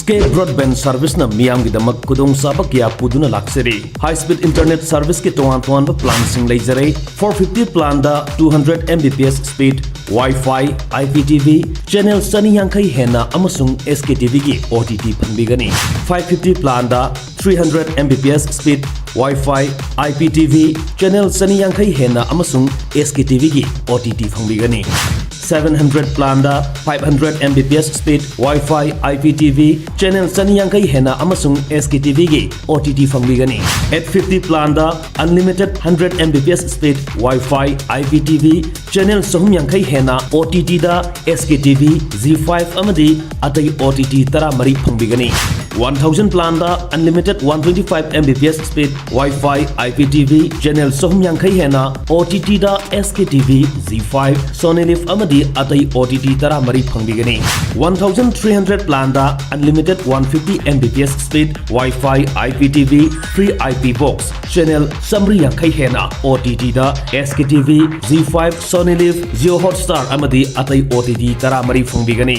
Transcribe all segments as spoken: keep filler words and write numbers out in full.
ꯀꯦ broadband ꯁꯔꯚꯤꯁꯅ ꯃꯤꯌꯥꯝꯒꯤꯗꯃꯛ ꯈꯨꯗꯣꯡꯆꯥꯕ ꯀꯌꯥ ꯄꯨꯗꯨꯅ ꯂꯥꯛꯆꯔꯤ꯫ ꯍꯥꯏ ꯁ꯭ꯄꯤꯗ ꯏꯟꯇꯔꯅꯦꯠ ꯁꯔꯚꯤꯁꯀꯤ ꯇꯣꯉꯥꯟ ꯇꯣꯉꯥꯟꯕ ꯄ꯭ꯂꯥꯟꯁꯤꯡ ꯂꯩꯖꯔꯦ꯫ ꯐꯣꯔ ꯐꯤꯐꯇꯤ ꯄ꯭ꯂꯥꯟꯗ two hundred M B P S speed, wifi, I P T V, channel ꯆꯅꯤ ꯌꯥꯡꯈꯩ ꯍꯦꯟꯅ ꯑꯃꯁꯨꯡ ꯑꯦꯁ ꯀꯦ ꯇꯤ ꯚꯤꯒꯤ ꯑꯣ ꯇꯤ ꯇꯤ ꯐꯪꯕꯤꯒꯅꯤ꯫ ꯐꯥꯏꯚ ꯐꯤꯐꯇꯤ ꯄ꯭ꯂꯥꯟꯗ three hundred M B P S speed, wifi, I P T V, channel ꯆꯅꯤ ꯌꯥꯡꯈꯩ ꯍꯦꯟꯅ ꯑꯃꯁꯨꯡ ꯑꯦꯁ ꯀꯦ ꯇꯤ ꯚꯤꯒꯤ ꯑꯣ ꯇꯤ ꯇꯤ ꯐꯪꯕꯤꯒꯅꯤ꯫ ꯁꯚꯦꯟ ꯍꯟꯗ꯭ꯔꯦꯗ ꯄ꯭ꯂꯥꯟꯗ five hundred M B P S speed, wifi, I P T V, channel ꯆꯅꯤ ꯌꯥꯡꯈꯩ ꯍꯦꯟꯅ ꯑꯃꯁꯨꯡ ꯑꯦꯁ ꯀꯦ ꯇꯤ ꯚꯤꯒꯤ ꯑꯣ ꯇꯤ ꯇꯤ ꯐꯪꯕꯤꯒꯅꯤ꯫ ꯑꯩꯠ ꯐꯤꯐꯇꯤ ꯄ꯭ꯂꯥꯟꯗ unlimited hundred M B P S speed, wifi, I P T V, channel ꯆꯍꯨꯝ ꯌꯥꯡꯈꯩ ꯍꯦꯟꯅ ꯑꯣ ꯇꯤ ꯇꯤꯗ S K T V, Zee five ꯑꯃꯗꯤ ꯑꯇꯩ ꯑꯣ ꯇꯤ ꯇꯤ ꯇꯔꯥꯃꯔꯤ ꯐꯪꯕꯤꯒꯅꯤ꯫ One thousand ꯄ꯭ꯂꯥꯟꯗ unlimited one twenty five M B P S speed, wifi, I P T V, channel ꯆꯍꯨꯝ ꯌꯥꯡꯈꯩ ꯍꯦꯟꯅ ꯑꯣ ꯇꯤ ꯇꯤꯗ S K T V, Zee five, Sony Liv ꯑꯃꯗꯤ ꯑꯇꯩ O T T ꯇꯔꯥꯃꯔꯤ ꯐꯪꯕꯤꯒꯅꯤ꯫ One thousand three hundred ꯄ꯭ꯂꯥꯟꯗ unlimited one fifty M B P S speed, wifi, I P T V, free I P box, channel ꯆꯥꯃꯔꯤ ꯌꯥꯡꯈꯩ ꯍꯦꯟꯅ O T ꯇꯤꯗ S K T V, Zee five, Sony Liv, Jio Hotstar ꯑꯃꯗꯤ ꯑꯇꯩ O T T ꯇꯔꯥꯃꯔꯤ ꯐꯪꯕꯤꯒꯅꯤ꯫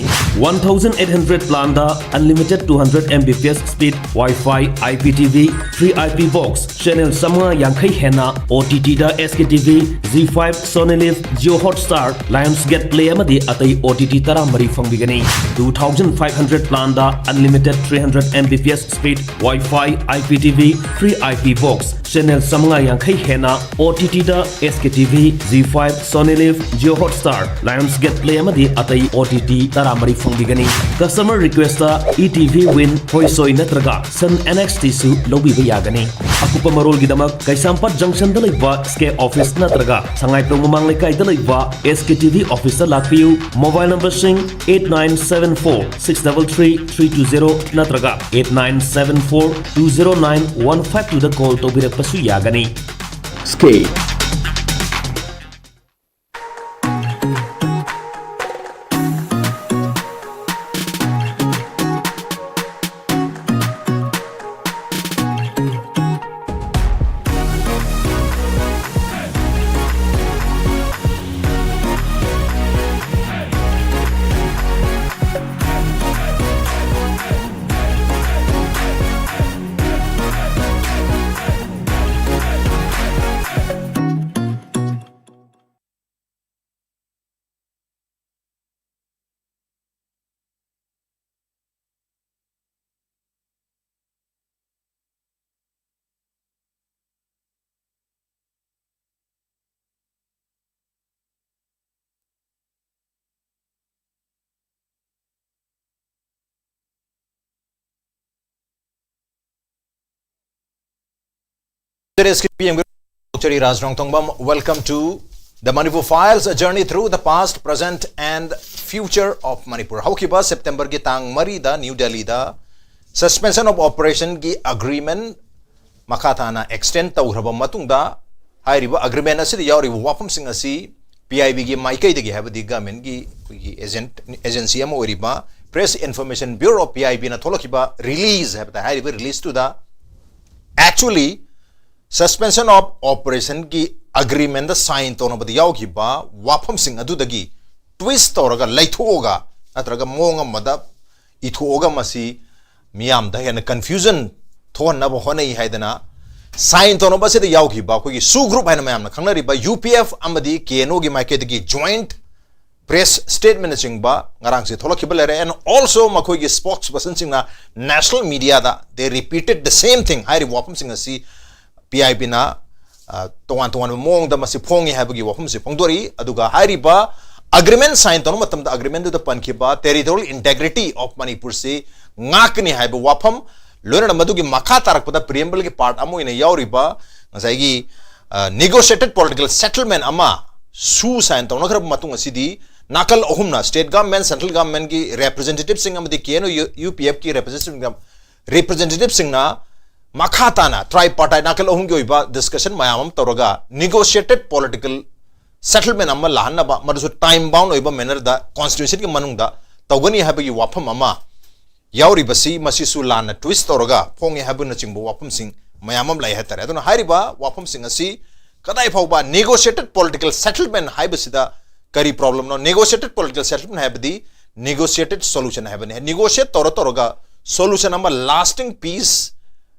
One thousand eight hundred ꯄ꯭ꯂꯥꯟꯗ unlimited two hundred M B P S speed, wifi, I P T V, free I P box, channel ꯆꯥꯃꯉꯥ ꯌꯥꯡꯈꯩ ꯍꯦꯟꯅ O T ꯇꯤꯗ S K T V, Zee five, Sony Liv, Jio Hotstar, Lionsgate Play ꯑꯃꯗꯤ ꯑꯇꯩ O T T ꯇꯔꯥꯃꯔꯤ ꯐꯪꯕꯤꯒꯅꯤ꯫ Two thousand five hundred ꯄ꯭ꯂꯥꯟꯗ unlimited three hundred M B P S speed, wifi, I P T V, free I P box, channel ꯆꯥꯃꯉꯥ ꯌꯥꯡꯈꯩ ꯍꯦꯟꯅ O T ꯇꯤꯗ S K T V, Zee five, Sony Liv, Jio Hotstar, Lionsgate Play ꯑꯃꯗꯤ ꯑꯇꯩ O T T ꯇꯔꯥꯃꯔꯤ ꯐꯪꯕꯤꯒꯅꯤ꯫ Customer request E T V Win, ꯍꯣꯏꯁꯣꯏ ꯅꯠꯇ꯭ꯔꯒ Sun N X T ꯁꯨ ꯂꯧꯕꯤꯕ ꯌꯥꯒꯅꯤ꯫ ꯑꯀꯨꯞꯄ ꯃꯔꯣꯜꯒꯤꯗꯃꯛ ꯀꯩꯁꯥꯝꯄꯥꯠ ꯖꯪꯁꯟꯗ ꯂꯩꯕ ꯁ꯭ꯀꯦ ꯑꯣꯐꯤꯁ ꯅꯠꯇ꯭ꯔꯒ ꯁꯉꯥꯏꯄ꯭ꯔꯧ ꯃꯃꯥꯡ ꯂꯩꯀꯥꯏꯗ ꯂꯩꯕ ꯑꯦꯁ ꯀꯦ ꯇꯤ ꯚꯤ ꯑꯣꯐꯤꯁꯇ ꯂꯥꯛꯄꯤꯌꯨ꯫ ꯃꯣꯕꯥꯏꯜ ꯅꯝꯕꯔꯁꯤꯡ eight nine seven four six double three three two zero ꯅꯠꯇ꯭ꯔꯒ eight nine seven four two zero nine one five two ꯗ ꯀꯣꯜ ꯇꯧꯕꯤꯔꯛꯄꯁꯨ ꯌꯥꯒꯅꯤ꯫ ꯁ꯭ꯀꯦ꯫ Today's K P M Chari Rajrong Tongbam, welcome to the Manipur Files, a journey through the past, present and future of Manipur. ꯍꯧꯈꯤꯕ ꯁꯦꯞꯇꯦꯝꯕꯔꯒꯤ ꯇꯥꯡ ꯃꯔꯤꯗ new ꯗꯦꯜꯂꯤꯗ suspension of operationꯒꯤ agreement ꯃꯈꯥ ꯇꯥꯅ extend ꯇꯧꯈ꯭ꯔꯕ ꯃꯇꯨꯡꯗ, ꯍꯥꯏꯔꯤꯕ agreement ꯑꯁꯤꯗ ꯌꯥꯎꯔꯤꯕ ꯋꯥꯐꯝꯁꯤꯡ ꯑꯁꯤ P I Bꯒꯤ ꯃꯥꯏꯀꯩꯗꯒꯤ, ꯍꯥꯏꯕꯗꯤ governmentꯀꯤ ꯑꯩꯈꯣꯏꯒꯤ agent, agency ꯑꯃ ꯑꯣꯏꯔꯤꯕ Press Information Bureau, P I Bꯅ ꯊꯣꯛꯂꯛꯈꯤꯕ release ꯍꯥꯏꯕ ꯇꯥꯏ, ꯍꯥꯏꯔꯤꯕ releaseꯇꯨꯗ actually suspension of operationꯒꯤ agreementꯇ sign ꯇꯧꯅꯕꯗ ꯌꯥꯎꯈꯤꯕ ꯋꯥꯐꯝꯁꯤꯡ ꯑꯗꯨꯗꯒꯤ twist ꯇꯧꯔꯒ, ꯂꯩꯊꯣꯛꯑꯒ, ꯅꯠꯇ꯭ꯔꯒ ꯃꯑꯣꯡ ꯑꯃꯗ ꯏꯊꯣꯛꯑꯒ ꯃꯁꯤ ꯃꯤꯌꯥꯝꯗ ꯍꯦꯟꯅ confusion ꯊꯣꯛꯍꯟꯅꯕ ꯍꯣꯠꯅꯩ ꯍꯥꯏꯗꯅ, sign ꯇꯧꯅꯕ ꯑꯁꯤꯗ ꯌꯥꯎꯈꯤꯕ ꯑꯩꯈꯣꯏꯒꯤ SoO group ꯍꯥꯏꯅ ꯃꯌꯥꯝꯅ ꯈꯪꯅꯔꯤꯕ U P F ꯑꯃꯗꯤ K N Oꯒꯤ ꯃꯥꯏꯀꯩꯗꯒꯤ joint press statementꯅꯆꯤꯡꯕ ꯉꯔꯥꯡꯁꯦ ꯊꯣꯛꯂꯛꯈꯤꯕ ꯂꯩꯔꯦ꯫ And also ꯃꯈꯣꯏꯒꯤ spokespersonꯁꯤꯡꯅ national mediaꯗ they repeated the same thing, ꯍꯥꯏꯔꯤꯕ ꯋꯥꯐꯝꯁꯤꯡ ꯑꯁꯤ P I Bꯅ, ꯑ, ꯇꯣꯉꯥꯟ ꯇꯣꯉꯥꯟꯕ ꯃꯑꯣꯡꯗ ꯃꯁꯤ ꯐꯣꯡꯉꯤ ꯍꯥꯏꯕꯒꯤ ꯋꯥꯐꯝꯁꯤ ꯐꯣꯡꯗꯣꯔꯛꯏ꯫ ꯑꯗꯨꯒ ꯍꯥꯏꯔꯤꯕ agreement sign ꯇꯧꯕ ꯃꯇꯝꯗ agreementꯗꯨꯗ ꯄꯟꯈꯤꯕ territorial integrity of ꯃꯅꯤꯄꯨꯔꯁꯤ ꯉꯥꯛꯀꯅꯤ ꯍꯥꯏꯕ ꯋꯥꯐꯝ, ꯂꯣꯏꯅꯅ ꯃꯗꯨꯒꯤ ꯃꯈꯥ ꯇꯥꯔꯛꯄꯗ preambleꯒꯤ part ꯑꯃ ꯑꯣꯏꯅ ꯌꯥꯎꯔꯤꯕ ꯉꯁꯥꯏꯒꯤ, ꯑ, negotiated political settlement ꯑꯃ SoO sign ꯇꯧꯅꯈ꯭ꯔꯕ ꯃꯇꯨꯡ ꯑꯁꯤꯗꯤ ꯅꯥꯀꯜ ꯑꯍꯨꯝꯅ, state government, central governmentꯀꯤ representativeꯁꯤꯡ ꯑꯃꯗꯤ K N O U P Fꯀꯤ representativeꯁꯤꯡꯅ, representativeꯁꯤꯡꯅ ꯃꯈꯥ ꯇꯥꯅ tripartite ꯅꯥꯀꯜ ꯑꯍꯨꯝꯒꯤ ꯑꯣꯏꯕ discussion ꯃꯌꯥꯝ ꯑꯃ ꯇꯧꯔꯒ negotiated political settlement ꯑꯃ ꯂꯥꯛꯍꯟꯅꯕ, ꯃꯗꯨꯁꯨ time bound ꯑꯣꯏꯕ mannerꯗ constitutionꯒꯤ ꯃꯅꯨꯡꯗ ꯇꯧꯒꯅꯤ ꯍꯥꯏꯕꯒꯤ ꯋꯥꯐꯝ ꯑꯃ ꯌꯥꯎꯔꯤꯕꯁꯤ, ꯃꯁꯤꯁꯨ ꯂꯥꯟꯅ twist ꯇꯧꯔꯒ ꯐꯣꯡꯉꯦ ꯍꯥꯏꯕꯅꯆꯤꯡꯕ ꯋꯥꯐꯝꯁꯤꯡ ꯃꯌꯥꯝ ꯑꯃ ꯂꯩ ꯍꯥꯏꯇꯥꯔꯦ꯫ ꯑꯗꯨꯅ ꯍꯥꯏꯔꯤꯕ ꯋꯥꯐꯝꯁꯤꯡ ꯑꯁꯤ ꯀꯗꯥꯏ ꯐꯥꯎꯕ negotiated political settlement ꯍꯥꯏꯕꯁꯤꯗ ꯀꯔꯤ problemꯅꯣ? Negotiated political settlement ꯍꯥꯏꯕꯗꯤ negotiated solution ꯍꯥꯏꯕꯅꯤ꯫ Negotiate ꯇꯧꯔ ꯇꯧꯔꯒ solution ꯑꯃ, lasting peace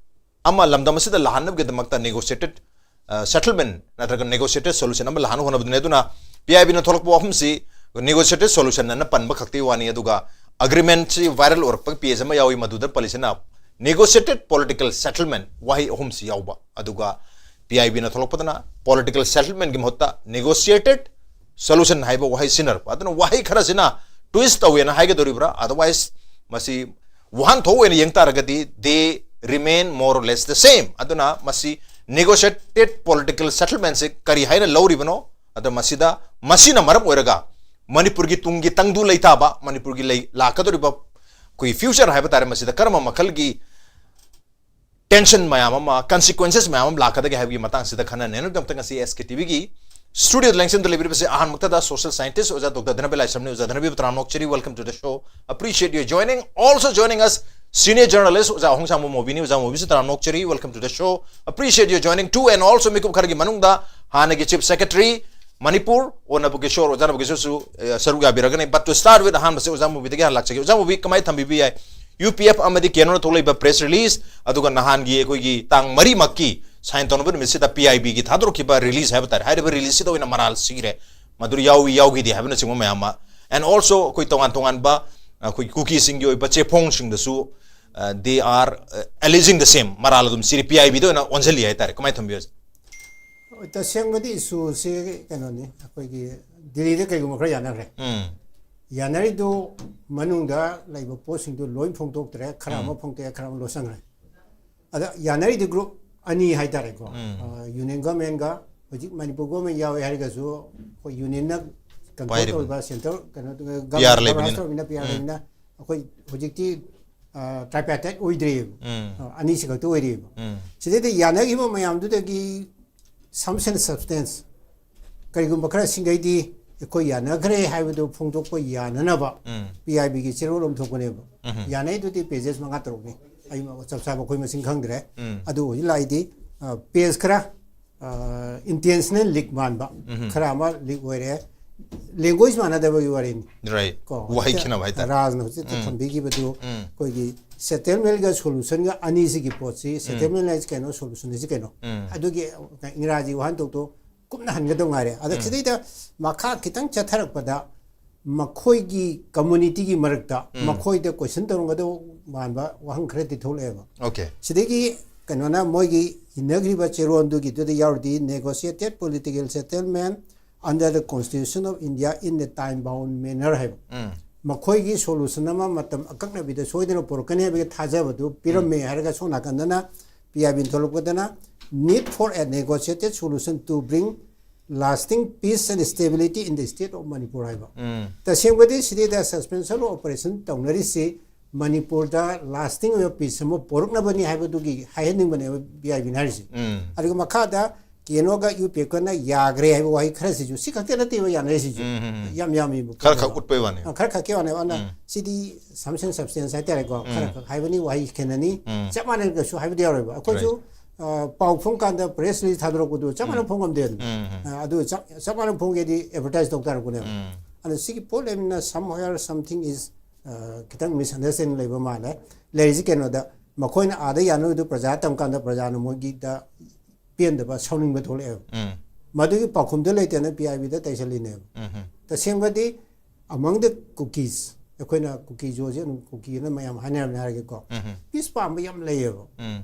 ꯑꯃ ꯂꯝꯗꯝ ꯑꯁꯤꯗ ꯂꯥꯛꯍꯟꯅꯕꯒꯤꯗꯃꯛꯇ negotiated, ꯑ, settlement ꯅꯠꯇ꯭ꯔꯒ negotiated solution ꯑꯃ ꯂꯥꯛꯍꯟꯅꯕ ꯍꯣꯠꯅꯕꯗꯨꯅꯤ꯫ ꯑꯗꯨꯅ P I Bꯅ ꯊꯣꯛꯂꯛꯄ ꯋꯥꯐꯝꯁꯤ negotiated solution ꯑꯅ ꯄꯟꯕ ꯈꯛꯇꯒꯤ ꯋꯥꯅꯤ꯫ ꯑꯗꯨꯒ agreementꯁꯤ viral ꯑꯣꯏꯔꯛꯄ page ꯑꯃ ꯌꯥꯎꯏ, ꯃꯗꯨꯗ ꯄꯜꯂꯤꯁꯤꯅ negotiated political settlement ꯋꯥꯍꯩ ꯑꯍꯨꯝꯁꯤ ꯌꯥꯎꯕ꯫ ꯑꯗꯨꯒ P I Bꯅ ꯊꯣꯛꯂꯛꯄꯗꯅ political settlementꯀꯤ ꯃꯍꯨꯠꯇ negotiated solution ꯍꯥꯏꯕ ꯋꯥꯍꯩ ꯁꯤꯖꯤꯟꯅꯔꯛꯄ꯫ ꯑꯗꯨꯅ ꯋꯥꯍꯩ ꯈꯔꯁꯤꯅ twist ꯇꯧꯋꯦꯅ ꯍꯥꯏꯒꯗꯧꯔꯤꯕ꯭ꯔꯥ? Otherwise ꯃꯁꯤ ꯋꯥꯍꯟꯊꯣꯛ ꯑꯣꯏꯅ ꯌꯦꯡ ꯇꯥꯔꯒꯗꯤ they remain more or less the same꯫ ꯑꯗꯨꯅ ꯃꯁꯤ negotiated political settlement ꯁꯦ ꯀꯔꯤ ꯍꯥꯏꯅ ꯂꯧꯔꯤꯕꯅꯣ? ꯑꯗ ꯃꯁꯤꯗ, ꯃꯁꯤꯅ ꯃꯔꯝ ꯑꯣꯏꯔꯒ ꯃꯅꯤꯄꯨꯔꯒꯤ ꯇꯨꯡꯒꯤ ꯇꯪꯗꯨ ꯂꯩꯇꯥꯕ, ꯃꯅꯤꯄꯨꯔꯒꯤ ꯂꯩ-, ꯂꯥꯛꯀꯗꯧꯔꯤꯕ ꯑꯩꯈꯣꯏ future ꯍꯥꯏꯕ ꯇꯥꯔꯦ, ꯃꯁꯤꯗ ꯀꯔꯝꯕ ꯃꯈꯜꯒꯤ tension ꯃꯌꯥꯝ ꯑꯃ, consequences ꯃꯌꯥꯝ ꯑꯃ ꯂꯥꯛꯀꯗꯒꯦ ꯍꯥꯏꯕꯒꯤ ꯃꯇꯥꯡꯁꯤꯗ ꯈꯟꯅ ꯅꯩꯅꯕꯒꯤꯗꯃꯛꯇ ꯉꯁꯤ S K T V ꯒꯤ studio ꯗ ꯂꯦꯡꯁꯤꯟꯗꯨꯅ ꯂꯩꯕꯤꯔꯤꯕꯁꯦ ꯑꯍꯥꯟꯕꯃꯛꯇꯗ social scientist ꯑꯣꯖꯥ ꯗꯣꯛꯇꯔ ꯙꯅꯕꯤ ꯂꯥꯏꯁ꯭ꯔꯝꯅꯤ꯫ ꯑꯣꯖꯥ ꯙꯅꯕꯤꯕꯨ ꯇꯔꯥꯝꯅ ꯑꯣꯛꯆꯔꯤ, welcome to the show, appreciate your joining. Also joining us, senior journalist ꯑꯣꯖꯥ ꯑꯍꯣꯡꯁꯥꯡꯕ ꯃꯣꯕꯤꯅꯤ꯫ ꯑꯣꯖꯥ ꯃꯣꯕꯤꯁꯨ ꯇꯔꯥꯝꯅ ꯑꯣꯛꯆꯔꯤ, welcome to the show, appreciate your joining too. And also ꯃꯤꯀꯨꯞ ꯈꯔꯒꯤ ꯃꯅꯨꯡꯗ ꯍꯥꯟꯅꯒꯤ chief secretary ꯃꯅꯤꯄꯨꯔ ꯑꯣ ꯅꯕꯀꯤꯁꯣꯔ, ꯑꯣꯖꯥ ꯅꯕꯀꯤꯁꯣꯔꯁꯨ, ꯑ, ꯁꯔꯨꯛ ꯌꯥꯕꯤꯔꯒꯅꯤ꯫ But to start with, ꯑꯍꯥꯟꯕꯁꯦ ꯑꯣꯖꯥ ꯃꯣꯕꯤꯗꯒꯤ ꯍꯥꯟꯅ ꯂꯥꯛꯆꯒꯦ꯫ ꯑꯣꯖꯥ ꯃꯣꯕꯤ, ꯀꯃꯥꯏꯅ ꯊꯝꯕꯤꯕ ꯌꯥꯏ? U P F ꯑꯃꯗꯤ ꯀꯦꯅꯣꯅ ꯊꯣꯛꯂꯛꯏꯕ press release, ꯑꯗꯨꯒ ꯅꯍꯥꯟꯒꯤ ꯑꯩꯈꯣꯏꯒꯤ ꯇꯥꯡ ꯃꯔꯤꯃꯛꯀꯤ sign ꯇꯧꯅꯕ ꯅꯨꯃꯤꯠꯁꯤꯗ P I B ꯒꯤ ꯊꯥꯗꯣꯔꯛꯈꯤꯕ release ꯍꯥꯏꯕ ꯇꯥꯔꯦ, ꯍꯥꯏꯔꯤꯕ release ꯁꯤꯗ ꯑꯣꯏꯅ ꯃꯔꯥꯜ ꯁꯤꯔꯦ꯫ ꯃꯗꯨ ꯌꯥꯎꯏ ꯌꯥꯎꯈꯤꯗꯦ ꯍꯥꯏꯕꯅꯆꯤꯡꯕ ꯃꯌꯥꯝ ꯑꯃ, and also ꯑꯩꯈꯣꯏ ꯇꯣꯉꯥꯟ ꯇꯣꯉꯥꯟꯕ ꯑꯩꯈꯣꯏ ꯀꯨꯀꯤꯁꯤꯡꯒꯤ ꯑꯣꯏꯕ ꯆꯦꯐꯣꯡꯁꯤꯡꯗꯁꯨ, ꯑ, they are, ꯑ, alleging the same, ꯃꯔꯥꯜ ꯑꯗꯨꯝ ꯁꯤꯔꯦ, P I B ꯗ ꯑꯣꯏꯅ ꯑꯣꯟꯁꯤꯜꯂꯤ ꯍꯥꯏꯇꯥꯔꯦ꯫ ꯀꯃꯥꯏꯅ ꯊꯝꯕꯤꯌꯨ? ꯍꯣꯏ, ꯇꯁꯦꯡꯕꯗꯤ issue ꯁꯤ ꯀꯩꯅꯣꯅꯤ, ꯑꯩꯈꯣꯏꯒꯤ ꯗꯤꯜꯂꯤꯗ ꯀꯩꯒꯨꯝꯕ ꯈꯔ ꯌꯥꯅꯈ꯭ꯔꯦ꯫ ꯎꯝ꯫ ꯌꯥꯅꯔꯤꯗꯨ ꯃꯅꯨꯡꯗ ꯂꯩꯕ ꯄꯣꯠꯁꯤꯡꯗꯨ ꯂꯣꯏ ꯐꯣꯡꯗꯣꯛꯇ꯭ꯔꯦ, ꯈꯔ ꯎꯝ꯫ ꯑꯃ ꯐꯣꯡꯗꯣꯛꯑꯦ, ꯈꯔ ꯑꯃ ꯂꯣꯠꯁꯟꯈ꯭ꯔꯦ꯫ ꯑꯗ ꯌꯥꯅꯔꯤꯗꯤ group ꯑꯅꯤ ꯍꯥꯏꯇꯥꯔꯦꯀꯣ꯫ ꯎꯝ꯫ ꯑ, union government ꯒ, ꯍꯧꯖꯤꯛ ꯃꯅꯤꯄꯨꯔ government ꯌꯥꯎꯋꯦ ꯍꯥꯏꯔꯒꯁꯨ ꯑꯩꯈꯣꯏ union ꯅ control ꯄꯥꯏꯔꯤꯕꯅꯤ꯫ ꯇꯧꯔꯤꯕ central ꯀꯩꯅꯣ, P R ꯂꯩꯕꯅꯤꯅ꯫ ꯇꯧꯔꯤꯕꯅꯤꯅ, P R ꯎꯝ꯫ ꯂꯩꯕꯅꯤꯅ ꯑꯩꯈꯣꯏ ꯍꯧꯖꯤꯛꯇꯤ, ꯑ, tripartite ꯑꯣꯏꯗ꯭ꯔꯤꯑꯕ꯫ ꯎꯝ꯫ ꯑ, ꯑꯅꯤꯁꯤ ꯈꯛꯇ ꯑꯣꯏꯔꯤꯑꯕ꯫ ꯎꯝ꯫ ꯁꯤꯗꯩꯗ ꯌꯥꯅꯈꯤꯕ ꯃꯌꯥꯝꯗꯨꯗꯒꯤ some sense substance ꯀꯔꯤꯒꯨꯝꯕ ꯈꯔ ꯁꯤꯡꯈꯩꯗꯤ ꯑꯩꯈꯣꯏ ꯌꯥꯅꯈ꯭ꯔꯦ ꯍꯥꯏꯕꯗꯨ ꯐꯣꯡꯗꯣꯛꯄ ꯌꯥꯅꯅꯕ ꯎꯝ꯫ P I B ꯒꯤ ꯆꯦꯔꯣꯜ ꯑꯃ ꯊꯣꯛꯄꯅꯦꯕ꯫ ꯎꯝ꯫ ꯌꯥꯅꯩꯗꯨꯗꯤ pages ꯃꯉꯥ ꯇꯔꯨꯛꯅꯤ꯫ ꯑꯩ ꯆꯞ ꯆꯥꯕ ꯑꯩꯈꯣꯏ ꯃꯁꯤꯡ ꯈꯪꯗ꯭ꯔꯦ꯫ ꯎꯝ꯫ ꯑꯗꯨ ꯍꯧꯖꯤꯛ ꯂꯥꯛꯏꯗꯤ, ꯑ, page ꯈꯔ, ꯑ, intentional leak ꯃꯥꯟꯕ ꯎꯝ꯫ ꯈꯔ ꯑꯃ leak ꯑꯣꯏꯔꯦ꯫ Language ꯃꯥꯟꯅꯗꯕꯒꯤ ꯋꯥꯔꯤꯅꯤ꯫ Right. ꯀꯣ, ꯋꯥꯍꯩ ꯍꯧꯖꯤꯛꯇ ꯈꯦꯠꯅꯕ ꯍꯥꯏꯇꯥꯔꯦ꯫ ꯔꯥꯖꯅ ꯍꯧꯖꯤꯛꯇ ꯎꯝ꯫ ꯊꯝꯕꯤꯈꯤꯕꯗꯨ ꯎꯝ꯫ ꯑꯩꯈꯣꯏꯒꯤ settlement ꯒ solution ꯒ ꯑꯅꯤꯁꯤꯒꯤ ꯄꯣꯠꯁꯤ, ꯎꯝ꯫ Settlement ꯍꯥꯏꯁꯤ ꯀꯩꯅꯣ, solution ꯍꯥꯏꯁꯤ ꯀꯩꯅꯣ? ꯎꯝ꯫ ꯑꯗꯨꯒꯤ ꯏꯪꯒ꯭ꯔꯥꯖꯤ ꯋꯥꯍꯟꯊꯣꯛꯇꯣ ꯀꯨꯞꯅ ꯍꯟꯒꯗꯕ ꯉꯥꯏꯔꯦ꯫ ꯑꯗ ꯎꯝ꯫ ꯁꯤꯗꯩꯗ ꯃꯈꯥ ꯈꯤꯇꯪ ꯆꯠꯊꯔꯛꯄꯗ ꯃꯈꯣꯏꯒꯤ community ꯒꯤ ꯃꯔꯛꯇ ꯎꯝ꯫ ꯃꯈꯣꯏꯗ question ꯇꯧꯔꯝꯒꯗꯕ ꯃꯥꯟꯕ ꯋꯥꯍꯪ ꯈꯔꯗꯤ ꯊꯣꯛꯂꯛꯑꯦꯕ꯫ Okay꯫ ꯁꯤꯗꯒꯤ ꯀꯩꯅꯣꯅ ꯃꯣꯏꯒꯤ ꯏꯟꯅꯈ꯭ꯔꯤꯕ ꯆꯦꯔꯣꯟꯗꯨꯒꯤꯗꯨꯗ ꯌꯥꯎꯔꯗꯤ negotiated political settlement under the Constitution of India in the time bound manner ꯍꯥꯏꯕ꯫ ꯎꯝ꯫ ꯃꯈꯣꯏꯒꯤ solution ꯑꯃ ꯃꯇꯝ ꯑꯀꯛꯅꯕꯤꯗ ꯁꯣꯏꯗꯅ ꯄꯨꯔꯛꯀꯅꯤ ꯍꯥꯏꯕꯒꯤ ꯊꯥꯖꯕꯗꯨ ꯄꯤꯔꯝꯃꯦ ꯎꯝ꯫ ꯍꯥꯏꯔꯒ ꯁꯣꯝ ꯅꯥꯀꯟꯗꯅ P I B ꯅ ꯊꯣꯛꯂꯛꯄꯗꯅ need for a negotiated solution to bring lasting peace and stability in the state of Manipur ꯍꯥꯏꯕ꯫ ꯎꯝ ꯇꯁꯦꯡꯕꯗꯤ ꯁꯤꯗꯩꯗ suspension of operation ꯇꯧꯅꯔꯤꯁꯤ ꯃꯅꯤꯄꯨꯔꯗ lasting ꯑꯣꯏꯕ peace ꯑꯃ ꯄꯣꯔꯛꯅꯕꯅꯤ ꯍꯥꯏꯕꯗꯨꯒꯤ ꯍꯥꯏꯍꯟꯅꯤꯡꯕꯅꯦꯕ ꯕꯤ ꯑꯥꯏ ꯕꯤꯅ ꯍꯥꯏꯔꯤꯁꯤ꯫ ꯎꯝ ꯑꯗꯨꯒ ꯃꯈꯥꯗ ꯀꯦꯅꯣꯒ ꯌꯨ ꯄꯤ ꯑꯦꯐꯀꯅ ꯌꯥꯈ꯭ꯔꯦ ꯍꯥꯏꯕ ꯋꯥꯍꯩ ꯈꯔꯁꯤꯁꯨ ꯁꯤ ꯈꯛꯇ ꯅꯠꯇꯦꯕ ꯌꯥꯅꯔꯤꯁꯤꯁꯨ꯫ ꯎꯝ, ꯎꯝ, ꯎꯝ꯫ ꯌꯥꯝ ꯌꯥꯝꯃꯤꯕ ꯈꯔ ꯄꯣꯠꯅꯦꯕ꯫ ꯈꯛ ꯎꯠꯄꯩ ꯋꯥꯅꯦ꯫ ꯑ, ꯈꯔ ꯈꯛꯀꯤ ꯋꯥꯅꯦꯕ꯫ ꯑꯗꯨꯅ ꯎꯝ꯫ ꯁꯤꯗꯤ sum and substance ꯍꯥꯏꯇꯥꯔꯦꯀꯣ꯫ ꯈꯔ ꯎꯝ꯫ ꯈꯛ ꯍꯥꯏꯕꯅꯤ, ꯋꯥꯍꯩ ꯈꯦꯠꯅꯅꯤ꯫ ꯎꯝ꯫ ꯆꯞ ꯃꯥꯟꯅꯔꯒꯁꯨ ꯍꯥꯏꯕꯗꯤ ꯌꯥꯎꯔꯣꯏꯕ꯫ ꯑꯩꯈꯣꯏꯁꯨ ꯑ, ꯄꯥꯎ ꯐꯣꯡ ꯀꯥꯟꯗ press release ꯊꯥꯗꯣꯔꯛꯄꯗꯣ ꯆꯞ ꯃꯥꯟꯅ ꯐꯣꯡꯉꯝꯗꯦ꯫ ꯎꯝ, ꯎꯝ꯫ ꯑ, ꯑꯗꯨ ꯆꯞ ꯆꯞ ꯃꯥꯟꯅ ꯐꯣꯡꯒꯦꯗꯤ advertise ꯇꯧ ꯇꯥꯔꯛꯄꯅꯦꯕ꯫ ꯎꯝ꯫ ꯑꯗꯣ ꯁꯤꯒꯤ ꯄꯣꯠ ꯂꯩꯕꯅꯤꯅ somewhere something is, ꯑ, ꯈꯤꯇꯪ misunderstanding ꯂꯩꯕ ꯃꯥꯜꯂꯦ꯫ ꯂꯩꯔꯤꯁꯤ ꯀꯩꯅꯣꯗ, ꯃꯈꯣꯏꯅ ꯑꯥꯗ ꯌꯥꯅꯔꯤꯗꯨ ꯄ꯭ꯔꯖꯥ ꯇꯝ ꯀꯥꯟꯗ ꯄ꯭ꯔꯖꯥꯅ ꯃꯣꯏꯒꯤꯗ ꯄꯦꯟꯗꯕ, ꯁꯥꯎꯅꯤꯡꯕ ꯊꯣꯛꯂꯛꯑꯦꯕ꯫ ꯎꯝ꯫ ꯃꯗꯨꯒꯤ ꯄꯥꯎꯈꯨꯝꯗ ꯂꯩꯇꯅ ꯄꯤ ꯑꯥꯏ ꯕꯤꯗ ꯇꯩꯁꯜꯂꯤꯅꯦꯕ꯫ ꯎꯝ꯫ ꯇꯁꯦꯡꯕꯗꯤ among the Kukis, ꯑꯩꯈꯣꯏꯅ ꯀꯨꯀꯤ ꯖꯣꯁꯦ ꯑꯗꯨꯝ ꯀꯨꯀꯤꯅ ꯃꯌꯥꯝ ꯍꯥꯏꯅꯔꯕꯅꯤ ꯍꯥꯏꯔꯒꯦꯀꯣ꯫ ꯎꯝ꯫ Peace ꯄꯥꯝꯕ ꯌꯥꯝ ꯂꯩꯌꯦꯕ꯫ ꯎꯝ꯫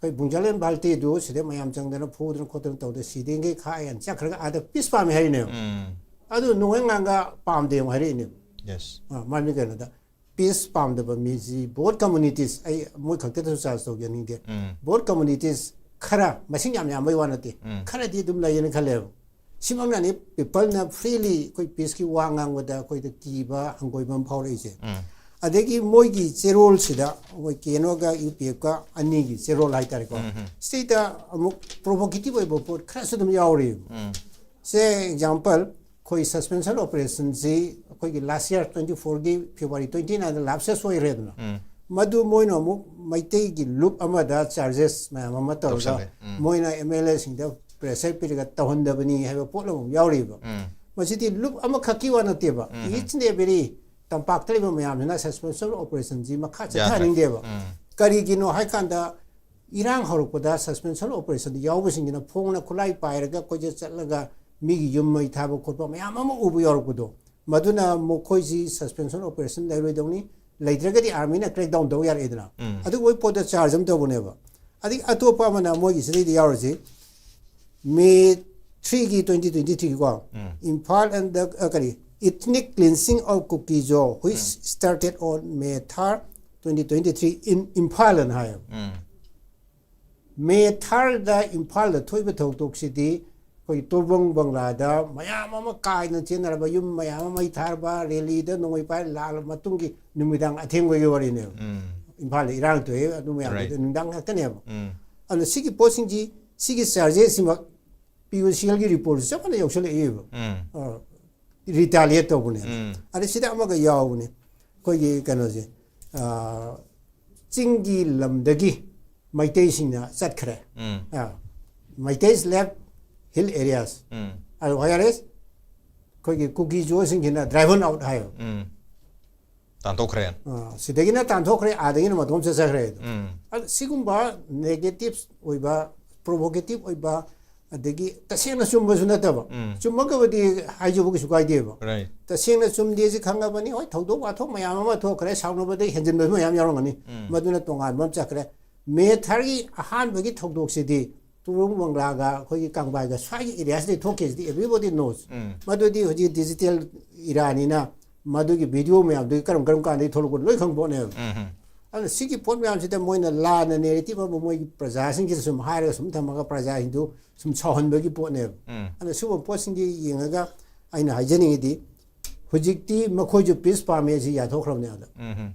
ꯑꯩꯈꯣꯏ ꯕꯨꯡꯖꯥꯂꯦꯟ ꯚꯥꯔꯇꯤꯗꯨ ꯁꯤꯗ ꯃꯌꯥꯝ ꯆꯪꯗꯅ ꯐꯨꯗꯅ ꯈꯣꯠꯇꯅ ꯇꯧꯗꯅ ꯁꯤꯗꯦꯡꯒꯩ ꯈꯥꯛꯑꯦꯅ ꯆꯠꯈ꯭ꯔꯒ ꯑꯥꯗ peace ꯄꯥꯝꯃꯦ ꯍꯥꯏꯔꯤꯅꯦꯕ꯫ ꯎꯝ꯫ ꯑꯗꯨ ꯅꯣꯡꯍꯦꯡ ꯉꯥꯡꯒ ꯄꯥꯝꯗꯦ ꯑꯃꯨꯛ ꯍꯥꯏꯔꯛꯏꯅꯦꯕ꯫ Yes꯫ ꯑ, ꯃꯔꯝꯗꯤ ꯀꯩꯅꯣꯗ, peace ꯄꯥꯝꯗꯕ ꯃꯤꯁꯤ both communities, ꯑꯩ ꯃꯣꯏ ꯈꯛꯇꯗꯁꯨ charge ꯇꯧꯖꯅꯤꯡꯗꯦ꯫ ꯎꯝ꯫ Both communities ꯈꯔ, ꯃꯁꯤꯡ ꯌꯥꯝ ꯌꯥꯝꯕꯩ ꯋꯥ ꯅꯠꯇꯦ, ꯎꯝ꯫ ꯈꯔꯗꯤ ꯑꯗꯨꯝ ꯂꯩꯌꯦꯅ ꯈꯜꯂꯦꯕ꯫ ꯁꯤꯃꯛꯅꯅꯤ peopleꯅ freely ꯑꯩꯈꯣꯏ peaceꯀꯤ ꯋꯥ ꯉꯥꯡꯕꯗ ꯑꯩꯈꯣꯏꯗ ꯀꯤꯕ ꯍꯪꯒꯣꯏꯕ ꯑꯃ ꯐꯥꯎꯔꯛꯏꯁꯦ꯫ ꯎꯝ꯫ ꯑꯗꯒꯤ ꯃꯣꯏꯒꯤ ꯆꯦꯔꯣꯜꯁꯤꯗ ꯑꯩꯈꯣꯏ ꯀꯦꯅꯣꯒ ꯌꯨ ꯄꯤ ꯑꯦꯐꯀ ꯑꯅꯤꯒꯤ ꯆꯦꯔꯣꯜ ꯍꯥꯏꯇꯥꯔꯦꯀꯣ꯫ ꯎꯝ, ꯎꯝ꯫ ꯁꯤꯗꯩꯗ ꯑꯃꯨꯛ provocative ꯑꯣꯏꯕ ꯄꯣꯠ ꯈꯔꯁꯨ ꯑꯗꯨꯝ ꯌꯥꯎꯔꯤꯕ꯫ ꯎꯝ꯫ ꯁꯦ example, ꯑꯩꯈꯣꯏ suspension operationꯁꯤ ꯑꯩꯈꯣꯏꯒꯤ last year twenty fourꯒꯤ February twenty nineꯗ lapses ꯑꯣꯏꯈ꯭ꯔꯦꯗꯅ꯫ ꯎꯝ꯫ ꯃꯗꯨ ꯃꯣꯏꯅ ꯑꯃꯨꯛ ꯃꯩꯇꯩꯒꯤ ꯂꯨꯞ ꯑꯃꯗ charges ꯃꯌꯥꯝ ꯑꯃ ꯇꯧꯔꯒ ꯇꯧꯁꯜꯂꯦ꯫ ꯎꯝ꯫ ꯃꯣꯏꯅ ꯑꯦꯝ ꯑꯦꯜ ꯑꯦꯁꯤꯡꯗ pressure ꯄꯤꯔꯒ ꯇꯧꯍꯟꯗꯕꯅꯤ ꯍꯥꯏꯕ ꯄꯣꯠ ꯑꯃ ꯌꯥꯎꯔꯤꯕ꯫ ꯎꯝ꯫ ꯃꯁꯤꯗꯤ ꯂꯨꯞ ꯑꯃꯈꯛꯀꯤ ꯋꯥ ꯅꯠꯇꯦꯕ꯫ ꯎꯝ꯫ Each and every ꯇꯝꯄꯥꯛꯇ ꯂꯩꯕ ꯃꯌꯥꯝꯁꯤꯅ suspension operationꯁꯤ ꯃꯈꯥ ꯌꯥꯗ꯭ꯔꯦ꯫ ꯆꯠꯊꯍꯟꯅꯤꯡꯗꯦꯕ꯫ ꯎꯝ꯫ ꯀꯔꯤꯒꯤꯅꯣ ꯍꯥꯏꯀꯥꯟꯗ ꯏꯔꯥꯡ ꯍꯧꯔꯛꯄꯗ suspension operation ꯌꯥꯎꯕꯁꯤꯡꯁꯤꯅ ꯐꯣꯡꯅ ꯈꯨꯠꯂꯥꯏ ꯄꯥꯏꯔꯒ ꯀꯣꯏꯆꯠ ꯆꯠꯂꯒ ꯃꯤꯒꯤ ꯌꯨꯝ ꯃꯩ ꯊꯥꯕ ꯈꯣꯠꯄ ꯃꯌꯥꯝ ꯑꯃ ꯎꯕ ꯌꯥꯎꯔꯛꯄꯗꯣ, ꯃꯗꯨꯅ ꯃꯈꯣꯏꯁꯤ suspension operation ꯂꯩꯔꯣꯏꯗꯧꯅꯤ, ꯂꯩꯇ꯭ꯔꯒꯗꯤ armyꯅ crackdown ꯇꯧ ꯌꯥꯔꯛꯑꯦꯗꯅ꯫ ꯎꯝ꯫ ꯑꯗꯨꯒꯨꯝꯕꯒꯤ ꯄꯣꯠꯇ charge ꯑꯃ ꯇꯧꯕꯅꯦꯕ꯫ ꯑꯗꯒꯤ ꯑꯇꯣꯞꯄ ꯑꯃꯅ ꯃꯣꯏꯒꯤ ꯁꯤꯗꯩꯗ ꯌꯥꯎꯔꯤꯁꯤ May threeꯒꯤ twenty twenty threeꯒꯤꯀꯣ, um. Imphal and the, ꯑ, ꯀꯔꯤ, ethnic cleansing of Kuki-Zo which started on May third, twenty twenty three in Imphal ꯑꯅ ꯍꯥꯏꯌꯦꯕ꯫ ꯎꯝ꯫ ꯃꯦ ꯊꯥꯔꯗ ꯏꯝꯐꯥꯜꯗ ꯊꯣꯛꯏꯕ ꯊꯧꯗꯣꯛꯁꯤꯗꯤ ꯑꯩꯈꯣꯏ ꯇꯣꯔꯕꯣꯡ ꯕꯪꯒ꯭ꯂꯥꯗ ꯃꯌꯥꯝ ꯑꯃ ꯀꯥꯏꯅ ꯆꯦꯟꯅꯔꯕ, ꯌꯨꯝ ꯃꯌꯥꯝ ꯑꯃ ꯃꯩ ꯊꯥꯔꯕ, ꯔꯦꯂꯤꯗ ꯅꯣꯡꯃꯩ ꯄꯥꯏꯔ ꯂꯥꯛꯂꯕ ꯃꯇꯨꯡꯒꯤ ꯅꯨꯃꯤꯗꯥꯡ ꯑꯊꯦꯡꯕꯒꯤ ꯋꯥꯔꯤꯅꯦꯕ꯫ ꯎꯝ. ꯏꯝꯐꯥꯜꯗ ꯏꯔꯥꯡ ꯊꯣꯛꯑꯦ ꯑꯗꯨ ꯃꯌꯥꯝꯗꯨꯗ Right. ꯅꯨꯡꯗꯥꯡ ꯉꯥꯛꯇꯅꯦꯕ꯫ ꯎꯝ. ꯑꯗꯨꯅ ꯁꯤꯒꯤ ꯄꯣꯠꯁꯤꯡꯁꯤ, ꯁꯤꯒꯤ ꯆꯥꯔꯖꯦꯁꯁꯤꯃꯛ ꯄꯤ ꯑꯣ ꯁꯤ ꯑꯦꯜꯒꯤ ꯔꯤꯄꯣꯔꯠꯁꯤ ꯆꯞ ꯃꯥꯟꯅ ꯌꯧꯁꯜꯂꯛꯏꯕ꯫ ꯎꯝ. ꯔꯤꯇꯥꯂꯤꯌꯦꯠ ꯇꯧꯕꯅꯦ꯫ ꯎꯝ. ꯑꯗ ꯁꯤꯗ ꯑꯃꯒ ꯌꯥꯎꯕꯅꯦ, ꯑꯩꯈꯣꯏꯒꯤ ꯀꯩꯅꯣꯁꯦ, ꯑ, ꯆꯤꯡꯒꯤ ꯂꯝꯗꯒꯤ ꯃꯩꯇꯩꯁꯤꯡꯅ ꯆꯠꯈ꯭ꯔꯦ꯫ ꯎꯝ. ꯑ, Meiteis left hill areas. ꯎꯝ. ꯑꯗ whereas ꯑꯩꯈꯣꯏꯒꯤ ꯀꯨꯀꯤ ꯖꯣꯁꯤꯡꯁꯤꯅ driven out ꯍꯥꯏꯌꯦꯕ꯫ ꯎꯝ. ꯇꯥꯟꯊꯣꯛꯈ꯭ꯔꯦ꯫ ꯑ, ꯁꯤꯗꯒꯤꯅ ꯇꯥꯟꯊꯣꯛꯈ꯭ꯔꯦ, ꯑꯥꯗꯒꯤꯅ ꯃꯇꯣꯝ ꯆꯠꯆꯈ꯭ꯔꯦ ꯑꯗꯣ꯫ ꯎꯝ. ꯑꯗ ꯁꯤꯒꯨꯝꯕ ꯅꯦꯒꯦꯇꯤꯚ ꯑꯣꯏꯕ, ꯄ꯭ꯔꯣꯚꯣꯀꯦꯇꯤꯚ ꯑꯣꯏꯕ, ꯑꯗꯒꯤ ꯇꯁꯦꯡꯅ ꯆꯨꯝꯕꯁꯨ ꯅꯠꯇꯕ, ꯎꯝ. ꯆꯨꯝꯃꯒꯕꯨꯗꯤ ꯍꯥꯏꯖꯕ ꯀꯩꯁꯨ ꯀꯥꯏꯗꯦꯕ꯫ Right. ꯇꯁꯦꯡꯅ ꯆꯨꯝꯗꯦꯁꯤ ꯈꯪꯉꯕꯅꯤ꯫ ꯍꯣꯏ, ꯊꯧꯗꯣꯛ ꯋꯥꯊꯣꯛ ꯃꯌꯥꯝ ꯑꯃ ꯊꯣꯛꯈ꯭ꯔꯦ, ꯁꯥꯎꯅꯕꯗ ꯍꯦꯟꯖꯤꯟꯕꯁꯨ ꯃꯌꯥꯝ ꯌꯥꯎꯔꯝꯒꯅꯤ꯫ ꯎꯝ. ꯃꯗꯨꯅ ꯇꯣꯉꯥꯟꯕ ꯑꯃ ꯆꯠꯈ꯭ꯔꯦ꯫ ꯃꯦ ꯊꯥꯔꯒꯤ ꯑꯍꯥꯟꯕꯒꯤ ꯊꯧꯗꯣꯛꯁꯤꯗꯤ ꯇꯨꯔꯨꯡ ꯕꯪꯒ꯭ꯂꯥꯒ ꯑꯩꯈꯣꯏꯒꯤ ꯀꯪꯕꯥꯏꯒ ꯁ꯭ꯋꯥꯏꯒꯤ ꯑꯦꯔꯤꯌꯥꯁꯤꯗꯩ ꯊꯣꯛꯈꯤꯁꯤꯗꯤ everybody knows꯫ ꯎꯝ. ꯃꯗꯨꯗꯤ ꯍꯧꯖꯤꯛ ꯗꯤꯖꯤꯇꯦꯜ ꯏꯔꯥꯅꯤꯅ ꯃꯗꯨꯒꯤ ꯚꯤꯗꯤꯑꯣ ꯃꯌꯥꯝꯗꯨꯒꯤ ꯀꯔꯝ ꯀꯔꯝ ꯀꯥꯟꯗꯒꯤ ꯊꯣꯛꯂꯛꯄꯅꯣ ꯂꯣꯏ ꯈꯪꯕ ꯄꯣꯠꯅꯦꯕ꯫ ꯎꯝ. ꯑꯗꯨꯅ ꯁꯤꯒꯤ ꯄꯣꯠ ꯃꯌꯥꯝꯁꯤꯗ ꯃꯣꯏꯅ ꯂꯥꯟꯅ ꯅꯦꯔꯦꯇꯤꯚ ꯑꯃ ꯃꯣꯏꯒꯤ ꯄ꯭ꯔꯖꯥꯁꯤꯡꯁꯤꯗ ꯁꯨꯝ ꯍꯥꯏꯔꯒ ꯁꯨꯝ ꯊꯝꯃꯒ ꯄ꯭ꯔꯖꯥꯁꯤꯡꯗꯨ ꯁꯨꯝ ꯁꯥꯎꯍꯟꯕꯒꯤ ꯄꯣꯠꯅꯦꯕ꯫ ꯎꯝ. ꯑꯗꯨꯅ ꯁꯤꯒꯨꯝꯕ ꯄꯣꯠꯁꯤꯡꯁꯤ ꯌꯦꯡꯉꯒ ꯑꯩꯅ ꯍꯥꯏꯖꯅꯤꯡꯉꯤꯗꯤ, ꯍꯧꯖꯤꯛꯇꯤ ꯃꯈꯣꯏꯁꯨ ꯄꯤꯁ ꯄꯥꯝꯃꯦ ꯁꯤ ꯌꯥꯊꯣꯛꯈ꯭ꯔꯕꯅꯦ ꯑꯗ꯫ ꯎꯝ.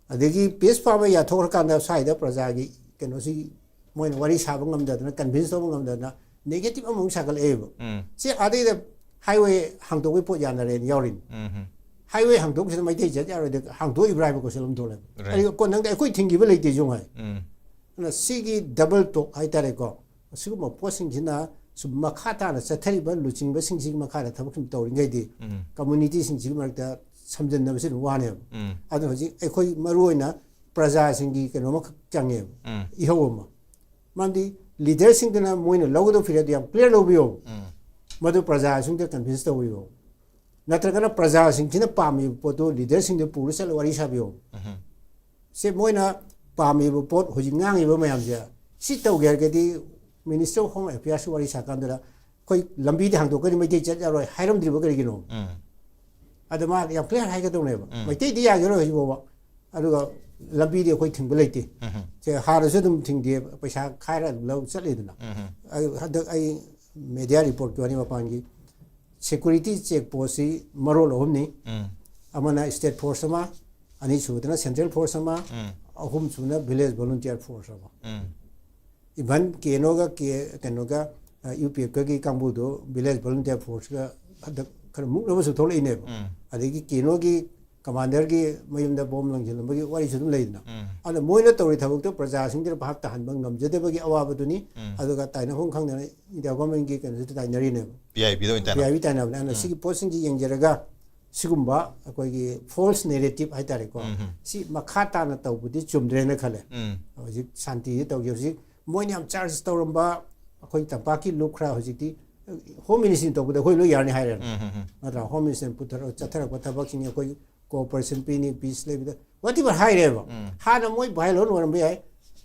ꯑꯗꯒꯤ ꯄꯤꯁ ꯄꯥꯝꯃꯦ ꯌꯥꯊꯣꯛꯈ꯭ꯔꯀꯥꯟꯗ ꯁ꯭ꯋꯥꯏꯗ ꯄ꯭ꯔꯖꯥꯒꯤ ꯀꯩꯅꯣꯁꯤ ꯃꯣꯏꯅ ꯋꯥꯔꯤ ꯁꯥꯕ ꯉꯝꯗꯗꯅ, ꯀꯟꯚꯤꯟꯁ ꯇꯧꯕ ꯉꯝꯗꯗꯅ ꯅꯦꯒꯦꯇꯤꯚ ꯑꯃꯃꯨꯛ ꯁꯥꯒꯠꯂꯛꯑꯦꯕ꯫ ꯎꯝ. ꯁꯤ ꯑꯥꯗꯩꯗ ꯍꯥꯏꯋꯦ ꯍꯥꯡꯗꯣꯛꯄꯒꯤ ꯄꯣꯠ ꯌꯥꯅꯔꯦꯅ ꯌꯥꯎꯔꯤꯅꯤ꯫ ꯎꯝ. ꯍꯥꯏꯋꯦ ꯍꯥꯡꯗꯣꯛꯄꯁꯤꯗ ꯃꯩꯇꯩ ꯆꯠ ꯌꯥꯔꯣꯏꯗ, ꯍꯥꯡꯗꯣꯛꯏꯕ꯭ꯔꯥ ꯍꯥꯏꯕ ꯀꯣꯏꯁꯟ ꯑꯃ ꯊꯣꯛꯂꯛꯑꯦꯕ꯫ Right. ꯑꯗꯨꯒ ꯀꯣꯟꯅꯪꯗ ꯑꯩꯈꯣꯏ ꯊꯤꯡꯈꯤꯕ ꯂꯩꯇꯦ ꯁꯨꯝ ꯍꯥꯏ꯫ ꯎꯝ. ꯑꯗꯨꯅ ꯁꯤꯒꯤ ꯗꯕꯜ ꯇꯣꯛ ꯍꯥꯏꯇꯥꯔꯦꯀꯣ, ꯑꯁꯤꯒꯨꯝꯕ ꯄꯣꯠꯁꯤꯡꯁꯤꯅ ꯁꯨꯝ ꯃꯈꯥ ꯇꯥꯅ ꯆꯠꯊꯔꯤꯕ ꯂꯨꯆꯤꯡꯕꯁꯤꯡꯁꯤꯒꯤ ꯃꯈꯥꯗ ꯊꯕꯛ ꯁꯨꯝ ꯇꯧꯔꯤꯉꯩꯗꯤ ꯎꯝ. ꯀꯝꯃꯨꯅꯤꯇꯤꯁꯤꯡꯁꯤꯒꯤ ꯃꯔꯛꯇ ꯁꯝꯖꯟꯅꯕꯁꯤ ꯑꯗꯨꯝ ꯋꯥꯅꯦꯕ꯫ ꯎꯝ. ꯑꯗꯨꯅ ꯍꯧꯖꯤꯛ ꯑꯩꯈꯣꯏ ꯃꯔꯨꯑꯣꯏꯅ ꯄ꯭ꯔꯖꯥꯁꯤꯡꯒꯤ ꯀꯩꯅꯣ ꯑꯃꯈꯛ ꯆꯪꯉꯦꯕ, ꯎꯝ. ꯏꯍꯧ ꯑꯃ꯫ ꯃꯔꯝꯗꯤ ꯂꯤꯗꯔꯁꯤꯡꯗꯨꯅ ꯃꯣꯏꯅ ꯂꯧꯒꯗꯕ ꯐꯤꯔꯦꯞꯇꯨ ꯌꯥꯝ ꯀ꯭ꯂꯤꯌꯥꯔ ꯂꯧꯕꯤꯌꯣ, ꯎꯝ. ꯃꯗꯨ ꯄ꯭ꯔꯖꯥꯁꯤꯡꯗ ꯀꯟꯚꯤꯟꯁ ꯇꯧꯕꯤꯌꯣ꯫ ꯅꯠꯇ꯭ꯔꯒꯅ ꯄ꯭ꯔꯖꯥꯁꯤꯡꯁꯤꯅ ꯄꯥꯝꯃꯤꯕ ꯄꯣꯠꯇꯨ ꯂꯤꯗꯔꯁꯤꯡꯗ ꯄꯨꯔ ꯆꯠꯂ ꯋꯥꯔꯤ ꯁꯥꯕꯤꯌꯣ꯫ ꯎꯝ. ꯁꯦ ꯃꯣꯏꯅ ꯄꯥꯝꯃꯤꯕ ꯄꯣꯠ, ꯍꯧꯖꯤꯛ ꯉꯥꯡꯉꯤꯕ ꯃꯌꯥꯝꯁꯦ, ꯁꯤ ꯇꯧꯒꯦ ꯍꯥꯏꯔꯒꯗꯤ Minister of Home Affairs ꯋꯥꯔꯤ ꯁꯥꯀꯥꯟꯗꯨꯗ ꯑꯩꯈꯣꯏ ꯂꯝꯕꯤꯗꯤ ꯍꯥꯡꯗꯣꯛꯀꯅꯤ, ꯃꯩꯇꯩ ꯆꯠ ꯌꯥꯔꯣꯏ ꯍꯥꯏꯔꯝꯗ꯭ꯔꯤꯕ ꯀꯔꯤꯒꯤꯅꯣ? ꯎꯝ. ꯑꯗ ꯃꯥ ꯌꯥꯝ ꯀ꯭ꯂꯤꯌꯥꯔ ꯍꯥꯏꯒꯗꯧꯅꯦꯕ꯫ ꯎꯝ. ꯃꯩꯇꯩꯗꯤ ꯌꯥꯈꯤꯔꯣꯏ ꯍꯧꯖꯤꯛ ꯐꯥꯎꯕ꯫ ꯑꯗꯨꯒ ꯂꯝꯕꯤꯗꯤ ꯑꯩꯈꯣꯏ ꯊꯤꯡꯕ ꯂꯩꯇꯦ꯫ ꯎꯝ꯫ ꯁꯦ ꯍꯥꯟꯅꯁꯨ ꯑꯗꯨꯝ ꯊꯤꯡꯗꯦ, ꯄꯩꯁꯥ ꯈꯥꯏꯔ ꯑꯗꯨꯝ ꯂꯧ ꯆꯠꯂꯤꯗꯅ꯫ ꯎꯝ꯫ ꯑꯩ ꯍꯟꯗꯛ ꯑꯩ ꯃꯦꯗꯤꯌꯥ ꯔꯤꯄꯣꯔꯠꯀꯤ ꯋꯥꯅꯤ, ꯃꯄꯥꯟꯒꯤ ꯁꯦꯀ꯭ꯌꯨꯔꯤꯇꯤ ꯆꯦꯛ ꯄꯣꯁꯁꯤ ꯃꯔꯣꯜ ꯑꯍꯨꯝꯅꯤ꯫ ꯎꯝ꯫ ꯑꯃꯅ ꯁ꯭ꯇꯦꯠ ꯐꯣꯔꯁ ꯑꯃ, ꯑꯅꯤꯁꯨꯕꯗꯅ ꯁꯦꯟꯇ꯭ꯔꯦꯜ ꯐꯣꯔꯁ ꯑꯃ, ꯎꯝ꯫ ꯑꯍꯨꯝꯁꯨꯕꯅ ꯚꯤꯂꯦꯖ ꯚꯣꯂꯨꯟꯇꯤꯌꯔ ꯐꯣꯔꯁ ꯑꯃ꯫ ꯎꯝ꯫ ꯏꯚꯟ ꯀꯦꯅꯣꯒ ꯀꯦ- ꯀꯩꯅꯣꯒ ꯌꯨ ꯄꯤ ꯑꯦꯐꯀꯒꯤ ꯀꯥꯡꯕꯨꯗꯣ ꯚꯤꯂꯦꯖ ꯚꯣꯂꯨꯟꯇꯤꯌꯔ ꯐꯣꯔꯁꯀ ꯍꯟꯗꯛ ꯈꯔ ꯃꯨꯛꯅꯕꯁꯨ ꯊꯣꯛꯂꯛꯏꯅꯦꯕ꯫ ꯎꯝ꯫ ꯑꯗꯒꯤ ꯀꯦꯅꯣꯒꯤ ꯀꯃꯥꯟꯗꯔꯒꯤ ꯃꯌꯨꯝꯗ ꯕꯣꯝ ꯂꯪꯁꯤꯜꯂꯝꯕꯒꯤ ꯋꯥꯔꯤꯁꯨ ꯑꯗꯨꯝ ꯂꯩꯗꯅ꯫ ꯎꯝ꯫ ꯑꯗ ꯃꯣꯏꯅ ꯇꯧꯔꯤ ꯊꯕꯛꯇꯣ ꯄ꯭ꯔꯖꯥꯁꯤꯡꯗꯨꯅ ꯚꯥꯞ ꯇꯥꯍꯟꯕ ꯉꯝꯖꯗꯕꯒꯤ ꯑꯋꯥꯕꯗꯨꯅꯤ꯫ ꯎꯝ꯫ ꯑꯗꯨꯒ ꯇꯥꯏꯅꯐꯝ ꯈꯪꯗꯅ ꯏꯟꯗꯤꯌꯥ ꯒꯣꯔꯃꯦꯟꯒꯤ ꯀꯩꯅꯣꯁꯤꯗ ꯇꯥꯏꯅꯔꯤꯅꯦꯕ꯫ ꯄꯤ ꯑꯥꯏ ꯕꯤꯗ ꯑꯣꯏꯅ ꯄꯤ ꯇꯥꯏꯅ꯫ ꯑꯥꯏ ꯕꯤ ꯇꯥꯏꯅꯕꯅꯦ꯫ ꯑꯗꯨꯅ ꯁꯤꯒꯤ ꯄꯣꯠꯁꯤꯡꯁꯤ ꯌꯦꯡꯖꯔꯒ ꯁꯤꯒꯨꯝꯕ ꯑꯩꯈꯣꯏꯒꯤ ꯐꯣꯜꯁ ꯅꯦꯔꯦꯇꯤꯞ ꯍꯥꯏꯇꯥꯔꯦꯀꯣ, ꯎꯝ꯫ ꯁꯤ ꯃꯈꯥ ꯇꯥꯅ ꯇꯧꯕꯗꯤ ꯆꯨꯝꯗ꯭ꯔꯦꯅ ꯈꯜꯂꯦ꯫ ꯎꯝ꯫ ꯍꯧꯖꯤꯛ ꯁꯥꯟꯇꯤꯁꯤ ꯇꯧꯒꯦ꯫ ꯍꯧꯖꯤꯛ ꯃꯣꯏꯅ ꯌꯥꯝ ꯆꯥꯔꯖ ꯇꯧꯔꯝꯕ ꯑꯩꯈꯣꯏ ꯇꯝꯄꯥꯛꯀꯤ ꯂꯨꯞ ꯈꯔ ꯍꯧꯖꯤꯛꯇꯤ ꯍꯣꯝ ꯃꯤꯅꯤꯁꯇ꯭ꯔꯤꯅ ꯇꯧꯕꯗ ꯑꯩꯈꯣꯏ ꯂꯣꯏ ꯌꯥꯔꯅꯤ ꯍꯥꯏꯔꯦꯅ꯫ ꯎꯝ, ꯎꯝ, ꯎꯝ꯫ ꯅꯠꯇ꯭ꯔꯥ? ꯍꯣꯝ ꯃꯤꯅꯤꯁꯇ꯭ꯔꯤꯅ ꯄꯨꯊꯔꯛ ꯆꯠꯊꯔꯛꯄ ꯊꯕꯛꯁꯤꯡ, ꯑꯩꯈꯣꯏ ꯀꯣꯑꯣꯄꯔꯦꯁꯟ ꯄꯤꯅꯤ, ꯄꯤꯁ ꯂꯩꯕꯗ whatever ꯍꯥꯏꯔꯦꯕ꯫ ꯎꯝ꯫ ꯍꯥꯟꯅ ꯃꯣꯏ ꯚꯥꯏꯂꯣꯟ ꯑꯣꯏꯔꯝꯕ ꯌꯥꯏ,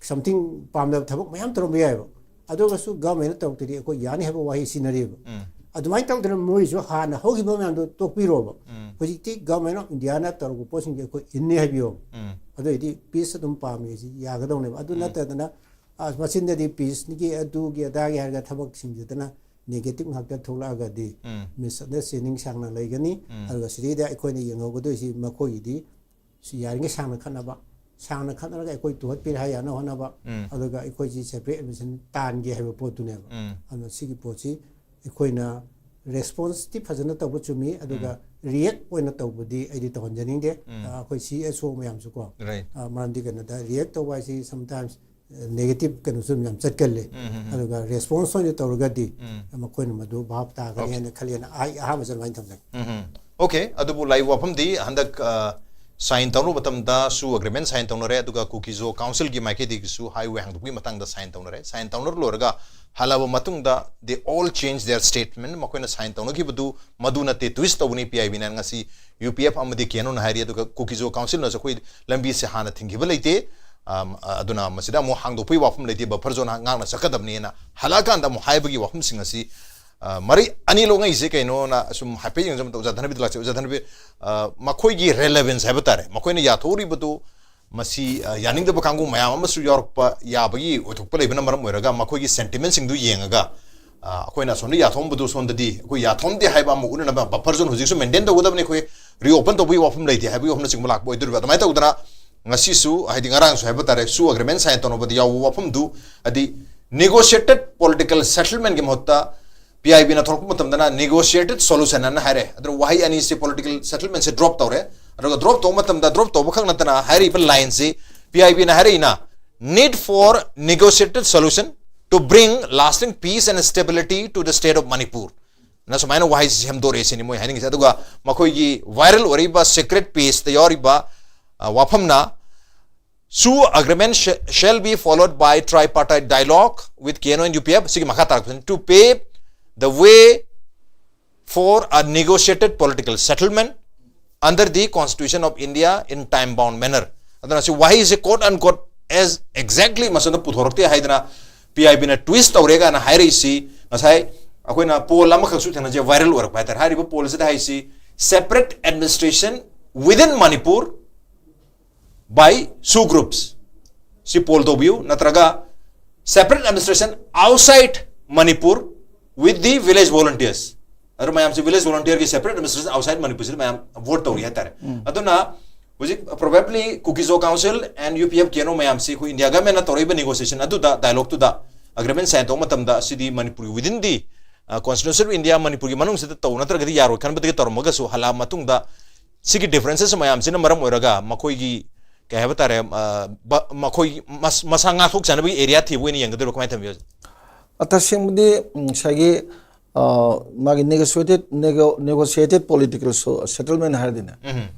ꯁꯝꯊꯤꯡ ꯄꯥꯝꯗꯕ ꯊꯕꯛ ꯃꯌꯥꯝ ꯇꯧꯔꯝꯕ ꯌꯥꯏꯕ꯫ ꯑꯗꯨꯒꯁꯨ ꯒꯚꯔꯟꯃꯦꯟꯠꯅ ꯇꯧꯔꯛꯇꯗꯤ ꯑꯩꯈꯣꯏ ꯌꯥꯅꯤ ꯍꯥꯏꯕ ꯋꯥꯍꯩ ꯁꯤꯖꯤꯟꯅꯔꯤꯕ꯫ ꯎꯝ꯫ ꯑꯗꯨꯃꯥꯏꯅ ꯇꯧꯗꯅ ꯃꯣꯏꯁꯨ ꯍꯥꯟꯅ ꯍꯧꯈꯤꯕ ꯃꯌꯥꯝꯗꯣ ꯇꯣꯛꯄꯤꯔꯣꯕ꯫ ꯎꯝ꯫ ꯍꯧꯖꯤꯛꯇꯤ ꯒꯚꯔꯟꯃꯦꯟꯠ ꯑꯣꯐ ꯏꯟꯗꯤꯌꯥꯅ ꯇꯧꯔꯛꯄ ꯄꯣꯠꯁꯤꯡꯁꯦ ꯑꯩꯈꯣꯏ ꯏꯟꯅꯤ ꯍꯥꯏꯕꯤꯌꯣꯕ꯫ ꯎꯝ꯫ ꯑꯗꯨ ꯑꯣꯏꯔꯗꯤ ꯄꯤꯁ ꯑꯗꯨꯝ ꯄꯥꯝꯃꯤ ꯁꯤ ꯌꯥꯒꯗꯧꯅꯦꯕ꯫ ꯑꯗꯨ ꯎꯝ꯫ ꯅꯠꯇꯗꯅ, ꯑ, ꯃꯆꯤꯟꯗꯗꯤ ꯄꯤꯁꯀꯤ ꯑꯗꯨꯒꯤ ꯑꯗꯥꯒꯤ ꯍꯥꯏꯔꯒ ꯊꯕꯛꯁꯤꯡꯁꯤꯗꯅ ꯅꯦꯒꯦꯇꯤꯞ ꯉꯥꯛꯇ ꯊꯣꯛꯂꯛꯑꯒꯗꯤ ꯎꯝ꯫ ꯃꯤꯁꯑꯟꯗꯔꯁꯇꯦꯟꯗꯤꯡ ꯁꯥꯡꯅ ꯂꯩꯒꯅꯤ꯫ ꯎꯝ꯫ ꯑꯗꯨꯒ ꯁꯤꯗꯩꯗ ꯑꯩꯈꯣꯏꯅ ꯌꯦꯡꯍꯧꯒꯗꯣꯏꯁꯤ ꯃꯈꯣꯏꯒꯤꯗꯤ ꯁꯤ ꯌꯥꯔꯤꯉꯩ ꯁꯥꯡꯅ ꯈꯠꯅꯕ, ꯁꯥꯡꯅ ꯈꯠꯅꯔꯒ ꯑꯩꯈꯣꯏ ꯇꯨꯍꯠꯄꯤꯔꯦ ꯍꯥꯏ ꯌꯥꯅꯕ ꯍꯣꯠꯅꯕ, ꯎꯝ꯫ ꯑꯗꯨꯒ ꯑꯩꯈꯣꯏꯁꯤ ꯁꯦꯄꯔꯦꯠ ꯑꯦꯗꯃꯤꯅꯤꯁꯇ꯭ꯔꯦꯁꯟ ꯇꯥꯟꯒꯦ ꯍꯥꯏꯕ ꯄꯣꯠꯇꯨꯅꯦꯕ꯫ ꯎꯝ꯫ ꯑꯗꯨꯅ ꯁꯤꯒꯤ ꯄꯣꯠꯁꯤ ꯑꯩꯈꯣꯏꯅ ꯔꯦꯁꯄꯣꯟꯁꯇꯤ ꯐꯖꯅ ꯇꯧꯕ ꯆꯨꯝꯃꯤ, ꯑꯗꯨꯒ ꯔꯤꯌꯦꯛ ꯑꯣꯏꯅ ꯇꯧꯕꯗꯤ ꯑꯩꯗꯤ ꯇꯧꯍꯟꯖꯅꯤꯡꯗꯦ꯫ ꯎꯝ꯫ ꯑ, ꯑꯩꯈꯣꯏ ꯁꯤ ꯑꯦꯁ ꯑꯣ ꯃꯌꯥꯝꯁꯨꯀꯣ, Right. ꯑ, ꯃꯔꯝꯗꯤ ꯀꯩꯅꯣꯗ ꯔꯤꯌꯦꯛ ꯇꯧꯕ ꯍꯥꯏꯁꯤ sometimes, ꯑ, ꯅꯦꯒꯦꯇꯤꯞ ꯀꯩꯅꯣꯁꯨ ꯑꯗꯨꯝ ꯌꯥꯝ ꯆꯠꯀꯜꯂꯤ꯫ ꯎꯝ, ꯎꯝ, ꯎꯝ꯫ ꯑꯗꯨꯒ ꯔꯦꯁꯄꯣꯟꯁ ꯑꯣꯏꯅ ꯇꯧꯔꯒꯗꯤ ꯎꯝ꯫ ꯃꯈꯣꯏꯅ ꯃꯗꯨ ꯚꯥꯞ ꯇꯥꯒꯅꯤ Okay. ꯍꯥꯏꯅ ꯈꯜꯂꯤ ꯍꯥꯏꯅ ꯑꯩ ꯑꯍꯥꯟꯕꯁꯨ ꯑꯗꯨꯃꯥꯏꯅ ꯊꯝꯖꯒꯦ꯫ ꯎꯝ, ꯎꯝ꯫ Okay, ꯑꯗꯨꯕꯨ ꯂꯥꯛꯏꯕ ꯋꯥꯐꯝꯗꯤ ꯍꯟꯗꯛ, ꯑ, ꯁꯥꯏꯟ ꯇꯧꯅꯕ ꯃꯇꯝꯗꯁꯨ, ꯑꯦꯒ꯭ꯔꯤꯃꯦꯟ ꯁꯥꯏꯟ ꯇꯧꯅꯔꯦ, ꯑꯗꯨꯒ ꯀꯨꯀꯤꯖꯣ ꯀꯥꯎꯟꯁꯤꯜꯒꯤ ꯃꯥꯏꯀꯩꯗꯒꯤꯁꯨ ꯍꯥꯏꯋꯦ ꯍꯥꯡꯗꯣꯛꯄꯒꯤ ꯃꯇꯥꯡꯗ ꯁꯥꯏꯟ ꯇꯧꯅꯔꯦ꯫ ꯁꯥꯏꯟ ꯇꯧꯅꯔ ꯂꯣꯏꯔꯒ ꯍꯜꯂꯛꯑꯕ ꯃꯇꯨꯡꯗ they all change their statement, ꯃꯈꯣꯏꯅ ꯁꯥꯏꯟ ꯇꯧꯅꯈꯤꯕꯗꯨ ꯃꯗꯨ ꯅꯠꯇꯦ, ꯇ꯭ꯋꯤꯁ ꯇꯧꯕꯅꯤ ꯄꯤ ꯑꯥꯏ ꯕꯤꯅ ꯉꯁꯤ ꯌꯨ ꯄꯤ ꯑꯦꯐ ꯑꯃꯗꯤ ꯀꯦꯅꯣꯅ ꯍꯥꯏꯔꯤ꯫ ꯑꯗꯨꯒ ꯀꯨꯀꯤꯖꯣ ꯀꯥꯎꯟꯁꯤꯜꯅꯁꯨ ꯑꯩꯈꯣꯏ ꯂꯝꯕꯤꯁꯦ ꯍꯥꯟꯅ ꯊꯤꯡꯈꯤꯕ ꯂꯩꯇꯦ, ꯑꯝ, ꯑꯗꯨꯅ ꯃꯁꯤꯗ ꯑꯃꯨꯛ ꯍꯥꯡꯗꯣꯛꯄꯒꯤ ꯋꯥꯐꯝ ꯂꯩꯇꯦ, ꯕꯐꯔ ꯖꯣꯟ ꯉꯥꯛꯅ ꯆꯠꯀꯗꯕꯅꯦꯅ ꯍꯜꯂꯛꯑꯀꯥꯟꯗ ꯑꯃꯨꯛ ꯍꯥꯏꯕꯒꯤ ꯋꯥꯐꯝꯁꯤꯡ ꯑꯁꯤ, ꯑ, ꯃꯔꯤ ꯑꯅꯤ ꯂꯣꯛꯅꯩꯁꯦ ꯀꯩꯅꯣꯅ ꯁꯨꯝ ꯍꯥꯏꯐꯦꯠ ꯌꯦꯡꯖꯕꯗ, ꯑꯣꯖꯥ ꯙꯅꯕꯤꯗ ꯂꯥꯛꯆꯩ꯫ ꯑꯣꯖꯥ ꯙꯅꯕꯤ, ꯑ, ꯃꯈꯣꯏꯒꯤ ꯔꯦꯂꯦꯚꯦꯟꯁ ꯍꯥꯏꯕ ꯇꯥꯔꯦ, ꯃꯈꯣꯏꯅ ꯌꯥꯊꯣꯛꯎꯔꯤꯕꯗꯨ ꯃꯁꯤ ꯑ, ꯌꯥꯅꯤꯡꯗꯕ ꯀꯥꯡꯕꯨ ꯃꯌꯥꯝ ꯑꯃꯁꯨ ꯌꯥꯎꯔꯛꯄ ꯌꯥꯕꯒꯤ ꯑꯣꯏꯊꯣꯛꯄ ꯂꯩꯕꯅ ꯃꯔꯝ ꯑꯣꯏꯔꯒ ꯃꯈꯣꯏꯒꯤ ꯁꯦꯟꯇꯤꯃꯦꯟꯁꯤꯡꯗꯨ ꯌꯦꯡꯉꯒ ꯑ, ꯑꯩꯈꯣꯏꯅ ꯑꯁꯣꯝꯗ ꯌꯥꯊꯣꯛꯑꯝꯕꯗꯨ ꯁꯣꯝꯗꯗꯤ ꯑꯩꯈꯣꯏ ꯌꯥꯊꯣꯛꯑꯝꯗꯦ ꯍꯥꯏꯕ ꯑꯃ ꯎꯠꯅꯅꯕ ꯕꯐꯔ ꯖꯣꯟ ꯍꯧꯖꯤꯛꯁꯨ ꯃꯦꯟꯇꯦꯟ ꯇꯧꯒꯗꯕꯅꯤ, ꯑꯩꯈꯣꯏ ꯔꯤꯑꯣꯄꯟ ꯇꯧꯕꯒꯤ ꯋꯥꯐꯝ ꯂꯩꯇꯦ ꯍꯥꯏꯕꯒꯤ ꯋꯥꯐꯝꯅꯆꯤꯡꯕ ꯂꯥꯛꯄ ꯑꯣꯏꯗꯣꯔꯤꯕ꯫ ꯑꯗꯨꯃꯥꯏꯅ ꯇꯧꯗꯅ ꯉꯁꯤꯁꯨ, ꯍꯥꯏꯗꯤ ꯉꯔꯥꯡꯁꯨ ꯍꯥꯏꯕ ꯇꯥꯔꯦ, ꯁꯨ ꯑꯦꯒ꯭ꯔꯤꯃꯦꯟ ꯁꯥꯏꯟ ꯇꯧꯅꯕꯗ ꯌꯥꯎꯕ ꯋꯥꯐꯝꯗꯨ, ꯍꯥꯏꯗꯤ ꯅꯦꯒꯣꯁꯤꯌꯦꯇꯦꯠ ꯄꯣꯂꯤꯇꯤꯀꯦꯜ ꯁꯦꯇꯜꯃꯦꯟꯒꯤ ꯃꯍꯨꯠꯇ ꯄꯤ ꯑꯥꯏ ꯕꯤꯅ ꯊꯣꯔꯛꯄ ꯃꯇꯝꯗꯅ ꯅꯦꯒꯣꯁꯤꯌꯦꯇꯦꯠ ꯁꯣꯂꯨꯁꯟ ꯑꯅ ꯍꯥꯏꯔꯦ꯫ ꯑꯗꯨꯅ ꯋꯥꯍꯩ ꯑꯅꯤꯁꯤ, ꯄꯣꯂꯤꯇꯤꯀꯦꯜ ꯁꯦꯇꯜꯃꯦꯟꯁꯦ ꯗ꯭ꯔꯣꯞ ꯇꯧꯔꯦ꯫ ꯑꯗꯨꯒ ꯗ꯭ꯔꯣꯞ ꯇꯧꯕ ꯃꯇꯝꯗ ꯗ꯭ꯔꯣꯞ ꯇꯧꯕ ꯈꯛ ꯅꯠꯇꯅ ꯍꯥꯏꯔꯤꯕ ꯂꯥꯏꯟꯁꯤ P I ꯕꯤꯅ ꯍꯥꯏꯔꯛꯏꯅ, need for negotiated solution to bring lasting peace and stability to the state of Manipur ꯅ ꯁꯨꯃꯥꯏꯅ ꯋꯥꯍꯩꯁꯤ ꯁꯦꯝꯗꯣꯔꯛꯑꯦ ꯁꯤꯅꯤ ꯃꯣꯏ ꯍꯥꯏꯅꯤꯡꯉꯤꯁꯦ꯫ ꯑꯗꯨꯒ ꯃꯈꯣꯏꯒꯤ ꯚꯥꯏꯔꯦꯜ ꯑꯣꯏꯔꯤꯕ ꯁꯤꯀ꯭ꯔꯦꯠ ꯄꯦꯖꯇ ꯌꯥꯎꯔꯤꯕ ꯑ, ꯋꯥꯐꯝꯅ, "Su agreement sh- shall be followed by tripartite dialogue with K N O and U P F", ꯁꯤꯒꯤ ꯃꯈꯥ ꯇꯥꯔꯛꯄꯁꯤꯅ, "to pave the way for a negotiated political settlement under the Constitution of India in time bound manner". ꯑꯗꯨꯅ ꯁꯤ ꯋꯥꯍꯩꯁꯦ quote unquote as exactly ꯃꯁꯤꯗ ꯄꯨꯊꯣꯔꯛꯇꯦ ꯍꯥꯏꯗꯅ P I ꯕꯤꯅ ꯇ꯭ꯋꯤꯁ ꯇꯧꯔꯦ ꯀꯥꯏꯅ ꯍꯥꯏꯔꯛꯏꯁꯤ꯫ ꯉꯁꯥꯏ ꯑꯩꯈꯣꯏꯅ ꯄꯣꯜ ꯑꯃꯈꯛꯁꯨ ꯊꯦꯡꯅꯖꯩ, ꯚꯥꯏꯔꯦꯜ ꯑꯣꯏꯔꯛꯄ ꯍꯥꯏꯇꯥꯔꯦ꯫ ꯍꯥꯏꯔꯤꯕ ꯄꯣꯜ ꯑꯁꯤꯗ ꯍꯥꯏꯁꯤ, "Separate administration within Manipur by Su groups", ꯁꯤ ꯄꯣꯜ ꯇꯧꯕꯤꯌꯨ, ꯅꯠꯇ꯭ꯔꯒ "Separate administration outside Manipur with the village volunteers", ꯑꯗꯨ ꯃꯌꯥꯝꯁꯤ village volunteerꯒꯤ separate administration outside ꯃꯅꯤꯄꯨꯔꯁꯤꯗ ꯃꯌꯥꯝ ꯚꯣꯠ ꯇꯧꯔꯤ ꯍꯥꯏꯇꯥꯔꯦ꯫ ꯑꯗꯨꯅ ꯍꯧꯖꯤꯛ probably Kuki-Zo Council and U P F K N O ꯃꯌꯥꯝꯁꯤ ꯑꯩꯈꯣꯏ ꯏꯟꯗꯤꯌꯥ ꯒꯃꯦꯟꯅ ꯇꯧꯔꯛꯏꯕ ꯅꯦꯒꯣꯁꯤꯌꯦꯁꯟ ꯑꯗꯨꯗ, ꯗꯥꯏꯂꯣꯛꯇꯨꯗ, ꯑꯦꯒ꯭ꯔꯤꯃꯦꯟ ꯁꯥꯏꯟ ꯇꯧꯕ ꯃꯇꯝꯗ ꯁꯤꯗꯤ ꯃꯅꯤꯄꯨꯔꯒꯤ within the, ꯑ, Constitution of India, ꯃꯅꯤꯄꯨꯔꯒꯤ ꯃꯅꯨꯡꯁꯤꯗ ꯇꯧ ꯅꯠꯇ꯭ꯔꯒꯗꯤ ꯌꯥꯔꯣꯏ ꯈꯟꯕꯗꯒꯤ ꯇꯧꯔꯝꯃꯒꯁꯨ, ꯍꯜꯂꯛꯑ ꯃꯇꯨꯡꯗ ꯁꯤꯒꯤ ꯗꯤꯐ꯭ꯔꯦꯟꯁꯦꯁ ꯃꯌꯥꯝꯁꯤꯅ ꯃꯔꯝ ꯑꯣꯏꯔꯒ ꯃꯈꯣꯏꯒꯤ, ꯀꯩ ꯍꯥꯏꯕ ꯇꯥꯔꯦ, ꯑ, ꯕ-, ꯃꯈꯣꯏ ꯃꯁ-, ꯃꯁꯥ ꯉꯥꯛꯊꯣꯛꯆꯅꯕꯒꯤ ꯑꯦꯔꯤꯌꯥ ꯊꯤꯕ ꯑꯣꯏꯅ ꯌꯦꯡꯒꯗꯣꯏꯔꯣ, ꯀꯃꯥꯏꯅ ꯊꯝꯕꯤꯌꯣ? ꯑ, ꯇꯁꯦꯡꯕꯗꯤ, ꯎꯝ, ꯉꯁꯥꯏꯒꯤ, ꯑ, ꯃꯥꯒꯤ negotiated, nego-, negotiated political so-, settlement ꯍꯥꯏꯔꯗꯤꯅꯦ, ꯎꯝ꯫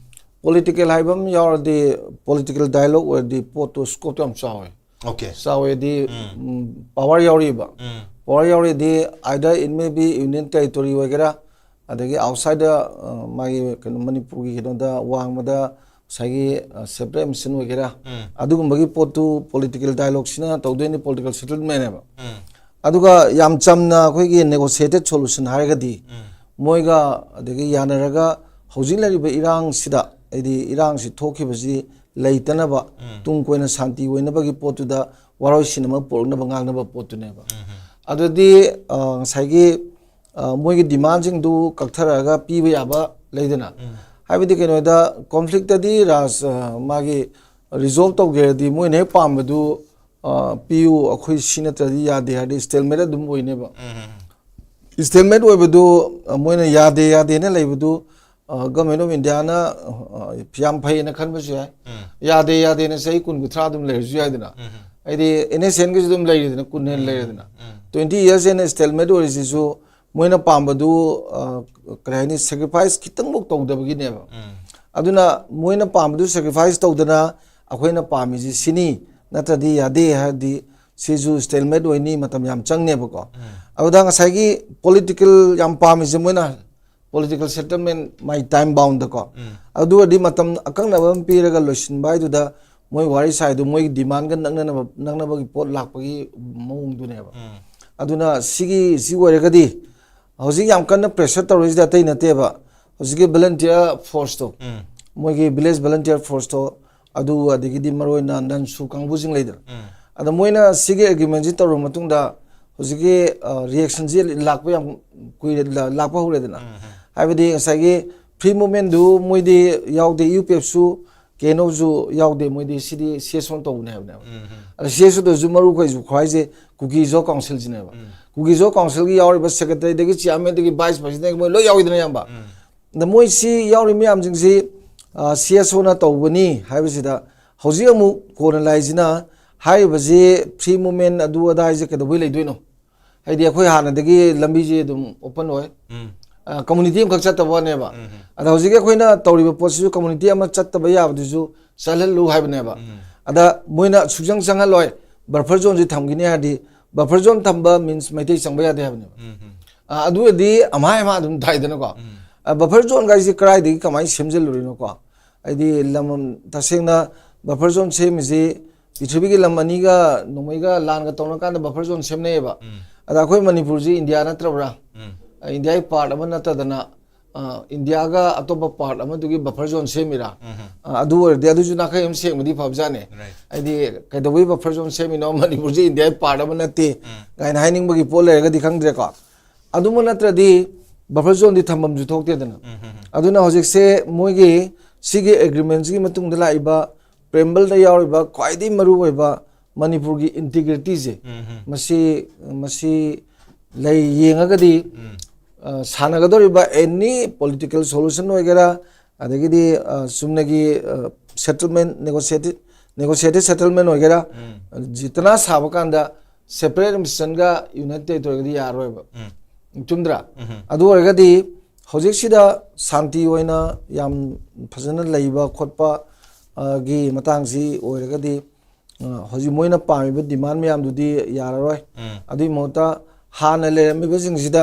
ꯄꯣꯂꯤꯇꯤꯀꯦꯜ ꯍꯥꯏꯕ ꯑꯃ ꯌꯥꯎꯔꯗꯤ, ꯄꯣꯂꯤꯇꯤꯀꯦꯜ ꯗꯥꯏꯂꯣꯛ ꯑꯣꯏꯔꯗꯤ ꯄꯣꯠꯇꯣ ꯁ꯭ꯀꯣꯞꯇꯣ ꯌꯥꯝ ꯆꯥꯎꯋꯦ꯫ ꯑꯣꯀꯦ꯫ ꯆꯥꯎꯋꯦꯗꯤ, ꯎꯝ꯫ ꯎꯝ, ꯄꯥꯋꯔ ꯌꯥꯎꯔꯤꯕ꯫ ꯎꯝ꯫ ꯄꯥꯋꯔ ꯌꯥꯎꯔꯤꯗꯤ either it may be Union Territory ꯑꯣꯏꯒꯦꯔꯥ, ꯑꯗꯒꯤ ꯑꯥꯎꯠꯁꯥꯏꯗ, ꯑ, ꯃꯥꯒꯤ ꯀꯩꯅꯣ, ꯃꯅꯤꯄꯨꯔꯒꯤ ꯀꯩꯅꯣꯗ ꯋꯥꯡꯃꯗ ꯉꯁꯥꯏꯒꯤ, ꯑ, separate administration ꯑꯣꯏꯒꯦꯔꯥ, ꯎꯝ꯫ ꯑꯗꯨꯒꯨꯝꯕꯒꯤ ꯄꯣꯠꯇꯨ ꯄꯣꯂꯤꯇꯤꯀꯦꯜ ꯗꯥꯏꯂꯣꯛꯁꯤꯅ ꯇꯧꯗꯣꯏꯅꯤ, ꯄꯣꯂꯤꯇꯤꯀꯦꯜ ꯁꯦꯇꯜꯃꯦꯟꯅꯦꯕ꯫ ꯎꯝ꯫ ꯑꯗꯨꯒ ꯌꯥꯝ ꯆꯝꯅ ꯑꯩꯈꯣꯏꯒꯤ negotiated solution ꯍꯥꯏꯔꯒꯗꯤ, ꯎꯝ꯫ ꯃꯣꯏꯒ ꯑꯗꯒꯤ ꯌꯥꯅꯔꯒ ꯍꯧꯖꯤꯛ ꯂꯩꯔꯤꯕ ꯏꯔꯥꯡꯁꯤꯗ ꯍꯥꯏꯗꯤ ꯏꯔꯥꯡꯁꯤ ꯊꯣꯛꯈꯤꯕꯁꯤ ꯂꯩꯇꯅꯕ, ꯎꯝ꯫ ꯇꯨꯡ ꯀꯣꯏꯅ ꯁꯥꯟꯇꯤ ꯑꯣꯏꯅꯕꯒꯤ ꯄꯣꯠꯇꯨꯗ ꯋꯥꯔꯣꯏꯁꯤꯟ ꯑꯃ ꯄꯨꯔꯛꯅꯕ ꯉꯥꯡꯅꯕ ꯄꯣꯠꯇꯨꯅꯦꯕ꯫ ꯎꯝ꯫ ꯑꯗꯨꯗꯤ, ꯑ, ꯉꯁꯥꯏꯒꯤ, ꯑ, ꯃꯣꯏꯒꯤ demandꯁꯤꯡꯗꯨ ꯀꯛꯊꯔꯛꯑꯒ ꯄꯤꯕ ꯌꯥꯕ ꯂꯩꯗꯅ꯫ ꯎꯝ꯫ ꯍꯥꯏꯕꯗꯤ ꯀꯩꯅꯣꯗ, conflictꯇꯗꯤ ꯔꯥꯖ, ꯑ, ꯃꯥꯒꯤ resolve ꯇꯧꯒꯦꯔꯗꯤ ꯃꯣꯏꯅ ꯍꯦꯛ ꯄꯥꯝꯕꯗꯨ, ꯑ, ꯄꯤꯌꯨ, ꯑꯩꯈꯣꯏ ꯁꯤ ꯅꯠꯇ꯭ꯔꯗꯤ ꯌꯥꯗꯦ ꯍꯥꯏꯔꯗꯤ stalemate ꯑꯗꯨꯝ ꯑꯣꯏꯅꯦꯕ꯫ ꯎꯝ꯫ Stalemate ꯑꯣꯏꯕꯗꯨ, ꯑ, ꯃꯣꯏꯅ ꯌꯥꯗꯦ, ꯌꯥꯗꯦꯅ ꯂꯩꯕꯗꯨ, ꯑ, Government of Indiaꯅ, ꯑ, ꯌꯥꯝ ꯐꯩꯌꯦꯅ ꯈꯟꯕꯁꯨ ꯌꯥꯏ꯫ ꯎꯝ꯫ ꯌꯥꯗꯦ, ꯌꯥꯗꯦꯅ ꯆꯍꯤ ꯀꯨꯟ ꯀꯨꯟꯊ꯭ꯔꯥ ꯑꯗꯨꯝ ꯂꯩꯔꯁꯨ ꯌꯥꯏꯗꯅ꯫ ꯎꯝ꯫ ꯍꯥꯏꯗꯤ NSCNꯒꯤꯁꯨ ꯑꯗꯨꯝ ꯂꯩꯔꯤꯗꯅ, ꯀꯨꯟ ꯍꯦꯟꯅ ꯎꯝ꯫ ꯂꯩꯔꯦꯗꯅ꯫ ꯎꯝ꯫ Twenty years ꯍꯦꯟꯅ stalemate ꯑꯣꯏꯔꯤꯁꯤꯁꯨ ꯃꯣꯏꯅ ꯄꯥꯝꯕꯗꯨ, ꯑ, ꯀꯔꯤ ꯍꯥꯏꯅꯤ, sacrifice ꯈꯤꯇꯪꯐꯥꯎ ꯇꯧꯗꯕꯒꯤꯅꯦꯕ꯫ ꯎꯝ꯫ ꯑꯗꯨꯅ ꯃꯣꯏꯅ ꯄꯥꯝꯕꯗꯨ sacrifice ꯇꯧꯗꯅ ꯑꯩꯈꯣꯏꯅ ꯄꯥꯝꯃꯤꯁꯤ ꯁꯤꯅꯤ, ꯅꯠꯇ꯭ꯔꯗꯤ ꯌꯥꯗꯦ ꯍꯥꯏꯔꯗꯤ ꯁꯤꯁꯨ stalemate ꯑꯣꯏꯅꯤ, ꯃꯇꯝ ꯌꯥꯝ ꯆꯪꯅꯦꯕꯀꯣ꯫ ꯎꯝ꯫ ꯑꯗꯨꯗ ꯉꯁꯥꯏꯒꯤ political ꯌꯥꯝ ꯄꯥꯝꯃꯤꯁꯦ ꯃꯣꯏꯅ political settlement ꯃꯥꯏ time boundꯗꯀꯣ꯫ ꯎꯝ꯫ ꯑꯗꯨ ꯑꯣꯏꯔꯗꯤ ꯃꯇꯝ ꯑꯀꯛꯅꯕ ꯑꯃ ꯄꯤꯔꯒ ꯂꯣꯏꯁꯤꯟꯕ ꯍꯥꯏꯗꯨꯗ ꯃꯣꯏ ꯋꯥꯔꯤ ꯁꯥꯏꯗꯨ ꯃꯣꯏꯒꯤ demandꯒ ꯅꯛꯅꯅꯕ, ꯅꯛꯅꯕꯒꯤ ꯄꯣꯠ ꯂꯥꯛꯄꯒꯤ ꯃꯑꯣꯡꯗꯨꯅꯦꯕ꯫ ꯎꯝ꯫ ꯑꯗꯨꯅ ꯁꯤꯒꯤ, ꯁꯤ ꯑꯣꯏꯔꯒꯗꯤ ꯍꯧꯖꯤꯛ ꯌꯥꯝ ꯀꯟꯅ pressure ꯇꯧꯔꯤꯁꯤꯗꯤ ꯑꯇꯩ ꯅꯠꯇꯦꯕ, ꯍꯧꯖꯤꯛꯀꯤ volunteer forceꯇꯣ, ꯎꯝ꯫ ꯃꯣꯏꯒꯤ village volunteer forceꯇꯣ, ꯑꯗꯨ ꯑꯗꯒꯤꯗꯤ ꯃꯔꯨ ꯑꯣꯏꯅ NANSU ꯀꯥꯡꯕꯨꯁꯤꯡ ꯂꯩꯗꯅ꯫ ꯎꯝ꯫ ꯑꯗ ꯃꯣꯏꯅ ꯁꯤꯒꯤ agreementꯁꯤ ꯇꯧꯔꯕ ꯃꯇꯨꯡꯗ ꯍꯧꯖꯤꯛꯀꯤ, ꯑ, reactionꯁꯤ ꯂꯥꯛꯄ ꯌꯥꯝ ꯀꯨꯏꯔꯦ, ꯂꯥ-, ꯂꯥꯛꯄ ꯍꯧꯔꯦꯗꯅ꯫ ꯎꯝ, ꯎꯝ꯫ ꯍꯥꯏꯕꯗꯤ ꯉꯁꯥꯏꯒꯤ free movementꯗꯨ ꯃꯣꯏꯗꯤ ꯌꯥꯎꯗꯦ, UPFꯁꯨ, KNOꯁꯨ ꯌꯥꯎꯗꯦ, ꯃꯣꯏꯗꯤ ꯁꯤꯗꯤ CSOꯅ ꯇꯧꯕꯅꯦ ꯍꯥꯏꯕꯅꯦꯕ꯫ ꯎꯝ, ꯎꯝ꯫ ꯑꯗ CSOꯗꯁꯨ ꯃꯔꯨ ꯑꯩꯈꯣꯏꯁꯨ ꯈ꯭ꯋꯥꯏꯁꯦ ꯀꯨꯀꯤ ꯖꯣ ꯀꯥꯎꯟꯁꯤꯜꯁꯤꯅꯦꯕ꯫ ꯎꯝ꯫ ꯀꯨꯀꯤ ꯖꯣ ꯀꯥꯎꯟꯁꯤꯜꯒꯤ ꯌꯥꯎꯔꯤꯕ secretaryꯗꯒꯤ chairmanꯗꯒꯤ vice presidentꯗꯒꯤ ꯃꯣꯏ ꯂꯣꯏ ꯌꯥꯎꯋꯤꯗꯅ ꯑꯌꯥꯝꯕ꯫ ꯎꯝ꯫ ꯑꯗ ꯃꯣꯏ ꯁꯤ ꯌꯥꯎꯔꯤ ꯃꯌꯥꯝꯁꯤꯡꯁꯤ, ꯑ, CSOꯅ ꯇꯧꯕꯅꯤ ꯍꯥꯏꯕꯁꯤꯗ ꯍꯧꯖꯤꯛ ꯑꯃꯨꯛ ꯀꯣꯟꯅ ꯂꯥꯛꯏꯁꯤꯅ ꯍꯥꯏꯔꯤꯕꯁꯤ free movement ꯑꯗꯨ ꯑꯗꯥ ꯍꯥꯏꯁꯦ ꯀꯩꯗꯧꯕꯩ ꯂꯩꯗꯣꯏꯅꯣ? ꯍꯥꯏꯗꯤ ꯑꯩꯈꯣꯏ ꯍꯥꯟꯅꯗꯒꯤ ꯂꯝꯕꯤꯁꯦ ꯑꯗꯨꯝ open ꯑꯣꯏ꯫ ꯎꯝ꯫ ꯑ, community ꯑꯃꯈꯛ ꯆꯠꯇꯕ ꯋꯥꯅꯦꯕ꯫ ꯎꯝ꯫ ꯑꯗ ꯍꯧꯖꯤꯛꯀꯤ ꯑꯩꯈꯣꯏꯅ ꯇꯧꯔꯤꯕ ꯄꯣꯠꯁꯤꯁꯨ community ꯑꯃ ꯆꯠꯇꯕ ꯌꯥꯕꯗꯨꯁꯨ ꯆꯠꯍꯜꯂꯨ ꯍꯥꯏꯕꯅꯦꯕ꯫ ꯎꯝ꯫ ꯑꯗ ꯃꯣꯏꯅ ꯁꯨꯛꯆꯪ ꯆꯪꯍꯜꯂꯣꯏ, buffer zoneꯁꯤ ꯊꯝꯈꯤꯅꯤ ꯍꯥꯏꯔꯗꯤ buffer zone ꯊꯝꯕ means ꯃꯩꯇꯩ ꯆꯪꯕ ꯌꯥꯗꯦ ꯍꯥꯏꯕꯅꯦꯕ꯫ ꯎꯝ, ꯎꯝ꯫ ꯑ, ꯑꯗꯨ ꯑꯣꯏꯔꯗꯤ ꯑꯃꯥꯏ ꯑꯃ ꯑꯗꯨꯝ ꯇꯥꯏꯗꯅꯀꯣ꯫ ꯎꯝ꯫ ꯑ, buffer zoneꯒꯥꯏꯁꯤ ꯀꯗꯥꯏꯗꯒꯤ ꯀꯃꯥꯏꯅ ꯁꯦꯝꯖꯤꯜꯂꯨꯔꯤꯅꯣꯀꯣ? ꯍꯥꯏꯗꯤ ꯂꯝ, ꯇꯁꯦꯡꯅ buffer zone ꯁꯦꯝꯃꯤꯁꯤ ꯄ꯭ꯔꯤꯊꯤꯕꯤꯒꯤ ꯂꯝ ꯑꯅꯤꯒ ꯅꯣꯡꯃꯩꯒ ꯂꯥꯟꯒ ꯇꯧꯅꯀꯥꯟꯗ buffer zone ꯁꯦꯝꯅꯩꯌꯦꯕ꯫ ꯎꯝ꯫ ꯑꯗ ꯑꯩꯈꯣꯏ ꯃꯅꯤꯄꯨꯔꯁꯤ ꯏꯟꯗꯤꯌꯥ ꯅꯠꯇ꯭ꯔꯕ꯭ꯔꯥ? ꯎꯝ꯫ ꯑ, ꯏꯟꯗꯤꯌꯥꯒꯤ part ꯑꯃ ꯅꯠꯇꯗꯅ ꯑ, ꯏꯟꯗꯤꯌꯥꯒ ꯑꯇꯣꯞꯄ ꯄꯥꯔꯠ ꯑꯃꯗꯨꯒꯤ ꯕꯐꯔ ꯖꯣꯟ ꯁꯦꯝꯃꯤꯔꯥ? ꯑ, ꯑꯗꯨ ꯑꯣꯏꯔꯗꯤ ꯑꯗꯨꯁꯨ ꯅꯥꯈꯩ ꯑꯃ ꯁꯦꯡꯕꯗꯤ ꯐꯕꯖꯥꯠꯅꯦ꯫ Right. ꯍꯥꯏꯗꯤ ꯀꯩꯗꯧꯕꯩ ꯕꯐꯔ ꯖꯣꯟ ꯁꯦꯝꯃꯤꯅꯣ? ꯃꯅꯤꯄꯨꯔꯁꯦ ꯏꯟꯗꯤꯌꯥꯒꯤ ꯄꯥꯔꯠ ꯑꯃ ꯅꯠꯇꯦ ꯀꯥꯏꯅ ꯍꯥꯏꯅꯤꯡꯕꯒꯤ ꯄꯣꯠ ꯂꯩꯔꯒꯗꯤ ꯈꯪꯗ꯭ꯔꯦꯀꯣ꯫ ꯑꯗꯨꯃ ꯅꯠꯇ꯭ꯔꯗꯤ ꯕꯐꯔ ꯖꯣꯟꯗꯤ ꯊꯝꯐꯝꯁꯨ ꯊꯣꯛꯇꯦꯗꯅ꯫ ꯑꯗꯨꯅ ꯍꯧꯖꯤꯛꯁꯦ ꯃꯣꯏꯒꯤ ꯁꯤꯒꯤ ꯑꯦꯒ꯭ꯔꯤꯃꯦꯟꯁꯤꯒꯤ ꯃꯇꯨꯡꯗ ꯂꯥꯛꯏꯕ ꯄ꯭ꯔꯦꯝꯕꯜꯗ ꯌꯥꯎꯔꯤꯕ ꯈ꯭ꯋꯥꯏꯗꯒꯤ ꯃꯔꯨꯑꯣꯏꯕ ꯃꯅꯤꯄꯨꯔꯒꯤ ꯏꯟꯇꯤꯒ꯭ꯔꯤꯇꯤꯁꯦ, ꯃꯁꯤ ꯃꯁꯤ ꯂꯩ ꯌꯦꯡꯉꯒꯗꯤ, ꯑ, ꯁꯥꯟꯅꯒꯗꯧꯔꯤꯕ ꯑꯦꯅꯤ ꯄꯣꯂꯤꯇꯤꯀꯦꯜ ꯁꯣꯂꯨꯁꯟ ꯑꯣꯏꯒꯦꯔꯥ, ꯑꯗꯒꯤꯗꯤ, ꯑ, ꯆꯨꯝꯅꯒꯤ ꯁꯦꯇꯜꯃꯦꯟ, ꯅꯦꯒꯣꯁꯤꯌꯦꯇꯦꯠ ꯅꯦꯒꯣꯁꯤꯌꯦꯇꯦꯠ ꯁꯦꯇꯜꯃꯦꯟ ꯑꯣꯏꯒꯦꯔꯥ, ꯖꯤꯇꯅꯥ ꯁꯥꯕ ꯀꯥꯟꯗ ꯁꯦꯄꯔꯦꯠ ꯑꯦꯗꯃꯤꯅꯤꯁꯇ꯭ꯔꯦꯁꯟꯒ ꯌꯨꯅꯥꯏꯠ ꯇꯦꯔꯤꯇꯣꯔꯤꯒꯗꯤ ꯌꯥꯔꯣꯏꯕ꯫ ꯆꯨꯝꯗ꯭ꯔꯥ? ꯑꯗꯨ ꯑꯣꯏꯔꯒꯗꯤ ꯍꯧꯖꯤꯛꯁꯤꯗ ꯁꯥꯟꯇꯤ ꯑꯣꯏꯅ ꯌꯥꯝ ꯐꯖꯅ ꯂꯩꯕ ꯈꯣꯠꯄ, ꯑ, ꯒꯤ ꯃꯇꯥꯡꯁꯤ ꯑꯣꯏꯔꯒꯗꯤ, ꯑ, ꯍꯧꯖꯤꯛ ꯃꯣꯏꯅ ꯄꯥꯝꯃꯤꯕ ꯗꯤꯃꯥꯟ ꯃꯌꯥꯝꯗꯨꯗꯤ ꯌꯥꯔꯔꯣꯏ꯫ ꯑꯗꯨꯒꯤ ꯃꯍꯨꯠꯇ ꯍꯥꯟꯅ ꯂꯩꯔꯝꯃꯤꯕꯁꯤꯡꯁꯤꯗ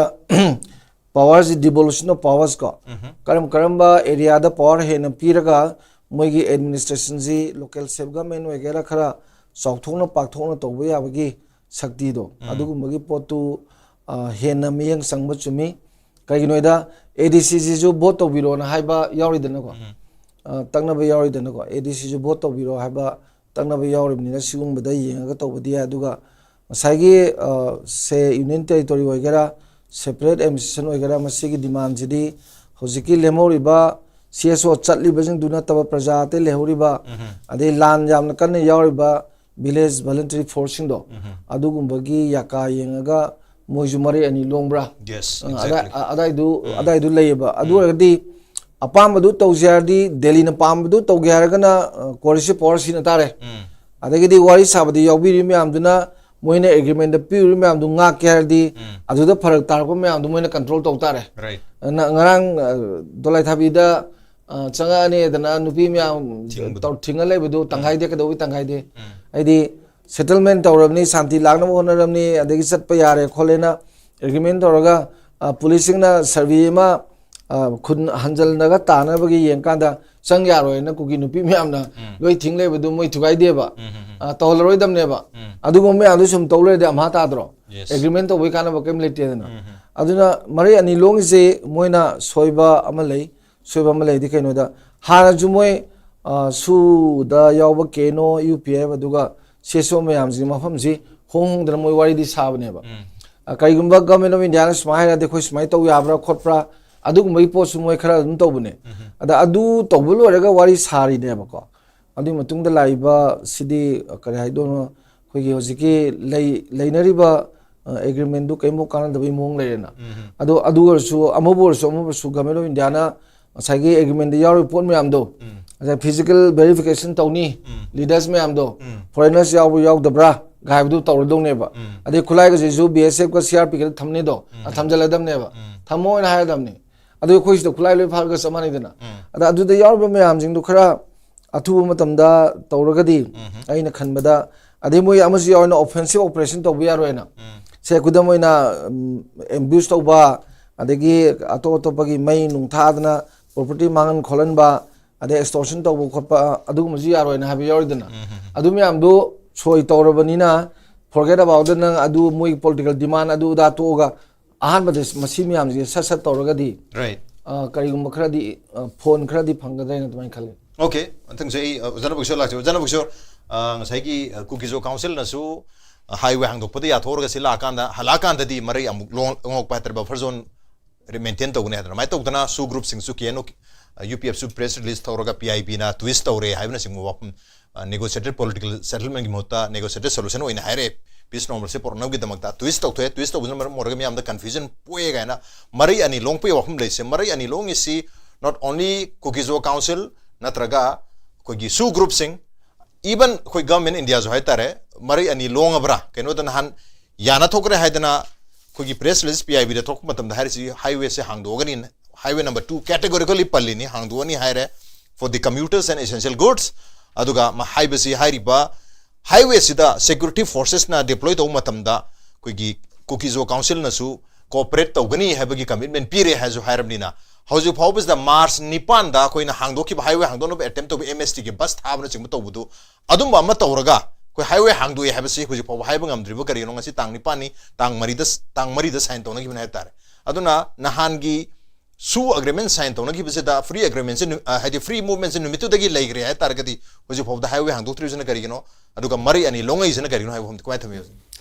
ꯄꯋꯥꯔꯁꯤ, devolution of powers ꯀꯣ, ꯀꯔꯝ ꯀꯔꯝꯕ ꯑꯦꯔꯤꯌꯥꯗ ꯄꯋꯥꯔ ꯍꯦꯟꯅ ꯄꯤꯔꯒ ꯃꯣꯏꯒꯤ ꯑꯦꯗꯃꯤꯅꯤꯁꯇ꯭ꯔꯦꯁꯟꯁꯤ ꯂꯣꯀꯦꯜ ꯁꯦꯜꯐ ꯒꯚꯔꯟꯃꯦꯟ ꯑꯣꯏꯒꯦꯔꯥ ꯈꯔ ꯆꯥꯎꯊꯣꯛꯅ ꯄꯥꯛꯊꯣꯛꯅ ꯇꯧꯕ ꯌꯥꯕꯒꯤ ꯁꯛꯇꯤꯗꯣ, ꯑꯗꯨꯒꯨꯝꯕꯒꯤ ꯄꯣꯠꯇꯨ, ꯑ, ꯍꯦꯟꯅ ꯃꯤꯠꯌꯦꯡ ꯆꯪꯕ ꯆꯨꯝꯃꯤ꯫ ꯀꯩꯒꯤꯅꯣꯗ, ꯑꯦ ꯗꯤ ꯁꯤꯁꯤꯁꯨ ꯚꯣꯠ ꯇꯧꯕꯤꯔꯣꯅ ꯍꯥꯏꯕ ꯌꯥꯎꯔꯤꯗꯅꯀꯣ, ꯑ, ꯇꯛꯅꯕ ꯌꯥꯎꯔꯤꯗꯅꯀꯣ, ꯑꯦ ꯗꯤ ꯁꯤꯁꯨ ꯚꯣꯠ ꯇꯧꯕꯤꯔꯣ ꯍꯥꯏꯕ ꯇꯛꯅꯕ ꯌꯥꯎꯔꯤꯕꯅꯤꯅ ꯁꯤꯒꯨꯝꯕꯗ ꯌꯦꯡꯉꯒ ꯇꯧꯕꯗꯤ ꯌꯥꯏ꯫ ꯑꯗꯨꯒ ꯉꯁꯥꯏꯒꯤ, ꯑ, ꯁꯦ ꯌꯨꯅꯤꯌꯟ ꯇꯦꯔꯤꯇꯣꯔꯤ ꯑꯣꯏꯒꯦꯔꯥ, ꯁꯦꯄꯔꯦꯠ ꯑꯦꯗꯃꯤꯅꯤꯁꯇ꯭ꯔꯦꯁꯟ ꯑꯣꯏꯒꯦꯔꯥ, ꯃꯁꯤꯒꯤ ꯗꯤꯃꯥꯟꯁꯤꯗꯤ ꯍꯧꯖꯤꯛꯀꯤ ꯂꯦꯝꯍꯧꯔꯤꯕ ꯁꯤ ꯑꯦꯁ ꯑꯣ ꯆꯠꯂꯤꯕꯁꯤꯡꯗꯨ ꯅꯠꯇꯕ ꯄ꯭ꯔꯖꯥ ꯑꯇꯩ ꯂꯩꯍꯧꯔꯤꯕ, ꯑꯗꯩ ꯂꯥꯟ ꯌꯥꯝꯅ ꯀꯟꯅ ꯌꯥꯎꯔꯤꯕ ꯚꯤꯂꯦꯖ ꯚꯣꯂꯟꯇꯔꯤ ꯐꯣꯔꯁꯁꯤꯡꯗꯣ, ꯑꯗꯨꯒꯨꯝꯕꯒꯤ ꯌꯥꯀꯥ ꯌꯦꯡꯉꯒ ꯃꯣꯏꯁꯨ ꯃꯔꯩ ꯑꯅꯤ ꯂꯣꯡꯕ꯭ꯔꯥ? Yes, ꯑ, exactly. ꯑꯗꯥꯏ-, ꯑ-, ꯑꯗꯥꯏꯗꯨ, ꯑꯗꯥꯏꯗꯨ ꯂꯩꯌꯦꯕ꯫ ꯑꯗꯨ ꯑꯣꯏꯔꯒꯗꯤ ꯑꯄꯥꯝꯕꯗꯨ ꯇꯧꯁꯦ ꯍꯥꯏꯔꯗꯤ, ꯗꯦꯜꯂꯤꯅ ꯄꯥꯝꯕꯗꯨ ꯇꯧꯒꯦ ꯍꯥꯏꯔꯒꯅ, ꯑ, ꯀꯣꯂꯤꯁꯤ ꯄꯋꯥꯔ ꯁꯤꯖꯤꯟꯅ ꯇꯥꯔꯦ꯫ ꯑꯗꯒꯤꯗꯤ ꯋꯥꯔꯤ ꯁꯥꯕꯗ ꯌꯥꯎꯕꯤꯔꯤꯕ ꯃꯌꯥꯝꯗꯨꯅ ꯃꯣꯏꯅ ꯑꯦꯒ꯭ꯔꯤꯃꯦꯟꯗ ꯄꯤꯔꯤꯕ ꯃꯌꯥꯝꯗꯨ ꯉꯥꯛꯀꯦ ꯍꯥꯏꯔꯗꯤ, ꯑꯗꯨꯗ ꯐꯔꯛ ꯇꯥꯔꯛꯄ ꯃꯌꯥꯝꯗꯨ ꯃꯣꯏꯅ ꯀꯟꯇ꯭ꯔꯣꯜ ꯇꯧ ꯇꯥꯔꯦ꯫ Right. ꯑ, ꯅ-, ꯉꯔꯥꯡ, ꯑ, ꯗꯣꯂꯥꯏꯊꯥꯕꯤꯗ, ꯑ, ꯆꯪꯉꯛꯑꯅꯤꯗꯅ ꯅꯨꯄꯤ ꯃꯌꯥꯝ ꯊꯤꯡꯕꯗꯣ꯫ ꯇꯧ-, ꯊꯤꯡꯉ ꯂꯩꯕꯗꯨ ꯇꯪꯈꯥꯏꯗꯦ, ꯀꯩꯗꯧꯕꯩ ꯇꯪꯈꯥꯏꯗꯦ? ꯍꯥꯏꯗꯤ ꯁꯦꯇꯜꯃꯦꯟ ꯇꯧꯔꯕꯅꯤ, ꯁꯥꯟꯇꯤ ꯂꯥꯛꯅꯕ ꯍꯣꯠꯅꯔꯕꯅꯤ, ꯑꯗꯒꯤ ꯆꯠꯄ ꯌꯥꯔꯦ ꯈꯣꯠꯂꯦꯅ ꯑꯦꯒ꯭ꯔꯤꯃꯦꯟ ꯇꯧꯔꯒ, ꯑ, ꯄꯨꯂꯤꯁꯁꯤꯡꯅ ꯁꯔꯚꯦ ꯑꯃ, ꯑ, ꯈꯨꯟ ꯍꯟꯖꯜꯂꯒ ꯇꯥꯅꯕꯒꯤ ꯌꯦꯡꯀꯥꯟꯗ ꯆꯪ ꯌꯥꯔꯣꯏꯅ ꯀꯨꯀꯤ ꯅꯨꯄꯤ ꯃꯌꯥꯝꯅ ꯂꯣꯏ ꯊꯤꯡ ꯂꯩꯕꯗꯨ ꯃꯣꯏ ꯊꯨꯒꯥꯏꯗꯦꯕ꯫ ꯑ, ꯇꯧꯍꯜꯂꯔꯣꯏꯗꯕꯅꯦꯕ꯫ ꯑꯗꯨꯒꯨꯝꯕ ꯃꯌꯥꯝꯗꯨ ꯁꯨꯝ ꯇꯧ ꯂꯩꯔꯗꯤ ꯑꯝꯍꯥ ꯇꯥꯗ꯭ꯔꯣ? Yes. ꯑꯦꯒ꯭ꯔꯤꯃꯦꯟ ꯇꯧꯕꯩ ꯀꯥꯟꯅꯕ ꯀꯔꯤꯝ ꯂꯩꯇꯦꯗꯅ꯫ ꯑꯗꯨꯅ ꯃꯔꯩ ꯑꯅꯤ ꯂꯣꯡꯉꯤꯁꯦ ꯃꯣꯏꯅ ꯁꯣꯏꯕ ꯑꯃ ꯂꯩ꯫ ꯁꯣꯏꯕ ꯑꯃ ꯂꯩꯗꯤ ꯀꯩꯅꯣꯗ, ꯍꯥꯟꯅꯁꯨ ꯃꯣꯏ, ꯑ, ꯁꯨꯗ ꯌꯥꯎꯕ ꯀꯦꯅꯣ, ꯌꯨ ꯄꯤ ꯑꯦꯐ, ꯑꯗꯨꯒ ꯁꯤ ꯑꯦꯁ ꯑꯣ ꯃꯌꯥꯝꯁꯤꯒꯤ ꯃꯐꯝꯁꯤ ꯍꯣꯡ ꯍꯣꯡꯗꯅ ꯃꯣꯏ ꯋꯥꯔꯤꯗꯤ ꯁꯥꯕꯅꯦꯕ꯫ ꯑ, ꯀꯩꯒꯨꯝꯕ ꯒꯚꯔꯟꯃꯦꯟ ꯑꯣꯐ ꯏꯟꯗꯤꯌꯥꯅ ꯁꯨꯃꯥꯏꯅ ꯍꯥꯏꯔꯗꯤ ꯑꯩꯈꯣꯏ ꯁꯨꯃꯥꯏꯅ ꯇꯧ ꯌꯥꯕ꯭ꯔꯥ ꯈꯣꯠꯄ꯭ꯔꯥ, ꯑꯗꯨꯒꯨꯝꯕꯒꯤ ꯄꯣꯠꯁꯨ ꯃꯣꯏ ꯈꯔ ꯑꯗꯨꯝ ꯇꯧꯕꯅꯦ꯫ ꯑꯗ ꯑꯗꯨ ꯇꯧꯕ ꯂꯣꯏꯔꯒ ꯋꯥꯔꯤ ꯁꯥꯔꯤꯅꯦꯕꯀꯣ꯫ ꯑꯗꯨꯒꯤ ꯃꯇꯨꯡꯗ ꯂꯥꯛꯏꯕ ꯁꯤꯗꯤ, ꯑ, ꯀꯔꯤ ꯍꯥꯏꯗꯣꯏꯅꯣ, ꯑꯩꯈꯣꯏꯒꯤ ꯍꯧꯖꯤꯛꯀꯤ ꯂꯩ-, ꯂꯩꯅꯔꯤꯕ, ꯑ, ꯑꯦꯒ꯭ꯔꯤꯃꯦꯟꯗꯨ ꯀꯔꯤꯝꯐꯥꯎ ꯀꯥꯟꯅꯗꯕꯒꯤ ꯃꯑꯣꯡ ꯂꯩꯔꯦꯅ꯫ ꯑꯗꯣ ꯑꯗꯨ ꯑꯣꯏꯔꯁꯨ, ꯑꯃꯕꯨ ꯑꯣꯏꯔꯁꯨ, ꯑꯃꯕꯨ ꯑꯣꯏꯔꯁꯨ, ꯒꯚꯔꯟꯃꯦꯟ ꯑꯣꯐ ꯏꯟꯗꯤꯌꯥꯅ ꯉꯁꯥꯏꯒꯤ ꯑꯦꯒ꯭ꯔꯤꯃꯦꯟꯗ ꯌꯥꯎꯔꯤꯕ ꯄꯣꯠ ꯃꯌꯥꯝꯗꯣ, ꯉꯁꯥꯏ ꯐꯤꯖꯤꯀꯦꯜ ꯚꯦꯔꯤꯐꯤꯀꯦꯁꯟ ꯇꯧꯅꯤ, ꯂꯤꯗꯔꯁ ꯃꯌꯥꯝꯗꯣ, ꯐꯣꯔꯦꯅꯔꯁ ꯌꯥꯎꯕ ꯌꯥꯎꯗꯕ꯭ꯔꯥ ꯍꯥꯏꯕꯗꯨ ꯇꯧꯔꯗꯧꯅꯦꯕ꯫ ꯑꯗꯩ ꯈꯨꯠꯂꯥꯏꯒꯁꯤꯁꯨ ꯕꯤ ꯑꯦꯁ ꯑꯦꯐꯀ ꯁꯤ ꯑꯥꯔ ꯄꯤꯒꯗ ꯊꯝꯅꯤꯗꯣ, ꯑ, ꯊꯝꯖꯜꯂꯗꯕꯅꯦꯕ꯫ ꯊꯝꯃꯣꯅ ꯍꯥꯏꯔꯗꯕꯅꯤ꯫ ꯑꯗꯨ ꯑꯩꯈꯣꯏ ꯁꯤꯗ ꯈꯨꯠꯂꯥꯏ ꯂꯣꯏ ꯐꯥꯔꯒ ꯆꯞ ꯃꯥꯟꯅꯩꯗꯅ꯫ ꯑꯗ ꯑꯗꯨꯗ ꯌꯥꯎꯔꯤꯕ ꯃꯌꯥꯝꯁꯤꯡꯗꯣ ꯈꯔ ꯑꯊꯨꯕ ꯃꯇꯝꯗ ꯇꯧꯔꯒꯗꯤ, ꯑꯩꯅ ꯈꯟꯕꯗ, ꯑꯗꯩ ꯃꯣꯏ ꯑꯃꯁꯨ ꯌꯥꯎꯔꯦꯅ, ꯑꯣꯐꯦꯟꯁꯤꯞ ꯑꯣꯄꯔꯦꯁꯟ ꯇꯧꯕ ꯌꯥꯔꯣꯏꯅ꯫ ꯁꯦ, ꯈꯨꯗꯝ ꯑꯣꯏꯅ, ꯎꯝ, ꯑꯦꯝꯕ꯭ꯌꯨꯁ ꯇꯧꯕ, ꯑꯗꯒꯤ ꯑꯇꯣꯞ ꯑꯇꯣꯞꯄꯒꯤ ꯃꯩ ꯅꯨꯡ ꯊꯥꯗꯅ ꯄ꯭ꯔꯣꯄꯔꯇꯤ ꯃꯥꯡꯍꯟ ꯈꯣꯠꯍꯟꯕ, ꯑꯗꯩ ꯑꯦꯛꯁꯇꯣꯔꯁꯟ ꯇꯧꯕ ꯈꯣꯠꯄ, ꯑꯗꯨꯒꯨꯝꯕꯁꯨ ꯌꯥꯔꯣꯏꯅ ꯍꯥꯏꯕ ꯌꯥꯎꯔꯤꯗꯅ꯫ ꯑꯗꯨ ꯃꯌꯥꯝꯗꯨ ꯁꯣꯏ ꯇꯧꯔꯕꯅꯤꯅ, forget about it, ꯅꯪ ꯑꯗꯨ ꯃꯣꯏꯒꯤ ꯄꯣꯂꯤꯇꯤꯀꯦꯜ ꯗꯤꯃꯥꯟ ꯑꯗꯨ ꯑꯗꯥ ꯇꯣꯛꯑꯒ, ꯑꯍꯥꯟꯕꯗ ꯃꯁꯤ ꯃꯌꯥꯝꯁꯦ ꯁꯠ ꯁꯠ ꯇꯧꯔꯒꯗꯤ, ꯔꯥꯏꯠ꯫ ꯑ, ꯀꯔꯤꯒꯨꯝꯕ ꯈꯔꯗꯤ, ꯑ, ꯐꯣꯟ ꯈꯔꯗꯤ ꯐꯪꯒꯗ꯭ꯔꯥ ꯍꯥꯏꯅ ꯑꯗꯨꯃꯥꯏꯅ ꯈꯜꯂꯤ꯫ ꯑꯣꯀꯦ, ꯃꯊꯪꯁꯦ ꯑꯩ, ꯑ, ꯑꯣꯖꯥ ꯅꯕꯨꯛꯁꯣꯔ ꯂꯥꯛꯆꯩ꯫ ꯑꯣꯖꯥ ꯅꯕꯨꯛꯁꯣꯔ, ꯑ, ꯉꯁꯥꯏꯒꯤ, ꯑ, ꯀꯨꯀꯤꯖꯣ ꯀꯥꯎꯟꯁꯤꯜꯅꯁꯨ, ꯑ, ꯍꯥꯏꯋꯦ ꯍꯥꯡꯗꯣꯛꯄꯗ ꯌꯥꯊꯣꯛꯑꯒ ꯁꯤ ꯂꯥꯛꯑꯀꯥꯟꯗ, ꯍꯜꯂꯛꯑꯀꯥꯟꯗꯗꯤ ꯃꯔꯩ ꯑꯃꯨꯛ ꯂꯣꯡ-, ꯂꯣꯡꯉꯛꯄ ꯍꯥꯏꯇꯥꯔꯦ, ꯕꯐꯔ ꯖꯣꯟ ꯃꯦꯟꯇꯦꯟ ꯇꯧꯒꯅꯤ ꯍꯥꯏꯗꯅ꯫ ꯑꯗꯨꯃꯥꯏꯅ ꯇꯧꯗꯅ ꯁꯨ ꯒ꯭ꯔꯨꯞꯁꯤꯡꯁꯨ ꯀꯦ ꯑꯦꯟ ꯑꯣ, ꯑ, ꯌꯨ ꯄꯤ ꯑꯦꯐꯁꯨ ꯄ꯭ꯔꯦꯁ ꯔꯤꯂꯤꯁ ꯇꯧꯔꯒ ꯄꯤ ꯑꯥꯏ ꯕꯤꯅ ꯇ꯭ꯋꯤꯁ ꯇꯧꯔꯦ ꯍꯥꯏꯕꯅꯆꯤꯡꯕ ꯋꯥꯐꯝ, ꯑ, ꯅꯦꯒꯣꯁꯤꯌꯦꯇꯦꯠ ꯄꯣꯂꯤꯇꯤꯀꯦꯜ ꯁꯦꯇꯜꯃꯦꯟꯒꯤ ꯃꯍꯨꯠꯇ ꯅꯦꯒꯣꯁꯤꯌꯦꯇꯦꯠ ꯁꯣꯂꯨꯁꯟ ꯑꯣꯏꯅ ꯍꯥꯏꯔꯛꯑꯦ꯫ ꯄꯤꯁ ꯅꯣꯔꯃꯦꯜꯁꯦ ꯄꯨꯔꯛꯅꯕꯒꯤꯗꯃꯛꯇ ꯇ꯭ꯋꯤꯁ ꯇꯧꯊꯣꯛꯑꯦ꯫ ꯇ꯭ꯋꯤꯁ ꯇꯧꯕꯁꯤꯅ ꯃꯔꯝ ꯑꯣꯏꯔꯒ ꯃꯤꯌꯥꯝꯗ ꯀꯟꯐ꯭ꯌꯨꯖꯟ ꯄꯣꯛꯑꯦ ꯀꯥꯏꯅ ꯃꯔꯩ ꯑꯅꯤ ꯂꯣꯡꯄꯒꯤ ꯋꯥꯐꯝ ꯂꯩꯁꯦ꯫ ꯃꯔꯩ ꯑꯅꯤ ꯂꯣꯡꯉꯤꯁꯤ not only ꯀꯨꯀꯤꯖꯣ ꯀꯥꯎꯟꯁꯤꯜ ꯅꯠꯇ꯭ꯔꯒ ꯑꯩꯈꯣꯏꯒꯤ ꯁꯨ ꯒ꯭ꯔꯨꯞꯁꯤꯡ, ꯏꯚꯟ ꯑꯩꯈꯣꯏ ꯒꯚꯔꯟꯃꯦꯟ ꯏꯟꯗꯤꯌꯥꯁꯨ ꯍꯥꯏꯇꯥꯔꯦ, ꯃꯔꯩ ꯑꯅꯤ ꯂꯣꯡꯉꯕ꯭ꯔꯥ? ꯀꯩꯅꯣꯗ ꯅꯍꯥꯟ ꯌꯥꯅ ꯊꯣꯛꯈ꯭ꯔꯦ ꯍꯥꯏꯗꯅ ꯑꯩꯈꯣꯏꯒꯤ ꯄ꯭ꯔꯦꯁ ꯔꯤꯂꯤꯁ ꯄꯤ ꯑꯥꯏ ꯕꯤꯗ ꯊꯣꯛꯄ ꯃꯇꯝꯗ ꯍꯥꯏꯔꯤꯁꯤ ꯍꯥꯏꯋꯦꯁꯦ ꯍꯥꯡꯗꯣꯛꯑꯒꯅꯤ, ꯍꯥꯏꯋꯦ ꯅꯝꯕꯔ ꯇꯨ ꯀꯦꯇꯦꯒꯣꯔꯤꯀꯦꯜꯂꯤ ꯄꯜꯂꯤꯅꯤ, ꯍꯥꯡꯗꯣꯛꯑꯅꯤ ꯍꯥꯏꯔꯦ, for the commuters and essential goods꯫ ꯑꯗꯨꯒ ꯃ-, ꯍꯥꯏꯕꯁꯤ ꯍꯥꯏꯔꯤꯕ ꯍꯥꯏꯋꯦꯁꯤꯗ ꯁꯦꯀ꯭ꯌꯨꯔꯤꯇꯤ ꯐꯣꯔꯁꯦꯁꯅ ꯗꯤꯄ꯭ꯂꯣꯏ ꯇꯧꯕ ꯃꯇꯝꯗ ꯑꯩꯈꯣꯏꯒꯤ ꯀꯨꯀꯤꯖꯣ ꯀꯥꯎꯟꯁꯤꯜꯅꯁꯨ ꯀꯣꯑꯣꯄꯔꯦꯠ ꯇꯧꯒꯅꯤ ꯍꯥꯏꯕꯒꯤ ꯀꯃꯤꯠꯃꯦꯟ ꯄꯤꯔꯦ ꯍꯥꯏꯁꯨ ꯍꯥꯏꯔꯕꯅꯤꯅ, ꯍꯧꯖꯤꯛ ꯐꯥꯎꯕꯁꯤꯗ ꯃꯥꯔꯆ ꯅꯤꯄꯥꯟꯗ ꯑꯩꯈꯣꯏꯅ ꯍꯥꯡꯗꯣꯛꯈꯤꯕ ꯍꯥꯏꯋꯦ ꯍꯥꯡꯗꯣꯛꯅꯕ ꯑꯦꯇꯦꯝ ꯇꯧꯕ ꯑꯦꯝ ꯑꯦꯁ ꯇꯤꯒꯤ ꯕꯁ ꯊꯥꯕꯅꯆꯤꯡꯕ ꯇꯧꯕꯗꯨ, ꯑꯗꯨꯝꯕ ꯑꯃ ꯇꯧꯔꯒ ꯑꯩꯈꯣꯏ highway ꯍꯥꯡꯗꯣꯛꯑꯦ ꯍꯥꯏꯕꯁꯤ ꯍꯧꯖꯤꯛ ꯐꯥꯎꯕ ꯍꯥꯏꯕ ꯉꯝꯗ꯭ꯔꯤꯕ ꯀꯔꯤꯒꯤꯅꯣ? ꯉꯁꯤ ꯇꯥꯡ ꯅꯤꯄꯥꯟꯅꯤ, ꯇꯥꯡ ꯃꯔꯤꯗ, ꯇꯥꯡ ꯃꯔꯤꯗ sign ꯇꯧꯅꯈꯤꯕꯅꯤ ꯍꯥꯏꯕ ꯇꯥꯔꯦ꯫ ꯑꯗꯨꯅ ꯅꯍꯥꯟꯒꯤ SoO agreement sign ꯇꯧꯅꯈꯤꯕꯁꯤꯗ, free agreement ꯁꯤ ꯅꯨ-, ꯑ, ꯍꯥꯏꯗꯤ free movement ꯁꯤ ꯅꯨꯃꯤꯠꯇꯨꯗꯒꯤ ꯂꯩꯈ꯭ꯔꯦ ꯍꯥꯏ ꯇꯥꯔꯒꯗꯤ, ꯍꯧꯖꯤꯛ ꯐꯥꯎꯕꯗ highway ꯍꯥꯡꯗꯣꯛꯇ꯭ꯔꯤꯕꯁꯤꯅ ꯀꯔꯤꯒꯤꯅꯣ? ꯑꯗꯨꯒ ꯃꯔꯩ ꯑꯅꯤ ꯂꯧꯅꯩꯁꯤꯅ ꯀꯔꯤꯒꯤꯅꯣ ꯍꯥꯏꯕ ꯋꯥꯐꯝꯗꯤ ꯀꯃꯥꯏꯅ ꯊꯝꯕꯤꯌꯨ?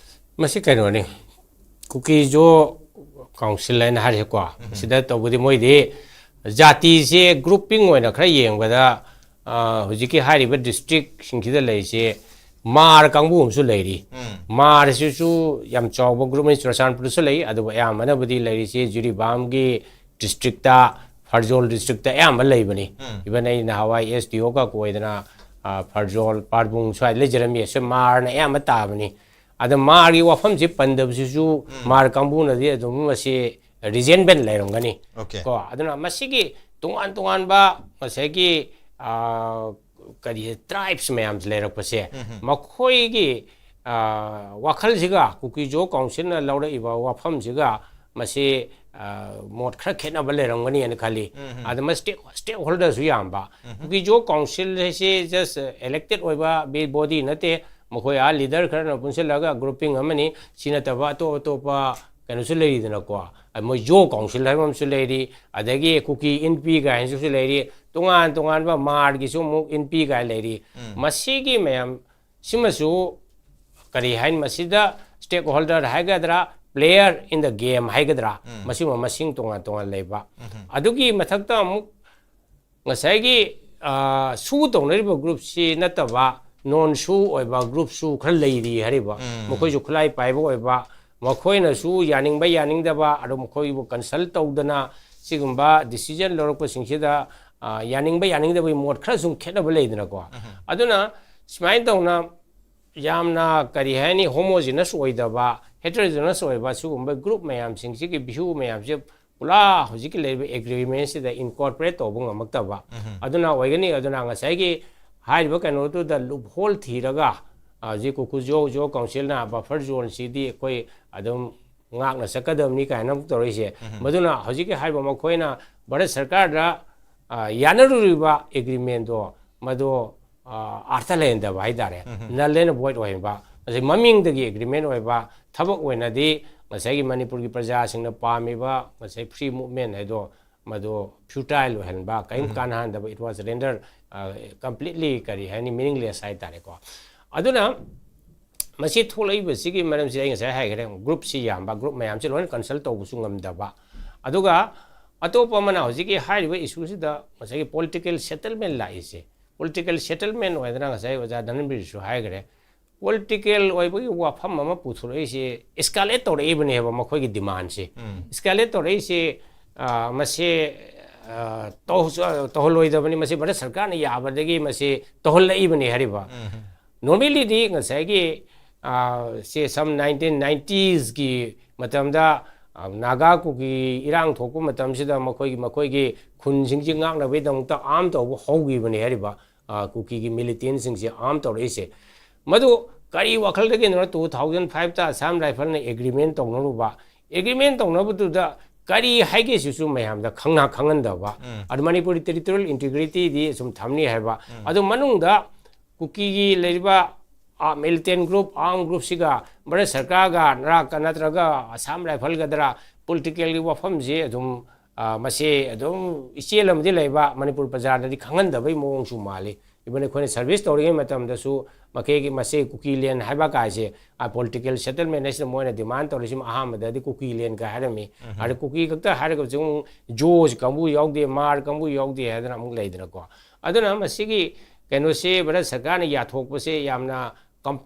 ꯃꯁꯤ ꯀꯩꯅꯣꯅꯤ, ꯀꯨꯀꯤ ꯖꯣ ꯀꯥꯎꯟꯁꯤꯜ ꯍꯥꯏꯅ ꯍꯥꯏꯔꯤꯁꯦꯀꯣ, ꯁꯤꯗ ꯇꯧꯕꯗꯤ ꯃꯣꯏꯗꯤ ꯖꯥꯇꯤꯁꯦ grouping ꯑꯣꯏꯅ ꯈꯔ ꯌꯦꯡꯕꯗ, ꯑ, ꯍꯧꯖꯤꯛꯀꯤ ꯍꯥꯏꯔꯤꯕ district ꯁꯤꯡꯁꯤꯗ ꯂꯩꯔꯤꯁꯦ ꯃꯥꯔ ꯀꯥꯡꯕꯨ ꯑꯃꯁꯨ ꯂꯩꯔꯤ꯫ ꯎꯝ꯫ ꯃꯥꯔꯁꯤꯁꯨ ꯌꯥꯝ ꯆꯥꯎꯕ group ꯑꯃ ꯆꯨꯔꯆꯥꯟꯄꯨꯔꯗꯁꯨ ꯂꯩ, ꯑꯗꯨꯕꯨ ꯑꯌꯥꯝꯕꯅꯕꯨꯗꯤ ꯂꯩꯔꯤꯁꯦ ꯖꯤꯔꯤꯕꯥꯝꯒꯤ district ꯇ, ꯐꯔꯖꯣꯜ district ꯇ ꯑꯌꯥꯝꯕ ꯂꯩꯕꯅꯤ꯫ ꯎꯝ꯫ Even ꯑꯩ ꯅꯍꯥꯟꯋꯥꯏ SDO ꯒ ꯀꯣꯏꯗꯅ, ꯑ, ꯐꯔꯖꯣꯜ, ꯄꯥꯔꯕꯨꯡ ꯁ꯭ꯋꯥꯏꯗ ꯂꯩꯖꯔꯝꯃꯤ, ꯑꯁꯤ ꯃꯥꯔꯅ ꯑꯌꯥꯝꯕ ꯇꯥꯕꯅꯤ꯫ ꯑꯗ ꯃꯥꯔꯒꯤ ꯋꯥꯐꯝꯁꯤ ꯄꯟꯗꯕꯁꯤꯁꯨ ꯎꯝ꯫ ꯃꯥꯔ ꯀꯥꯡꯕꯨꯅꯗꯤ ꯑꯗꯨꯝ ꯃꯁꯤ resentment ꯂꯩꯔꯝꯒꯅꯤ꯫ Okay꯫ ꯀꯣ, ꯑꯗꯨꯅ ꯃꯁꯤꯒꯤ ꯇꯣꯉꯥꯟ ꯇꯣꯉꯥꯟꯕ ꯉꯁꯥꯏꯒꯤ, ꯑ, ꯀꯔꯤ, tribes ꯃꯌꯥꯝꯁꯦ ꯂꯩꯔꯛꯄꯁꯦ, ꯎꯝ ꯍꯝ꯫ ꯃꯈꯣꯏꯒꯤ, ꯑ, ꯋꯥꯈꯜꯁꯤꯒ ꯀꯨꯀꯤ ꯖꯣ ꯀꯥꯎꯟꯁꯤꯜꯅ ꯂꯧꯔꯛꯏꯕ ꯋꯥꯐꯝꯁꯤꯒ ꯃꯁꯤ, ꯑ, ꯃꯣꯠ ꯈꯔ ꯈꯦꯠꯅꯕ ꯂꯩꯔꯝꯒꯅꯤꯅ ꯈꯜꯂꯤ꯫ ꯎꯝ ꯍꯝ꯫ ꯑꯗ ꯃꯁꯤ stake-, stakeholder ꯁꯨ ꯌꯥꯝꯕ꯫ ꯎꯝ ꯍꯝ꯫ ꯀꯨꯀꯤ ꯖꯣ ꯀꯥꯎꯟꯁꯤꯜ ꯍꯥꯏꯁꯤ just elected ꯑꯣꯏꯕ body ꯅꯠꯇꯦ꯫ ꯃꯈꯣꯏ ꯑꯥ leader ꯈꯔꯅ ꯄꯨꯟꯁꯤꯜꯂꯒ grouping ꯑꯃꯅꯤ꯫ ꯁꯤ ꯅꯠꯇꯕ ꯑꯇꯣꯞ ꯑꯇꯣꯞꯄ ꯀꯩꯅꯣꯁꯨ ꯂꯩꯔꯤꯗꯅꯀꯣ꯫ ꯑ, ꯃꯣꯏ ꯖꯣ ꯀꯥꯎꯟꯁꯤꯜ ꯍꯥꯏꯕ ꯑꯃꯁꯨ ꯂꯩꯔꯤ, ꯑꯗꯒꯤ ꯀꯨꯀꯤ ꯏꯟꯄꯤ ꯀꯥꯏꯅꯁꯨ ꯂꯩꯔꯤ, ꯇꯣꯉꯥꯟ ꯇꯣꯉꯥꯟꯕ ꯃꯥꯔꯒꯤꯁꯨ ꯑꯃꯨꯛ ꯏꯟꯄꯤ ꯀꯥꯏꯅ ꯂꯩꯔꯤ꯫ ꯎꯝ꯫ ꯃꯁꯤꯒꯤ ꯃꯌꯥꯝ ꯁꯤꯃꯁꯨ ꯀꯔꯤ ꯍꯥꯏꯅꯤ, ꯃꯁꯤꯗ stakeholder ꯍꯥꯏꯒꯗ꯭ꯔꯥ, player in the game ꯍꯥꯏꯒꯗ꯭ꯔꯥ, ꯎꯝ꯫ ꯃꯁꯤꯒꯨꯝꯕ ꯃꯁꯤꯡ ꯇꯣꯉꯥꯟ ꯇꯣꯉꯥꯟ ꯂꯩꯕ꯫ ꯎꯝ꯫ ꯑꯗꯨꯒꯤ ꯃꯊꯛꯇ ꯑꯃꯨꯛ ꯉꯁꯥꯏꯒꯤ, ꯑ, SoO ꯇꯧꯅꯔꯤꯕ group ꯁꯤ ꯅꯠꯇꯕ non SoO ꯑꯣꯏꯕ group ꯁꯨ ꯈꯔ ꯂꯩꯔꯤ ꯍꯥꯏꯔꯤꯕ꯫ ꯎꯝ꯫ ꯃꯈꯣꯏꯁꯨ ꯈꯨꯠꯂꯥꯏ ꯄꯥꯏꯕ ꯑꯣꯏꯕ, ꯃꯈꯣꯏꯅꯁꯨ ꯌꯥꯅꯤꯡꯕ ꯌꯥꯅꯤꯡꯗꯕ, ꯑꯗꯣ ꯃꯈꯣꯏꯕꯨ consult ꯇꯧꯗꯅ ꯁꯤꯒꯨꯝꯕ decision ꯂꯧꯔꯛꯄꯁꯤꯡꯁꯤꯗ, ꯑ, ꯌꯥꯅꯤꯡꯕ ꯌꯥꯅꯤꯡꯗꯕꯒꯤ ꯃꯣꯠ ꯈꯔ ꯁꯨꯝ ꯈꯦꯠꯅꯕ ꯂꯩꯗꯅꯀꯣ꯫ ꯎꯝ꯫ ꯑꯗꯨꯅ ꯁꯨꯃꯥꯏꯅ ꯇꯧꯅ ꯌꯥꯝꯅ, ꯀꯔꯤ ꯍꯥꯏꯅꯤ, homogeneous ꯑꯣꯏꯗꯕ, heterogeneous ꯑꯣꯏꯕ ꯁꯤꯒꯨꯝꯕ group ꯃꯌꯥꯝꯁꯤꯡꯁꯤꯒꯤ view ꯃꯌꯥꯝꯁꯦ ꯄꯨꯔꯥ ꯍꯧꯖꯤꯛꯀꯤ ꯂꯩꯔꯤꯕ agreement ꯁꯤꯗ incorporate ꯇꯧꯕ ꯉꯝꯃꯛꯇꯕ꯫ ꯎꯝ꯫ ꯑꯗꯨꯅ ꯑꯣꯏꯒꯅꯤ꯫ ꯑꯗꯨꯅ ꯉꯁꯥꯏꯒꯤ ꯍꯥꯏꯔꯤꯕ ꯀꯩꯅꯣꯗꯨꯗ loophole ꯊꯤꯔꯒ, ꯑ, ꯍꯧꯖꯤꯛ ꯀꯨꯀꯤ ꯖꯣ, ꯖꯣ ꯀꯥꯎꯟꯁꯤꯜꯅ buffer zone ꯁꯤꯗꯤ ꯑꯩꯈꯣꯏ ꯑꯗꯨꯝ ꯉꯥꯛꯅ ꯆꯠꯀꯗꯕꯅꯤ ꯀꯥꯏꯅ ꯑꯃꯨꯛ ꯇꯧꯔꯛꯏꯁꯦ꯫ ꯎꯝ꯫ ꯃꯗꯨꯅ ꯍꯧꯖꯤꯛꯀꯤ ꯍꯥꯏꯔꯤꯕ ꯃꯈꯣꯏꯅ ꯚꯥꯔꯠ ꯁꯔꯀꯥꯔꯗ, ꯑ, ꯌꯥꯅꯔꯨꯔꯤꯕ agreement ꯗꯣ ꯃꯗꯨ ꯑꯥꯔꯊ ꯂꯩꯍꯟꯗꯕ ꯍꯥꯏꯇꯥꯔꯦ, null and void ꯑꯣꯏꯍꯟꯕ, ꯉꯁꯥꯏ ꯃꯃꯤꯡꯗꯒꯤ ꯑꯦꯒ꯭ꯔꯤꯃꯦꯟ ꯑꯣꯏꯕ, ꯊꯕꯛ ꯑꯣꯏꯅꯗꯤ ꯉꯁꯥꯏꯒꯤ ꯃꯅꯤꯄꯨꯔꯒꯤ ꯄ꯭ꯔꯖꯥꯁꯤꯡꯅ ꯄꯥꯝꯃꯤꯕ ꯉꯁꯥꯏ ꯐ꯭ꯔꯤ ꯃꯨꯞꯃꯦꯟ ꯍꯥꯏꯗꯣ ꯃꯗꯨ ꯐ꯭ꯌꯨꯇꯥꯏꯜ ꯑꯣꯏꯍꯟꯕ, ꯀꯔꯤꯝ ꯀꯥꯟꯅꯍꯟꯗꯕ, it was render completely ꯀꯔꯤ ꯍꯥꯏꯅꯤ, meaningless ꯍꯥꯏꯇꯥꯔꯦꯀꯣ꯫ ꯑꯗꯨꯅ ꯃꯁꯤ ꯊꯣꯛꯂꯛꯏꯕꯁꯤꯒꯤ ꯃꯔꯝꯁꯤ ꯑꯩ ꯉꯁꯥꯏ ꯍꯥꯏꯈ꯭ꯔꯦ, ꯒ꯭ꯔꯨꯞꯁꯤ ꯌꯥꯝꯕ, ꯒ꯭ꯔꯨꯞ ꯃꯌꯥꯝꯁꯤ ꯂꯣꯏꯅ ꯀꯟꯁꯜ ꯇꯧꯕꯁꯨ ꯉꯝꯗꯕ꯫ ꯑꯗꯨꯒ ꯑꯇꯣꯞꯄ ꯑꯃꯅ ꯍꯧꯖꯤꯛꯀꯤ ꯍꯥꯏꯔꯤꯕ ꯏꯁꯨꯁꯤꯗ ꯉꯁꯥꯏꯒꯤ ꯄꯣꯂꯤꯇꯤꯀꯦꯜ ꯁꯦꯇꯜꯃꯦꯟ ꯂꯥꯛꯏꯁꯦ, ꯄꯣꯂꯤꯇꯤꯀꯦꯜ ꯁꯦꯇꯜꯃꯦꯟ ꯑꯣꯏꯗꯅ ꯉꯁꯥꯏ ꯑꯣꯖꯥ ꯙꯅꯟꯕꯤꯔꯁꯨ ꯍꯥꯏꯈ꯭ꯔꯦ, ꯄꯣꯂꯤꯇꯤꯀꯦꯜ ꯑꯣꯏꯕꯒꯤ ꯋꯥꯐꯝ ꯑꯃ ꯄꯨꯊꯣꯔꯛꯏꯁꯦ, ꯏꯁꯀꯥꯂꯦꯠ ꯇꯧꯔꯛꯏꯕꯅꯦꯕ ꯃꯈꯣꯏꯒꯤ ꯗꯤꯃꯥꯟꯁꯦ꯫ ꯏꯁꯀꯥꯂꯦꯠ ꯇꯧꯔꯛꯏꯁꯦ, ꯑ, ꯃꯁꯤ, ꯑ, ꯇꯧ-, ꯇꯧꯍꯜꯂꯣꯏꯗꯕꯅꯤ, ꯃꯁꯤ ꯚꯥꯔꯠ ꯁꯔꯀꯥꯔꯅ ꯌꯥꯕꯗꯒꯤ ꯃꯁꯤ ꯇꯧꯍꯜꯂꯛꯏꯕꯅꯤ ꯍꯥꯏꯔꯤꯕ꯫ ꯅꯣꯔꯃꯦꯜꯂꯤꯗꯤ ꯉꯁꯥꯏꯒꯤ, ꯑ, ꯁꯦ ꯁꯝ ꯅꯥꯏꯟꯇꯤꯟ ꯅꯥꯏꯟꯇꯤꯁꯀꯤ ꯃꯇꯝꯗ, ꯑ, ꯅꯥꯒꯥ ꯀꯨꯀꯤ ꯏꯔꯥꯡ ꯊꯣꯛꯄ ꯃꯇꯝꯁꯤꯗ ꯃꯈꯣꯏꯒꯤ, ꯃꯈꯣꯏꯒꯤ ꯈꯨꯟꯁꯤꯡꯁꯤ ꯉꯥꯛꯅꯕꯒꯤꯗꯃꯛꯇ ꯑꯥꯔꯝ ꯇꯧꯕ ꯍꯧꯈꯤꯕꯅꯤ ꯍꯥꯏꯔꯤꯕ, ꯑ, ꯀꯨꯀꯤꯒꯤ ꯃꯤꯂꯤꯇꯦꯟꯁꯤꯡꯁꯤ ꯑꯥꯔꯝ ꯇꯧꯔꯛꯏꯁꯦ꯫ ꯃꯗꯨ ꯀꯔꯤ ꯋꯥꯈꯜꯗꯒꯤꯅꯣ ꯇꯨ ꯊꯥꯎꯖꯟ ꯐꯥꯏꯚꯇ ꯑꯁꯥꯝ ꯔꯥꯏꯐꯜꯅ ꯑꯦꯒ꯭ꯔꯤꯃꯦꯟ ꯇꯧꯅꯔꯨꯕ? ꯑꯦꯒ꯭ꯔꯤꯃꯦꯟ ꯇꯧꯅꯕꯗꯨꯗ ꯀꯔꯤ ꯍꯥꯏꯒꯦ ꯁꯤꯁꯨ ꯃꯌꯥꯝꯗ ꯈꯪꯅ ꯈꯪꯍꯟꯗꯕ꯫ ꯑꯗꯨ ꯃꯅꯤꯄꯨꯔꯤ ꯇꯦꯔꯤꯇꯣꯔꯤꯌꯦꯜ ꯏꯟꯇꯤꯒ꯭ꯔꯤꯇꯤꯗꯤ ꯁꯨꯝ ꯊꯝꯅꯤ ꯍꯥꯏꯕ꯫ ꯑꯗꯨ ꯃꯅꯨꯡꯗ ꯀꯨꯀꯤꯒꯤ ꯂꯩꯔꯤꯕ, ꯑ, ꯃꯤꯂꯤꯇꯦꯟ ꯒ꯭ꯔꯨꯞ, ꯑꯥꯔꯝ ꯒ꯭ꯔꯨꯞꯁꯤꯒ ꯚꯥꯔꯠ ꯁꯔꯀꯥꯔꯒ ꯅꯠꯇ꯭ꯔꯒ ꯑꯁꯥꯝ ꯔꯥꯏꯐꯜꯒꯗꯔ ꯄꯣꯂꯤꯇꯤꯀꯦꯜꯒꯤ ꯋꯥꯐꯝꯁꯤ ꯑꯗꯨꯝ, ꯑ, ꯃꯁꯤ ꯑꯗꯨꯝ ꯏꯆꯦꯜ ꯑꯃꯗꯤ ꯂꯩꯕ, ꯃꯅꯤꯄꯨꯔ ꯄ꯭ꯔꯖꯥꯗꯗꯤ ꯈꯪꯍꯟꯗꯕꯒꯤ ꯃꯑꯣꯡꯁꯨ ꯃꯥꯜꯂꯤ꯫ ꯏꯚꯟ ꯑꯩꯈꯣꯏꯅ ꯁꯔꯚꯤꯁ ꯇꯧꯔꯤꯉꯩ ꯃꯇꯝꯗꯁꯨ ꯃꯈꯣꯏꯒꯤ ꯃꯁꯤ ꯀꯨꯀꯤ ꯂꯦꯟ ꯍꯥꯏꯕ ꯀꯥꯏꯁꯦ, ꯑ, ꯄꯣꯂꯤꯇꯤꯀꯦꯜ ꯁꯦꯇꯜꯃꯦꯟ ꯍꯥꯏꯁꯤꯅ ꯃꯣꯏꯅ ꯗꯤꯃꯥꯟ ꯇꯧꯔꯤꯁꯤ ꯑꯍꯥꯟꯕꯗꯗꯤ ꯀꯨꯀꯤ ꯂꯦꯟꯒ ꯍꯥꯏꯔꯝꯃꯤ꯫ ꯑꯗ ꯀꯨꯀꯤ ꯈꯛꯇ ꯍꯥꯏꯔꯒꯁꯨ ꯑꯃꯨꯛ ꯖꯣꯁ ꯀꯥꯡꯕꯨ ꯌꯥꯎꯗꯦ, ꯃꯥꯔ ꯀꯥꯡꯕꯨ ꯌꯥꯎꯗꯦ ꯍꯥꯏꯗꯅ ꯑꯃꯨꯛ ꯂꯩꯗꯅꯀꯣ꯫ ꯑꯗꯨꯅ ꯃꯁꯤꯒꯤ ꯀꯩꯅꯣꯁꯦ ꯚꯥꯔꯠ ꯁꯔꯀꯥꯔꯅ ꯌꯥꯊꯣꯛꯄꯁꯦ ꯌꯥꯝꯅ ꯀꯝ-,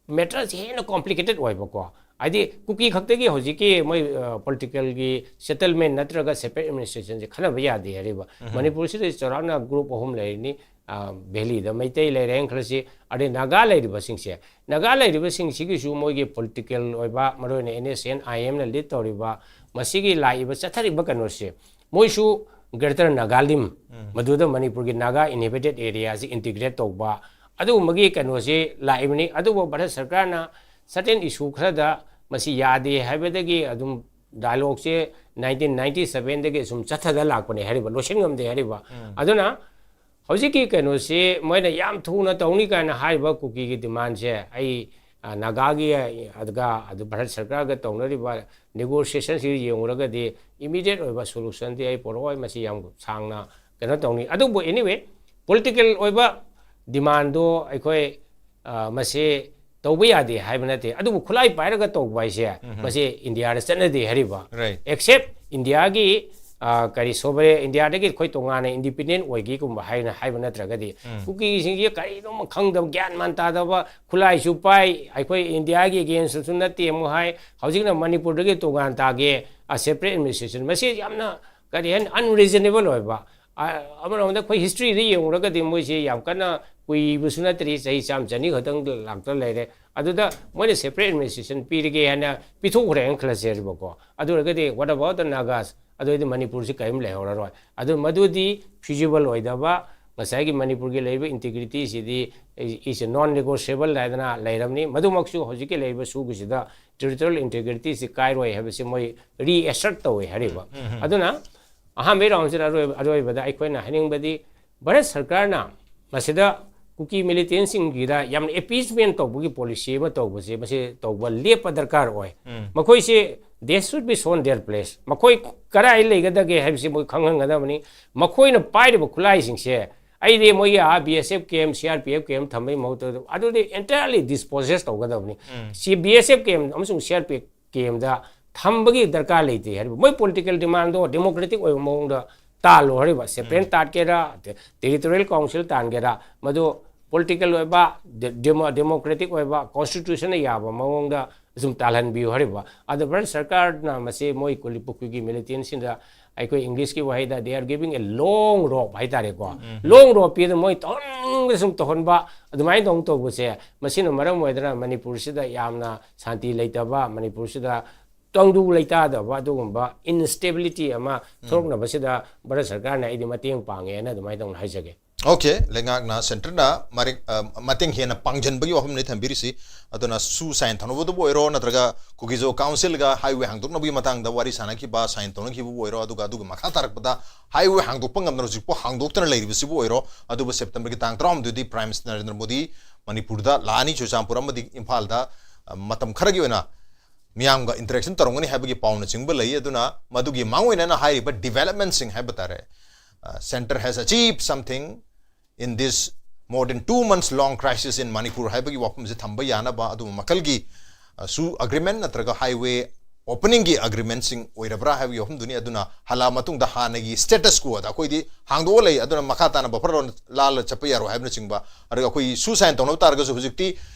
ꯃꯦꯇꯔꯁꯦ ꯍꯦꯟꯅ ꯀꯣꯝꯄ꯭ꯂꯤꯀꯦꯇꯦꯠ ꯑꯣꯏꯕꯀꯣ꯫ ꯍꯥꯏꯗꯤ ꯀꯨꯀꯤ ꯈꯛꯇꯒꯤ ꯍꯧꯖꯤꯛꯀꯤ ꯃꯣꯏ, ꯑ, ꯄꯣꯂꯤꯇꯤꯀꯦꯜꯒꯤ ꯁꯦꯇꯜꯃꯦꯟ ꯅꯠꯇ꯭ꯔꯒ ꯁꯦꯄꯔꯦꯠ ꯑꯦꯗꯃꯤꯅꯤꯁꯇ꯭ꯔꯦꯁꯟꯁꯦ ꯈꯟꯅꯕ ꯌꯥꯗꯦ ꯍꯥꯏꯔꯤꯕ꯫ ꯃꯅꯤꯄꯨꯔꯁꯤꯗ ꯆꯥꯎꯔꯥꯛꯅ ꯒ꯭ꯔꯨꯞ ꯑꯍꯨꯝ ꯂꯩꯔꯤꯅꯤ꯫ ꯑ, ꯚꯦꯂꯤꯗ ꯃꯩꯇꯩ ꯂꯩꯔꯦꯅ ꯈꯜꯂꯁꯤ, ꯑꯗꯩ ꯅꯥꯒꯥ ꯂꯩꯔꯤꯕꯁꯤꯡꯁꯦ, ꯅꯥꯒꯥ ꯂꯩꯔꯤꯕꯁꯤꯡꯁꯤꯒꯤꯁꯨ ꯃꯣꯏꯒꯤ ꯄꯣꯂꯤꯇꯤꯀꯦꯜ ꯑꯣꯏꯕ, ꯃꯔꯨꯑꯣꯏꯅ NSCN IMꯅ ꯂꯤꯗ ꯇꯧꯔꯤꯕ ꯃꯁꯤꯒꯤ ꯂꯥꯛꯏꯕ ꯆꯠꯊꯔꯤꯕ ꯀꯩꯅꯣꯁꯦ, ꯃꯣꯏꯁꯨ ꯒ꯭ꯔꯦꯇꯔ ꯅꯥꯒꯥꯂꯤꯝ, ꯃꯗꯨꯗ ꯃꯅꯤꯄꯨꯔꯒꯤ ꯅꯥꯒꯥ ꯏꯟꯍꯦꯕꯤꯇꯦꯠ ꯑꯦꯔꯤꯌꯥꯁꯤ ꯏꯟꯇꯤꯒ꯭ꯔꯦꯠ ꯇꯧꯕ, ꯑꯗꯨꯒꯨꯝꯕꯒꯤ ꯀꯩꯅꯣꯁꯤ ꯂꯥꯛꯏꯕꯅꯤ꯫ ꯑꯗꯨꯕꯨ ꯚꯥꯔꯠ ꯁꯔꯀꯥꯔꯅ ꯁꯔꯇꯦꯟ ꯏꯁꯨ ꯈꯔꯗ ꯃꯁꯤ ꯌꯥꯗꯦ ꯍꯥꯏꯕꯗꯒꯤ ꯑꯗꯨꯝ ꯗꯥꯏꯂꯣꯒꯁꯦ ꯅꯥꯏꯟꯇꯤꯟ ꯅꯥꯏꯟꯇꯤ ꯁꯕꯦꯟꯗꯒꯤ ꯑꯁꯨꯝ ꯆꯠꯊꯗ ꯂꯥꯛꯄꯅꯦ ꯍꯥꯏꯔꯤꯕ, ꯂꯣꯏꯁꯤꯟ ꯉꯝꯗꯦ ꯍꯥꯏꯔꯤꯕ꯫ ꯑꯗꯨꯅ ꯍꯧꯖꯤꯛꯀꯤ ꯀꯩꯅꯣꯁꯤ ꯃꯣꯏꯅ ꯌꯥꯝ ꯊꯨꯅ ꯇꯧꯅꯤ ꯀꯥꯏꯅ ꯍꯥꯏꯔꯤꯕ ꯀꯨꯀꯤꯒꯤ ꯗꯤꯃꯥꯟꯁꯦ, ꯑꯩ ꯑ, ꯅꯥꯒꯥꯒꯤ, ꯑꯗꯨꯒ ꯑꯗꯨ ꯚꯥꯔꯠ ꯁꯔꯀꯥꯔꯒ ꯇꯧꯅꯔꯤꯕ ꯅꯦꯒꯣꯁꯤꯌꯦꯁꯟꯁꯤ ꯌꯦꯡꯉꯨꯔꯒꯗꯤ ꯏꯃꯤꯗꯤꯌꯦꯠ ꯑꯣꯏꯕ ꯁꯣꯂꯨꯁꯟꯗꯤ ꯑꯩ ꯄꯨꯔꯛꯑꯣꯏ꯫ ꯃꯁꯤ ꯌꯥꯝ ꯁꯥꯡꯅ ꯀꯩꯅꯣ ꯇꯧꯅꯤ꯫ ꯑꯗꯨꯕꯨ ꯑꯦꯅꯤꯋꯦ, ꯄꯣꯂꯤꯇꯤꯀꯦꯜ ꯑꯣꯏꯕ ꯗꯤꯃꯥꯟꯗꯣ ꯑꯩꯈꯣꯏ, ꯑ, ꯃꯁꯤ ꯇꯧꯕ ꯌꯥꯗꯦ ꯍꯥꯏꯕ ꯅꯠꯇꯦ, ꯑꯗꯨꯕꯨ ꯈꯨꯠꯂꯥꯏ ꯄꯥꯏꯔꯒ ꯇꯧꯕ ꯍꯥꯏꯁꯦ ꯃꯁꯤ ꯏꯟꯗꯤꯌꯥꯗ ꯆꯠꯅꯗꯦ ꯍꯥꯏꯔꯤꯕ꯫ Right. ꯑꯦꯛꯁꯦꯞ ꯏꯟꯗꯤꯌꯥꯒꯤ, ꯑ, ꯀꯔꯤ ꯁꯣꯕꯔꯦ, ꯏꯟꯗꯤꯌꯥꯗꯒꯤ ꯑꯩꯈꯣꯏ ꯇꯣꯉꯥꯟꯅ ꯏꯟꯗꯤꯄꯦꯟꯗꯦꯟ ꯑꯣꯏꯒꯦꯒꯨꯝꯕ ꯍꯥꯏꯅ ꯍꯥꯏꯕ ꯅꯠꯇ꯭ꯔꯒꯗꯤ ꯀꯨꯀꯤꯁꯤꯡꯁꯦ ꯀꯔꯤꯅꯣꯃ ꯈꯪꯗꯕ, ꯒ꯭ꯌꯥꯟ ꯃꯥꯟ ꯇꯥꯗꯕ, ꯈꯨꯠꯂꯥꯏꯁꯨ ꯄꯥꯏ, ꯑꯩꯈꯣꯏ ꯏꯟꯗꯤꯌꯥꯒꯤ ꯑꯦꯒꯦꯟꯁꯇꯁꯨ ꯅꯠꯇꯦ ꯑꯃꯨꯛ ꯍꯥꯏ, ꯍꯧꯖꯤꯛꯅ ꯃꯅꯤꯄꯨꯔꯗꯒꯤ ꯇꯣꯉꯥꯟ ꯇꯥꯒꯦ, ꯑ, ꯁꯦꯄꯔꯦꯠ ꯑꯦꯗꯃꯤꯅꯤꯁꯇ꯭ꯔꯦꯁꯟ, ꯃꯁꯤ ꯌꯥꯝꯅ ꯀꯔꯤ ꯍꯥꯏꯅꯤ, ꯑꯟꯔꯤꯖꯅꯦꯕꯜ ꯑꯣꯏꯕ꯫ ꯑ, ꯑꯃꯔꯣꯝꯗ ꯑꯩꯈꯣꯏ ꯍꯤꯁꯇ꯭ꯔꯤꯗ ꯌꯦꯡꯉꯨꯔꯒꯗꯤ ꯃꯣꯏꯁꯦ ꯌꯥꯝ ꯀꯟꯅ ꯀꯨꯏꯕꯁꯨ ꯅꯠꯇ꯭ꯔꯤ, ꯆꯍꯤ ꯆꯥꯝꯃ ꯆꯅꯤ ꯈꯛꯇꯪ ꯂꯥꯛꯇ ꯂꯩꯔꯦ꯫ ꯑꯗꯨꯗ ꯃꯣꯏꯅ ꯁꯦꯄꯔꯦꯠ ꯑꯦꯗꯃꯤꯅꯤꯁꯇ꯭ꯔꯦꯁꯟ ꯄꯤꯔꯒꯦ ꯍꯥꯏꯅ ꯄꯤꯊꯣꯛꯈ꯭ꯔꯦꯅ ꯈꯜꯂꯁꯦꯕꯀꯣ꯫ ꯑꯗꯨ ꯑꯣꯏꯔꯒꯗꯤ what about the Nagas? ꯑꯗꯨ ꯑꯣꯏꯔꯗꯤ ꯃꯅꯤꯄꯨꯔꯁꯤ ꯀꯔꯤꯝ ꯂꯩꯍꯧꯔꯔꯣꯏ꯫ ꯑꯗꯨ ꯃꯗꯨꯗꯤ ꯐꯤꯖꯤꯕꯜ ꯑꯣꯏꯗꯕ, ꯉꯁꯥꯏꯒꯤ ꯃꯅꯤꯄꯨꯔꯒꯤ ꯂꯩꯔꯤꯕ ꯏꯟꯇꯤꯒ꯭ꯔꯤꯇꯤꯁꯤꯗꯤ is a non negotiable ꯍꯥꯏꯗꯅ ꯂꯩꯔꯝꯅꯤ꯫ ꯃꯗꯨꯃꯛꯁꯨ ꯍꯧꯖꯤꯛꯀꯤ ꯂꯩꯔꯤꯕ ꯁꯨꯒꯤꯁꯤꯗ ꯇꯦꯔꯤꯇꯣꯔꯤꯌꯦꯜ ꯏꯟꯇꯤꯒ꯭ꯔꯤꯇꯤꯁꯤ ꯀꯥꯏꯔꯣꯏ ꯍꯥꯏꯕꯁꯤ ꯃꯣꯏ ꯔꯤꯑꯦꯁꯔꯠ ꯇꯧꯋꯦ ꯍꯥꯏꯔꯤꯕ꯫ ꯑꯗꯨꯅ ꯑꯍꯥꯟꯕꯒꯤ ꯔꯥꯎꯟꯁꯤꯗ ꯑꯔꯣꯏꯕ, ꯑꯔꯣꯏꯕꯗ ꯑꯩꯈꯣꯏꯅ ꯍꯥꯏꯅꯤꯡꯕꯗꯤ ꯚꯥꯔꯠ ꯁꯔꯀꯥꯔꯅ ꯃꯁꯤꯗ ꯀꯨꯀꯤ ꯃꯤꯂꯤꯇꯦꯟꯁꯤꯡꯒꯤꯗ ꯌꯥꯝꯅ ꯑꯦꯄꯤꯁꯃꯦꯟ ꯇꯧꯕꯒꯤ ꯄꯣꯂꯤꯁꯤ ꯑꯃ ꯇꯧꯕꯁꯦ, ꯃꯁꯤ ꯇꯧꯕ ꯂꯦꯞꯄ ꯗꯔꯀꯥꯔ ꯑꯣꯏ꯫ ꯃꯈꯣꯏꯁꯦ, they should be shown their place꯫ ꯃꯈꯣꯏ ꯀꯗꯥꯏ ꯂꯩꯒꯗꯒꯦ ꯍꯥꯏꯕꯁꯤ ꯃꯣꯏ ꯈꯪꯍꯟꯒꯗꯕꯅꯤ꯫ ꯃꯈꯣꯏꯅ ꯄꯥꯏꯔꯤꯕ ꯈꯨꯠꯂꯥꯏꯁꯤꯡꯁꯦ, ꯑꯩꯗꯤ ꯃꯣꯏꯒꯤ ꯑꯥ ꯕꯤ ꯑꯦꯁ ꯑꯦꯐ ꯀꯦꯝ, ꯁꯤ ꯑꯥꯔ ꯄꯤ ꯑꯦꯐ ꯀꯦꯝ ꯊꯝꯕꯒꯤ ꯃꯍꯨꯠꯇ ꯑꯗꯨꯗꯤ ꯑꯦꯟꯇꯥꯌꯔꯂꯤ ꯗꯤꯁꯄꯣꯖꯦꯁ ꯇꯧꯒꯗꯕꯅꯤ꯫ ꯁꯤ ꯕꯤ ꯑꯦꯁ ꯑꯦꯐ ꯀꯦꯝ ꯑꯃꯁꯨꯡ ꯁꯤ ꯑꯥꯔ ꯄꯤ ꯑꯦꯐ ꯀꯦꯝꯗ ꯊꯝꯕꯒꯤ ꯗꯔꯀꯥꯔ ꯂꯩꯇꯦ ꯍꯥꯏꯔꯤꯕ꯫ ꯃꯣꯏ ꯄꯣꯂꯤꯇꯤꯀꯦꯜ ꯗꯤꯃꯥꯟꯗꯣ ꯗꯦꯃꯣꯀ꯭ꯔꯦꯇꯤꯛ ꯑꯣꯏꯕ ꯃꯑꯣꯡꯗ ꯇꯥꯜꯂꯣ ꯍꯥꯏꯔꯤꯕ꯫ ꯁꯦꯄꯔꯦꯠ ꯇꯥꯠꯀꯦꯔꯥ, ꯇꯦ-, ꯇꯦꯔꯤꯇꯣꯔꯤꯌꯦꯜ ꯀꯥꯎꯟꯁꯤꯜ ꯇꯥꯟꯒꯦꯔꯥ, ꯃꯗꯨ ꯄꯣꯂꯤꯇꯤꯀꯦꯜ ꯑꯣꯏꯕ, ꯗꯦ-, ꯗꯦꯃꯣ-, ꯗꯦꯃꯣꯀ꯭ꯔꯦꯇꯤꯛ ꯑꯣꯏꯕ, ꯀꯣꯟꯁꯇꯤꯇ꯭ꯌꯨꯁꯟꯅ ꯌꯥꯕ ꯃꯑꯣꯡꯗ ꯁꯨꯝ ꯇꯥꯜꯍꯟꯕꯤꯌꯨ ꯍꯥꯏꯔꯤꯕ꯫ ꯑꯗꯣ ꯚꯥꯔꯠ ꯁꯔꯀꯥꯔꯅ ꯃꯁꯤ ꯃꯣꯏ ꯀꯨꯂꯤ-, ꯀꯨꯀꯤꯒꯤ ꯃꯤꯂꯤꯇꯦꯟꯁꯤꯡꯗ ꯑꯩꯈꯣꯏ ꯏꯪꯂꯤꯁꯀꯤ ꯋꯥꯍꯩꯗ they are giving a long rope ꯍꯥꯏꯇꯥꯔꯦꯀꯣ꯫ ꯂꯣꯡ ꯔꯣꯞ ꯄꯤꯗꯅ ꯃꯣꯏ ꯇꯧꯍꯟꯅꯤꯡꯕ ꯁꯨꯝ ꯇꯧꯍꯟꯕ, ꯑꯗꯨꯃꯥꯏꯅ ꯇꯧ ꯇꯧꯕꯁꯦ, ꯃꯁꯤꯅ ꯃꯔꯝ ꯑꯣꯏꯗꯅ ꯃꯅꯤꯄꯨꯔꯁꯤꯗ ꯌꯥꯝꯅ ꯁꯥꯟꯇꯤ ꯂꯩꯇꯕ, ꯃꯅꯤꯄꯨꯔꯁꯤꯗ ꯇꯪꯗꯨ ꯂꯩꯇꯥꯗꯕ ꯑꯗꯨꯒꯨꯝꯕ ꯏꯟꯁꯇꯦꯕꯤꯂꯤꯇꯤ ꯑꯃ ꯊꯣꯛꯂꯛꯅꯕꯁꯤꯗ ꯚꯥꯔꯠ ꯁꯔꯀꯥꯔꯅ ꯑꯩꯗꯤ ꯃꯇꯦꯡ ꯄꯥꯡꯉꯦꯅ ꯑꯗꯨꯃꯥꯏꯅ ꯇꯧꯅ ꯍꯥꯏꯖꯒꯦ꯫ ꯑꯣꯀꯦ, ꯂꯩꯉꯥꯛꯅ ꯁꯦꯟꯇꯔꯅ ꯃꯔꯤꯛ ꯑ, ꯃꯇꯦꯡ ꯍꯦꯟꯅ ꯄꯥꯡꯁꯤꯟꯕꯒꯤ ꯋꯥꯐꯝꯅꯤ ꯊꯝꯕꯤꯔꯤꯁꯤ꯫ ꯑꯗꯨꯅ ꯁꯨ ꯁꯥꯏꯟ ꯊꯧꯅꯕꯗꯕꯨ ꯑꯣꯏꯔꯣ, ꯅꯠꯇ꯭ꯔꯒ ꯀꯨꯀꯤꯖꯣ ꯀꯥꯎꯟꯁꯤꯜꯒ ꯍꯥꯏꯋꯦ ꯍꯥꯡꯗꯣꯛꯅꯕꯒꯤ ꯃꯇꯥꯡꯗ ꯋꯥꯔꯤ ꯁꯥꯟꯅꯈꯤꯕ, ꯁꯥꯏꯟ ꯇꯧꯅꯈꯤꯕꯕꯨ ꯑꯣꯏꯔꯣ, ꯑꯗꯨꯒ ꯑꯗꯨꯒꯤ ꯃꯈꯥ ꯇꯥꯔꯛꯄꯗ ꯍꯥꯏꯋꯦ ꯍꯥꯡꯗꯣꯛꯄ ꯉꯝꯗꯅ ꯍꯧꯖꯤꯛꯐꯥꯎ ꯍꯥꯡꯗꯣꯛꯇꯅ ꯂꯩꯔꯤꯕꯁꯤꯕꯨ ꯑꯣꯏꯔꯣ, ꯑꯗꯨꯕꯨ ꯁꯦꯞꯇꯦꯝꯕꯔꯒꯤ ꯇꯥꯡ ꯇꯔꯥꯍꯨꯝꯗꯣꯏꯗꯤ ꯄ꯭ꯔꯥꯏꯝ ꯃꯤꯅꯤꯁꯇꯔ ꯅꯔꯦꯟꯗ꯭ꯔ ꯃꯣꯗꯤ ꯃꯅꯤꯄꯨꯔꯗ ꯂꯥꯛꯑꯅꯤ, ꯆꯨꯔꯆꯥꯟꯄꯨꯔ ꯑꯃꯗꯤ ꯏꯝꯐꯥꯜꯗ, ꯑ, ꯃꯇꯝ ꯈꯔꯒꯤ ꯑꯣꯏꯅ ꯃꯤꯌꯥꯝꯒ ꯏꯟꯇꯔꯦꯛꯁꯟ ꯇꯧꯔꯝꯒꯅꯤ ꯍꯥꯏꯕꯒꯤ ꯄꯥꯎꯅꯆꯤꯡꯕ ꯂꯩ꯫ ꯑꯗꯨꯅ ꯃꯗꯨꯒꯤ ꯃꯥꯡꯑꯣꯏꯅꯅ ꯍꯥꯏꯔꯤꯕ ꯗꯤꯕꯦꯂꯞꯃꯦꯟꯁꯤꯡ ꯍꯥꯏꯕ ꯇꯥꯔꯦ, ꯑ, center has achieved something in this more than two months long crisis in Manipur ꯍꯥꯏꯕꯒꯤ ꯋꯥꯐꯝꯁꯦ ꯊꯝꯕ ꯌꯥꯅꯕ ꯑꯗꯨꯝꯕ ꯃꯈꯜꯒꯤ, ꯑ, ꯁꯨ ꯑꯦꯒ꯭ꯔꯤꯃꯦꯟ ꯅꯠꯇ꯭ꯔꯒ ꯍꯥꯏꯋꯦ ꯑꯣꯄꯅꯤꯡꯒꯤ ꯑꯦꯒ꯭ꯔꯤꯃꯦꯟꯁꯤꯡ ꯑꯣꯏꯔꯕ꯭ꯔꯥ ꯍꯥꯏꯕꯒꯤ ꯋꯥꯐꯝꯗꯨꯅꯤ꯫ ꯑꯗꯨꯅ ꯍꯜꯂꯛꯑ ꯃꯇꯨꯡꯗ ꯍꯥꯟꯅꯒꯤ ꯁ꯭ꯇꯦꯇꯁ ꯀꯣꯗ ꯑꯩꯈꯣꯏꯗꯤ ꯍꯥꯡꯗꯣꯛꯑ ꯂꯩ, ꯑꯗꯨꯅ ꯃꯈꯥ ꯇꯥꯅ ꯕꯐꯔ ꯂꯥꯜꯂ ꯆꯠꯄ ꯌꯥꯔꯣꯏ ꯍꯥꯏꯕꯅꯆꯤꯡꯕ, ꯑꯗꯨꯒ ꯑꯩꯈꯣꯏ ꯁꯨ ꯁꯥꯏꯟ ꯇꯧꯅꯕ ꯇꯥꯔꯒꯁꯨ ꯍꯧꯖꯤꯛꯇꯤ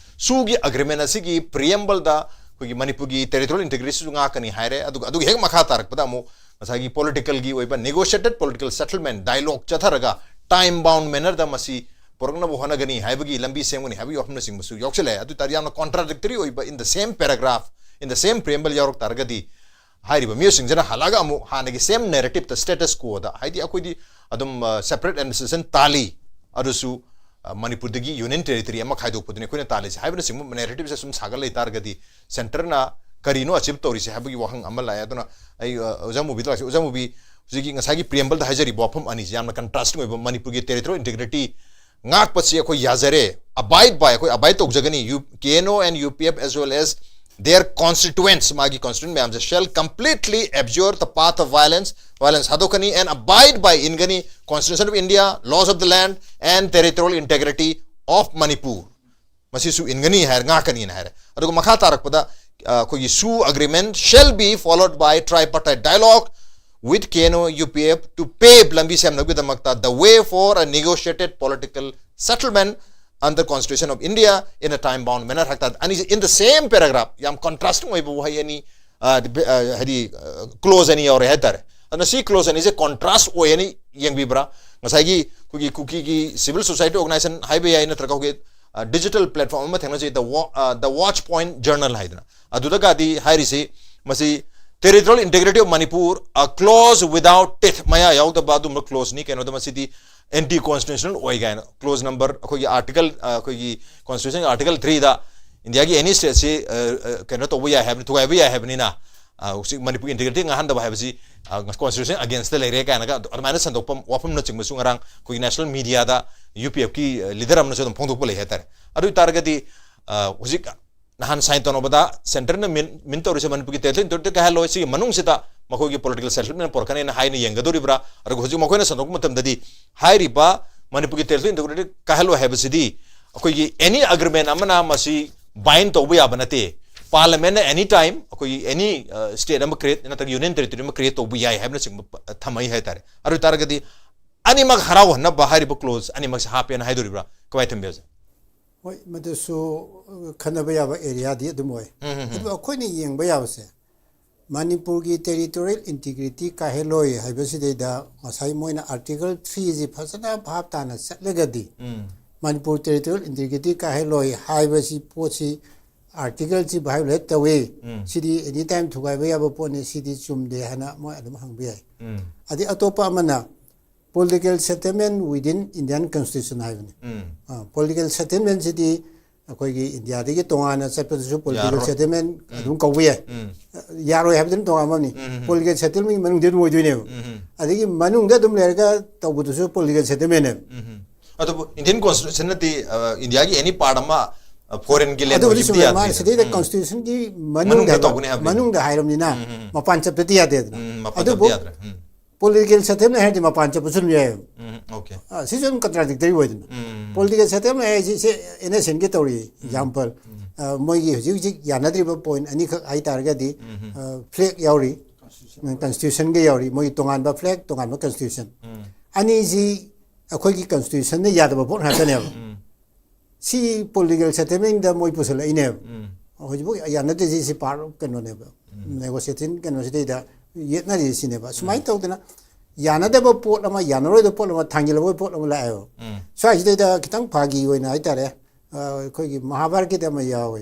ꯁꯨꯒꯤ ꯑꯦꯒ꯭ꯔꯤꯃꯦꯟ ꯑꯁꯤꯒꯤ ꯄ꯭ꯔꯤꯌꯦꯝꯕꯜꯗ ꯑꯩꯈꯣꯏꯒꯤ ꯃꯅꯤꯄꯨꯔꯒꯤ ꯇꯦꯔꯤꯇꯣꯔꯤꯌꯦꯜ ꯏꯟꯇꯤꯒ꯭ꯔꯤꯇꯤꯁꯨ ꯉꯥꯛꯀꯅꯤ ꯍꯥꯏꯔꯦ꯫ ꯑꯗꯨꯒ ꯑꯗꯨꯒꯤ ꯍꯦꯛ ꯃꯈꯥ ꯇꯥꯔꯛꯄꯗ ꯑꯃꯨꯛ ꯉꯁꯥꯏꯒꯤ ꯄꯣꯂꯤꯇꯤꯀꯦꯜꯒꯤ ꯑꯣꯏꯕ negotiated political settlement dialogue ꯆꯠꯊꯔꯒ ꯇꯥꯏꯝ ꯕꯥꯎꯟ ꯃꯦꯅꯔꯗ ꯃꯁꯤ ꯄꯨꯔꯛꯅꯕ ꯍꯣꯠꯅꯒꯅꯤ ꯍꯥꯏꯕꯒꯤ ꯂꯝꯕꯤ ꯁꯦꯝꯒꯅꯤ ꯍꯥꯏꯕꯒꯤ ꯋꯥꯐꯝꯅꯆꯤꯡꯕꯁꯨ ꯌꯥꯎꯁꯜꯂꯛꯑꯦ꯫ ꯑꯗꯨ ꯇꯥꯔꯗꯤ ꯌꯥꯝꯅ contradictory ꯑꯣꯏꯕ, in the same paragraph, in the same preamble ꯌꯥꯎꯔꯛ ꯇꯥꯔꯒꯗꯤ ꯍꯥꯏꯔꯤꯕ ꯃꯤꯑꯣꯏꯁꯤꯡꯁꯤꯅ ꯍꯜꯂꯛꯑꯒ ꯑꯃꯨꯛ ꯍꯥꯟꯅꯒꯤ same narrative ꯇ, status quo ꯗ, ꯍꯥꯏꯗꯤ ꯑꯩꯈꯣꯏꯗꯤ ꯑꯗꯨꯝ, ꯑ, separate administration ꯇꯥꯜꯂꯤ, ꯑꯗꯨꯁꯨ, ꯑ, ꯃꯅꯤꯄꯨꯔꯗꯒꯤ ꯌꯨꯅꯤꯌꯟ ꯇꯦꯔꯤꯇꯣꯔꯤ ꯑꯃ ꯈꯥꯏꯗꯣꯛꯄꯗꯨꯅꯤ ꯑꯩꯈꯣꯏꯅ ꯇꯥꯜꯂꯤꯁꯦ ꯍꯥꯏꯕꯅꯆꯤꯡꯕ narrative ꯁꯦ ꯁꯨꯝ ꯁꯥꯒꯠ ꯂꯩ ꯇꯥꯔꯒꯗꯤ ꯁꯦꯟꯇꯔꯅ ꯀꯔꯤꯅꯣ ꯑꯦꯆꯤꯞ ꯇꯧꯔꯤꯁꯦ ꯍꯥꯏꯕꯒꯤ ꯋꯥꯍꯪ ꯑꯃ ꯂꯥꯛꯑꯦ꯫ ꯑꯗꯨꯅ ꯑꯩ, ꯑ, ꯑꯣꯖꯥ ꯃꯨꯕꯤꯗ ꯂꯥꯛꯁꯤ꯫ ꯑꯣꯖꯥ ꯃꯨꯕꯤ, ꯍꯧꯖꯤꯛꯀꯤ ꯉꯁꯥꯏꯒꯤ ꯄ꯭ꯔꯤꯌꯦꯝꯕꯜꯗ ꯍꯥꯏꯖꯔꯤꯕ ꯋꯥꯐꯝ ꯑꯅꯤꯁꯦ ꯌꯥꯝꯅ contrasting ꯑꯣꯏꯕ, ꯃꯅꯤꯄꯨꯔꯒꯤ ꯇꯦꯔꯤꯇꯣꯔꯤꯌꯦꯜ ꯏꯟꯇꯤꯒ꯭ꯔꯤꯇꯤ ꯉꯥꯛꯄꯁꯤ ꯑꯩꯈꯣꯏ ꯌꯥꯖꯔꯦ, abide by, ꯑꯩꯈꯣꯏ abide ꯇꯧꯖꯒꯅꯤ, U, K N O and U P F as well as their constituents, ꯃꯥꯒꯤ constituent ꯃꯌꯥꯝꯁꯦ, shall completely abjure the path of violence, violence ꯊꯥꯗꯣꯛꯀꯅꯤ, and abide by, ꯏꯟꯒꯅꯤ, Constitution of India, laws of the land and territorial integrity of Manipur꯫ ꯃꯁꯤꯁꯨ ꯏꯟꯒꯅꯤ ꯍꯥꯏꯔꯦ, ꯉꯥꯛꯀꯅꯤꯅ ꯍꯥꯏꯔꯦ꯫ ꯑꯗꯨꯒ ꯃꯈꯥ ꯇꯥꯔꯛꯄꯗ, ꯑ, ꯑꯩꯈꯣꯏꯒꯤ ꯁꯨ agreement shall be followed by tripartite dialogue with K N O U P F to pave, ꯂꯝꯕꯤ ꯁꯦꯝꯅꯕꯒꯤꯗꯃꯛꯇ, the way for a negotiated political settlement under Constitution of India in a time bound manner ꯍꯥꯏ ꯇꯥꯔꯗꯤ, ꯑꯅꯤꯁꯦ in the same paragraph, ꯌꯥꯝ contrasting ꯑꯣꯏꯕ ꯋꯥꯍꯩ ꯑꯅꯤ, ꯑ, ꯗꯤ-, ꯑ, ꯍꯥꯏꯗꯤ, ꯑ, clause ꯑꯅꯤ ꯌꯥꯎꯔꯦ ꯍꯥꯏ ꯇꯥꯔꯦ꯫ ꯑꯗꯨꯅ ꯁꯤ clause ꯑꯅꯤꯁꯦ contrast ꯑꯣꯏ ꯍꯥꯏꯅ ꯌꯦꯡꯕꯤꯕ꯭ꯔꯥ? ꯉꯁꯥꯏꯒꯤ ꯑꯩꯈꯣꯏꯒꯤ ꯀꯨꯀꯤꯒꯤ civil society organization ꯍꯥꯏꯕ ꯌꯥꯏ, ꯅꯠꯇ꯭ꯔꯒ ꯑꯩꯈꯣꯏꯒꯤ, ꯑ, digital platform ꯑꯃ ꯊꯦꯡꯅꯖꯩ, The Wa-, ꯑ, The Watch Point Journal ꯍꯥꯏꯗꯅ, ꯑꯗꯨꯗꯒꯗꯤ ꯍꯥꯏꯔꯤꯁꯤ, ꯃꯁꯤ territorial integrity of Manipur, a clause without teeth, ꯃꯌꯥ ꯌꯥꯎꯗꯕ ꯑꯗꯨꯝꯕ clauseꯅꯤ꯫ ꯀꯩꯅꯣꯗ ꯃꯁꯤꯗꯤ anti constitutional ꯑꯣꯏ ꯀꯥꯏꯅ clause number ꯑꯩꯈꯣꯏꯒꯤ article, ꯑꯩꯈꯣꯏꯒꯤ constitution article threeꯗ ꯏꯟꯗꯤꯌꯥꯒꯤ any stateꯁꯤ ꯀꯩꯅꯣ ꯇꯧꯕ ꯌꯥꯏ ꯍꯥꯏꯕꯅꯤ, ꯊꯨꯒꯥꯏꯕ ꯌꯥꯏ ꯍꯥꯏꯕꯅꯤꯅ, ꯍꯧꯖꯤꯛ ꯃꯅꯤꯄꯨꯔꯒꯤ integrity ꯉꯥꯡꯍꯟꯗꯕ ꯍꯥꯏꯕꯁꯤ constitution againstꯇ ꯂꯩꯔꯦ ꯀꯥꯏꯅꯒ ꯑꯗꯨꯃꯥꯏꯅ ꯁꯟꯗꯣꯛꯄ ꯋꯥꯐꯝꯅꯆꯤꯡꯕꯁꯨ ꯉꯔꯥꯡ ꯑꯩꯈꯣꯏꯒꯤ national mediaꯗ UPFꯀꯤ leader ꯑꯃꯅꯁꯨ ꯑꯗꯨꯝ ꯐꯣꯡꯗꯣꯛꯄ ꯂꯩ ꯍꯥꯏꯇꯥꯔꯦ꯫ ꯑꯗꯨ ꯑꯣꯏꯇꯥꯔꯒꯗꯤ ꯍꯧꯖꯤꯛ ꯅꯍꯥꯟ sign ꯇꯧꯅꯕꯗ centreꯅ mean mean ꯇꯧꯔꯤꯁꯦ ꯃꯅꯤꯄꯨꯔꯒꯤ territorial integrity ꯀꯥꯏꯍꯜꯂꯣꯏ, ꯁꯤꯒꯤ ꯃꯅꯨꯡꯁꯤꯗ ꯃꯈꯣꯏꯒꯤ political settlementꯅ ꯄꯨꯔꯛꯀꯅꯤꯅ ꯍꯥꯏꯅ ꯌꯦꯡꯒꯗꯧꯔꯤꯕ꯭ꯔꯥ? ꯑꯗꯨꯒ ꯍꯧꯖꯤꯛ ꯃꯈꯣꯏꯅ ꯁꯟꯗꯣꯛꯄ ꯃꯇꯝꯗꯗꯤ ꯍꯥꯏꯔꯤꯕ ꯃꯅꯤꯄꯨꯔꯒꯤ territorial integrity ꯀꯥꯏꯍꯜꯂꯣꯏ ꯍꯥꯏꯕꯁꯤꯗꯤ ꯑꯩꯈꯣꯏꯒꯤ any agreement ꯑꯃꯅ ꯃꯁꯤ bind ꯇꯧꯕ ꯌꯥꯕ ꯅꯠꯇꯦ꯫ Parliamentꯅ any time ꯑꯩꯈꯣꯏꯒꯤ any state ꯑꯃ create ꯅꯠꯇ꯭ꯔꯒ union territory ꯑꯃ create ꯇꯧꯕ ꯌꯥꯏ ꯍꯥꯏꯕꯅꯆꯤꯡꯕ ꯊꯝꯃꯛꯏ ꯍꯥꯏꯇꯥꯔꯦ꯫ ꯑꯗꯨ ꯑꯣꯏꯇꯥꯔꯒꯗꯤ ꯑꯅꯤꯃꯛ ꯍꯔꯥꯎꯍꯟꯅꯕ ꯍꯥꯏꯔꯤꯕ clause ꯑꯅꯤꯃꯛꯁꯦ ꯍꯥꯞꯄꯦꯅ ꯍꯥꯏꯗꯣꯔꯤꯕ꯭ꯔꯥ? ꯀꯃꯥꯏꯅ ꯊꯝꯕꯤꯔꯁꯦ? ꯍꯣꯏ, ꯃꯗꯨꯁꯨ ꯈꯟꯅꯕ ꯌꯥꯕ areaꯗꯤ ꯑꯗꯨꯝ ꯑꯣꯏ꯫ ꯑꯗꯨꯕꯨ ꯑꯩꯈꯣꯏꯅ ꯌꯦꯡꯕ ꯌꯥꯕꯁꯦ, ꯃꯅꯤꯄꯨꯔꯒꯤ territorial integrity ꯀꯥꯏꯍꯜꯂꯣꯏ ꯍꯥꯏꯕꯁꯤꯗꯩꯗ ꯉꯁꯥꯏ ꯃꯣꯏꯅ article threeꯁꯤ ꯐꯖꯅ ꯚꯥꯞ ꯇꯥꯅ ꯆꯠꯂꯒꯗꯤ, ꯃꯅꯤꯄꯨꯔ territorial integrity ꯀꯥꯏꯍꯜꯂꯣꯏ ꯍꯥꯏꯕꯁꯤ ꯄꯣꯠꯁꯤ articleꯁꯤ violate ꯇꯧꯏ, ꯁꯤꯗꯤ any time ꯊꯨꯒꯥꯏꯕ ꯌꯥꯕ ꯄꯣꯠꯅꯤ, ꯁꯤꯗꯤ ꯆꯨꯝꯗꯦ ꯍꯥꯏꯅ ꯃꯣꯏ ꯑꯗꯨꯝ ꯍꯪꯕ ꯌꯥꯏ꯫ ꯑꯗꯩ ꯑꯇꯣꯞꯄ ꯑꯃꯅ political settlement within Indian constitution ꯍꯥꯏꯕꯅꯤ꯫ Political settlementꯁꯤꯗꯤ ꯑꯩꯈꯣꯏꯒꯤ ꯏꯟꯗꯤꯌꯥꯗꯒꯤ ꯇꯣꯉꯥꯟꯅ ꯆꯠꯄꯗꯨꯁꯨ political settlement ꯑꯗꯨꯝ ꯀꯧꯕ ꯌꯥꯏ꯫ ꯌꯥꯔꯣꯏ ꯍꯥꯏꯕꯗꯨꯅ ꯇꯣꯉꯥꯟꯕ ꯑꯃꯅꯤ꯫ Political settlementꯀꯤ ꯃꯅꯨꯡꯗ ꯑꯗꯨꯝ ꯑꯣꯏꯗꯣꯏꯅꯦꯕ꯫ ꯑꯗꯒꯤ ꯃꯅꯨꯡꯗ ꯑꯗꯨꯝ ꯂꯩꯔꯒ ꯇꯧꯕꯗꯨꯁꯨ political settlementꯅꯦꯕ꯫ ꯑꯗꯨꯕꯨ Indian constitutionꯅꯗꯤ ꯏꯟꯗꯤꯌꯥꯒꯤ any part ꯑꯃ foreignꯒꯤ land ꯑꯣꯏꯈꯤꯕꯗꯤ ꯌꯥꯗꯦ꯫ ꯁꯤꯗꯩꯗ constitutionꯒꯤ ꯃꯅꯨꯡꯗ ꯃꯅꯨꯡꯗ ꯇꯧꯒꯅꯤ ꯍꯥꯏꯕꯅꯤ꯫ ꯃꯅꯨꯡꯗ ꯍꯥꯏꯔꯕꯅꯤꯅ ꯃꯄꯥꯟ ꯆꯠꯄꯗꯤ ꯌꯥꯗꯦꯗꯅ꯫ ꯎꯝ, ꯃꯄꯥꯟ ꯑꯗꯨꯕꯨ ꯆꯠꯄꯗꯤ ꯌꯥꯗ꯭ꯔꯦ꯫ ꯎꯝ꯫ Political settlement ꯍꯥꯏꯔꯗꯤ ꯃꯄꯥꯟ ꯆꯠꯄꯁꯨ ꯑꯗꯨꯝ ꯌꯥꯏꯑꯕ꯫ ꯎꯝ, okay꯫ ꯑ, ꯁꯤꯁꯨ ꯑꯗꯨꯝ contradictory ꯑꯣꯏꯗꯅ꯫ ꯎꯝ꯫ Political settlement ꯍꯥꯏꯁꯤ ꯁꯦ NSCNꯒꯤ ꯇꯧꯔꯤ example꯫ ꯑ, ꯃꯣꯏꯒꯤ ꯍꯧꯖꯤꯛ ꯍꯧꯖꯤꯛ ꯌꯥꯅꯗ꯭ꯔꯤꯕ point ꯑꯅꯤꯈꯛ ꯍꯥꯏꯇꯥꯔꯒꯗꯤ, ꯑ, flag ꯌꯥꯎꯔꯤ, constitutionꯒ ꯌꯥꯎꯔꯤ, ꯃꯣꯏꯒꯤ ꯇꯣꯉꯥꯟꯕ flag, ꯇꯣꯉꯥꯟꯕ constitution꯫ ꯑꯅꯤꯁꯤ ꯑꯩꯈꯣꯏꯒꯤ constitutionꯅ ꯌꯥꯗꯕ ꯄꯣꯠ ꯉꯥꯛꯇꯅꯦꯕ꯫ ꯁꯤ political settlementꯗ ꯃꯣꯏ ꯄꯨꯁꯜꯂꯛꯏꯅꯦꯕ꯫ ꯍꯧꯖꯤꯛꯐꯥꯎ ꯌꯥꯅꯗ꯭ꯔꯤꯁꯤ ꯁꯤ part of ꯀꯩꯅꯣꯅꯦꯕ, negotiation ꯀꯩꯅꯣꯁꯤꯗꯩꯗ ꯌꯦꯠꯅꯔꯤꯁꯤꯅꯦꯕ꯫ ꯁꯨꯃꯥꯏꯅ ꯇꯧꯗꯅ ꯌꯥꯅꯗꯕ ꯄꯣꯠ ꯑꯃ, ꯌꯥꯅꯔꯣꯏꯗꯕ ꯄꯣꯠ ꯑꯃ, ꯊꯥꯡꯖꯤꯜꯂꯕ ꯄꯣꯠ ꯑꯃ ꯂꯥꯛꯑꯦꯕ꯫ ꯁ꯭ꯋꯥꯏꯁꯤꯗꯩꯗ ꯈꯤꯇꯪ ꯐꯥꯒꯤ ꯑꯣꯏꯅ ꯍꯥꯏꯇꯥꯔꯦ, ꯑ, ꯑꯩꯈꯣꯏꯒꯤ ꯃꯍꯥꯚꯥꯔꯠꯀꯤꯗ ꯑꯃ ꯌꯥꯎꯋꯦ꯫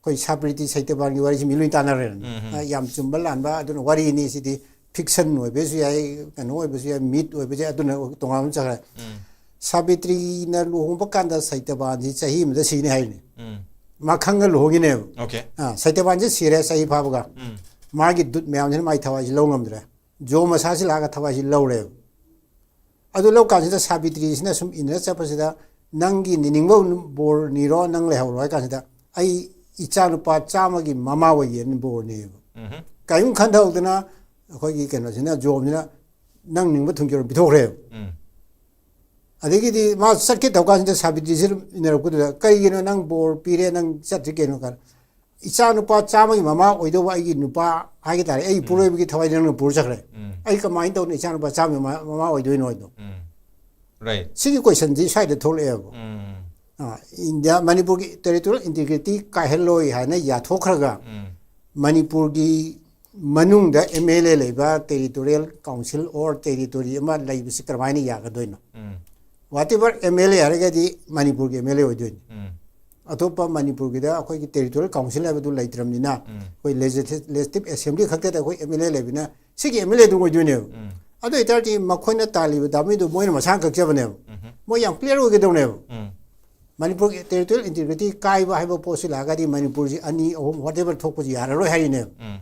ꯑꯩꯈꯣꯏ ꯁꯥꯕꯤꯇ꯭ꯔꯤ ꯁꯩꯇꯕꯥꯟꯒꯤ ꯋꯥꯔꯤꯁꯤ ꯃꯤ ꯂꯣꯏ ꯇꯥꯟꯅꯔꯦ꯫ ꯎꯝ, ꯎꯝ꯫ ꯑ, ꯌꯥꯝ ꯆꯨꯝꯕ ꯂꯥꯟꯕ ꯑꯗꯨꯅ ꯋꯥꯔꯤꯅꯤ, ꯁꯤꯗꯤ ꯐꯤꯛꯁꯟ ꯑꯣꯏꯕꯁꯨ ꯌꯥꯏ, ꯀꯩꯅꯣ ꯑꯣꯏꯕꯁꯨ ꯌꯥꯏ, ꯃꯤꯠ ꯑꯣꯏꯕꯁꯨ ꯌꯥꯏ, ꯑꯗꯨꯅ ꯇꯣꯉꯥꯟꯕ ꯑꯃ ꯆꯠꯈ꯭ꯔꯦ꯫ ꯎꯝ꯫ ꯁꯥꯕꯤꯇ꯭ꯔꯤꯅ ꯂꯨꯍꯣꯡꯕ ꯀꯥꯟꯗ ꯁꯩꯇꯕꯥꯟꯁꯤ ꯆꯍꯤ ꯑꯃꯗ ꯁꯤꯅꯤ ꯍꯥꯏꯅꯤ꯫ ꯎꯝ꯫ ꯃꯥ ꯈꯪꯉ ꯂꯨꯍꯣꯡꯉꯤꯅꯦꯕ꯫ Okay꯫ ꯑ, ꯁꯩꯇꯕꯥꯟꯁꯤ ꯁꯤꯔꯦ ꯆꯍꯤ ꯐꯥꯕꯒ꯫ ꯎꯝ꯫ ꯃꯥꯒꯤ ꯗꯨꯠ ꯃꯌꯥꯝꯁꯤꯅ ꯃꯥꯒꯤ ꯊꯋꯥꯏꯁꯤ ꯂꯧ ꯉꯝꯗ꯭ꯔꯦ꯫ ꯖꯣꯝ ꯃꯁꯥꯁꯤ ꯂꯥꯛꯑꯒ ꯊꯋꯥꯏꯁꯤ ꯂꯧꯔꯦꯕ꯫ ꯑꯗꯨ ꯂꯧ ꯀꯥꯟꯁꯤꯗ ꯁꯥꯕꯤꯇ꯭ꯔꯤꯁꯤꯅ ꯁꯨꯝ ꯏꯟꯅꯔ ꯆꯠꯄꯁꯤꯗ, "ꯅꯪꯒꯤ ꯅꯤꯅꯤꯡꯕ ꯕꯣꯔ ꯅꯤꯔꯣ, ꯅꯪ ꯂꯩꯍꯧꯔꯣ" ꯍꯥꯏ ꯀꯥꯟꯁꯤꯗ, "ꯑꯩ ꯏꯆꯥ ꯅꯨꯄꯥ ꯆꯥꯝꯃꯒꯤ ꯃꯃꯥ ꯑꯣꯏꯒꯦꯅ ꯕꯣꯔ ꯅꯤꯌꯦꯕ"꯫ ꯎꯝ꯫ ꯀꯔꯤꯝ ꯈꯟꯊꯍꯧꯗꯅ ꯑꯩꯈꯣꯏꯒꯤ ꯀꯩꯅꯣꯁꯤꯅ, ꯖꯣꯝꯁꯤꯅ ꯅꯪ ꯅꯤꯡꯕ ꯊꯨꯡꯖꯔꯣ ꯄꯤꯊꯣꯛꯈ꯭ꯔꯦꯕ꯫ ꯎꯝ꯫ ꯑꯗꯒꯤꯗꯤ ꯃꯥ ꯆꯠꯀꯦ ꯇꯧ ꯀꯥꯟꯁꯤꯗ ꯁꯥꯕꯤꯇ꯭ꯔꯤꯁꯤ ꯑꯗꯨꯝ ꯏꯟꯅꯔꯛꯄꯗꯨꯗ, "ꯀꯩꯒꯤꯅꯣ ꯅꯪ ꯕꯣꯔ ꯄꯤꯔꯦ, ꯅꯪ ꯆꯠꯇ꯭ꯔꯤ ꯀꯩꯅꯣ?" ꯀꯥꯏꯅ, "ꯏꯆꯥ ꯅꯨꯄꯥ ꯆꯥꯝꯃꯒꯤ ꯃꯃꯥ ꯑꯣꯏꯗꯧꯕ ꯑꯩꯒꯤ ꯅꯨꯄꯥ ꯍꯥꯏꯒꯦ ꯇꯥꯔꯦ, ꯑꯩꯒꯤ ꯄꯨꯔꯣꯏꯕꯒꯤ ꯊꯋꯥꯏꯗ ꯅꯪꯅ ꯄꯨꯔ ꯆꯠꯈ꯭ꯔꯦ꯫ ꯎꯝ꯫ ꯑꯩ ꯀꯃꯥꯏꯅ ꯇꯧꯅ ꯏꯆꯥ ꯅꯨꯄꯥ ꯆꯥꯝꯃꯒꯤ ꯃꯃꯥ, ꯃꯃꯥ ꯑꯣꯏꯗꯣꯏꯅꯣ?" ꯍꯥꯏꯗꯣ꯫ ꯎꯝ꯫ Right꯫ ꯁꯤꯒꯤ ꯀꯣꯏꯁꯟꯁꯤ ꯁ꯭ꯋꯥꯏꯗ ꯊꯣꯛꯂꯛꯑꯦꯕ꯫ ꯎꯝ꯫ ꯑ, ꯏꯟꯗꯤꯌꯥ, ꯃꯅꯤꯄꯨꯔꯒꯤ territorial integrity ꯀꯥꯏꯍꯜꯂꯣꯏ ꯍꯥꯏꯅ ꯌꯥꯊꯣꯛꯈ꯭ꯔꯒ, ꯎꯝ꯫ ꯃꯅꯤꯄꯨꯔꯒꯤ ꯃꯅꯨꯡꯗ M L A ꯂꯩꯕ territorial council or territory ꯑꯃ ꯂꯩꯕꯁꯤ ꯀꯔꯝꯍꯥꯏꯅ ꯌꯥꯒꯗꯣꯏꯅꯣ? ꯎꯝ꯫ Whatever M L A ꯍꯥꯏꯔꯒꯗꯤ ꯃꯅꯤꯄꯨꯔꯒꯤ M L A ꯑꯣꯏꯗꯣꯏꯅꯤ꯫ ꯎꯝ꯫ ꯑꯇꯣꯞꯄ ꯃꯅꯤꯄꯨꯔꯒꯤꯗ ꯑꯩꯈꯣꯏꯒꯤ territorial council ꯍꯥꯏꯕꯗꯨ ꯂꯩꯇ꯭ꯔꯕꯅꯤꯅ, ꯎꯝ꯫ ꯑꯩꯈꯣꯏ legisla-, legislative assembly ꯈꯛꯇꯗ ꯑꯩꯈꯣꯏ M L A ꯂꯩꯕꯅꯤꯅ, ꯁꯤꯒꯤ M L A ꯑꯗꯨꯝ ꯑꯣꯏꯗꯣꯏꯅꯦꯕ꯫ ꯎꯝ꯫ ꯑꯗꯨ ꯑꯣꯏꯇꯥꯔꯗꯤ ꯃꯈꯣꯏꯅ ꯇꯥꯜꯂꯤꯕ ꯗꯥꯃꯤꯗꯨ ꯃꯣꯏꯅ ꯃꯁꯥꯅ ꯀꯛꯆꯕꯅꯦꯕ꯫ ꯎꯝ꯫ ꯃꯣꯏ ꯌꯥꯝ clear ꯑꯣꯏꯒꯗꯧꯅꯦꯕ꯫ ꯎꯝ꯫ ꯃꯅꯤꯄꯨꯔꯒꯤ territorial integrity ꯀꯥꯏꯕ ꯍꯥꯏꯕ ꯄꯣꯠꯁꯤ ꯂꯥꯛꯑꯒꯗꯤ ꯃꯅꯤꯄꯨꯔꯁꯤ ꯑꯅꯤ, ꯑꯍꯨꯝ, whatever ꯊꯣꯛꯄꯁꯤ ꯌꯥꯔꯔꯣꯏ ꯍꯥꯏꯔꯤꯅꯦꯕ꯫ ꯎꯝ꯫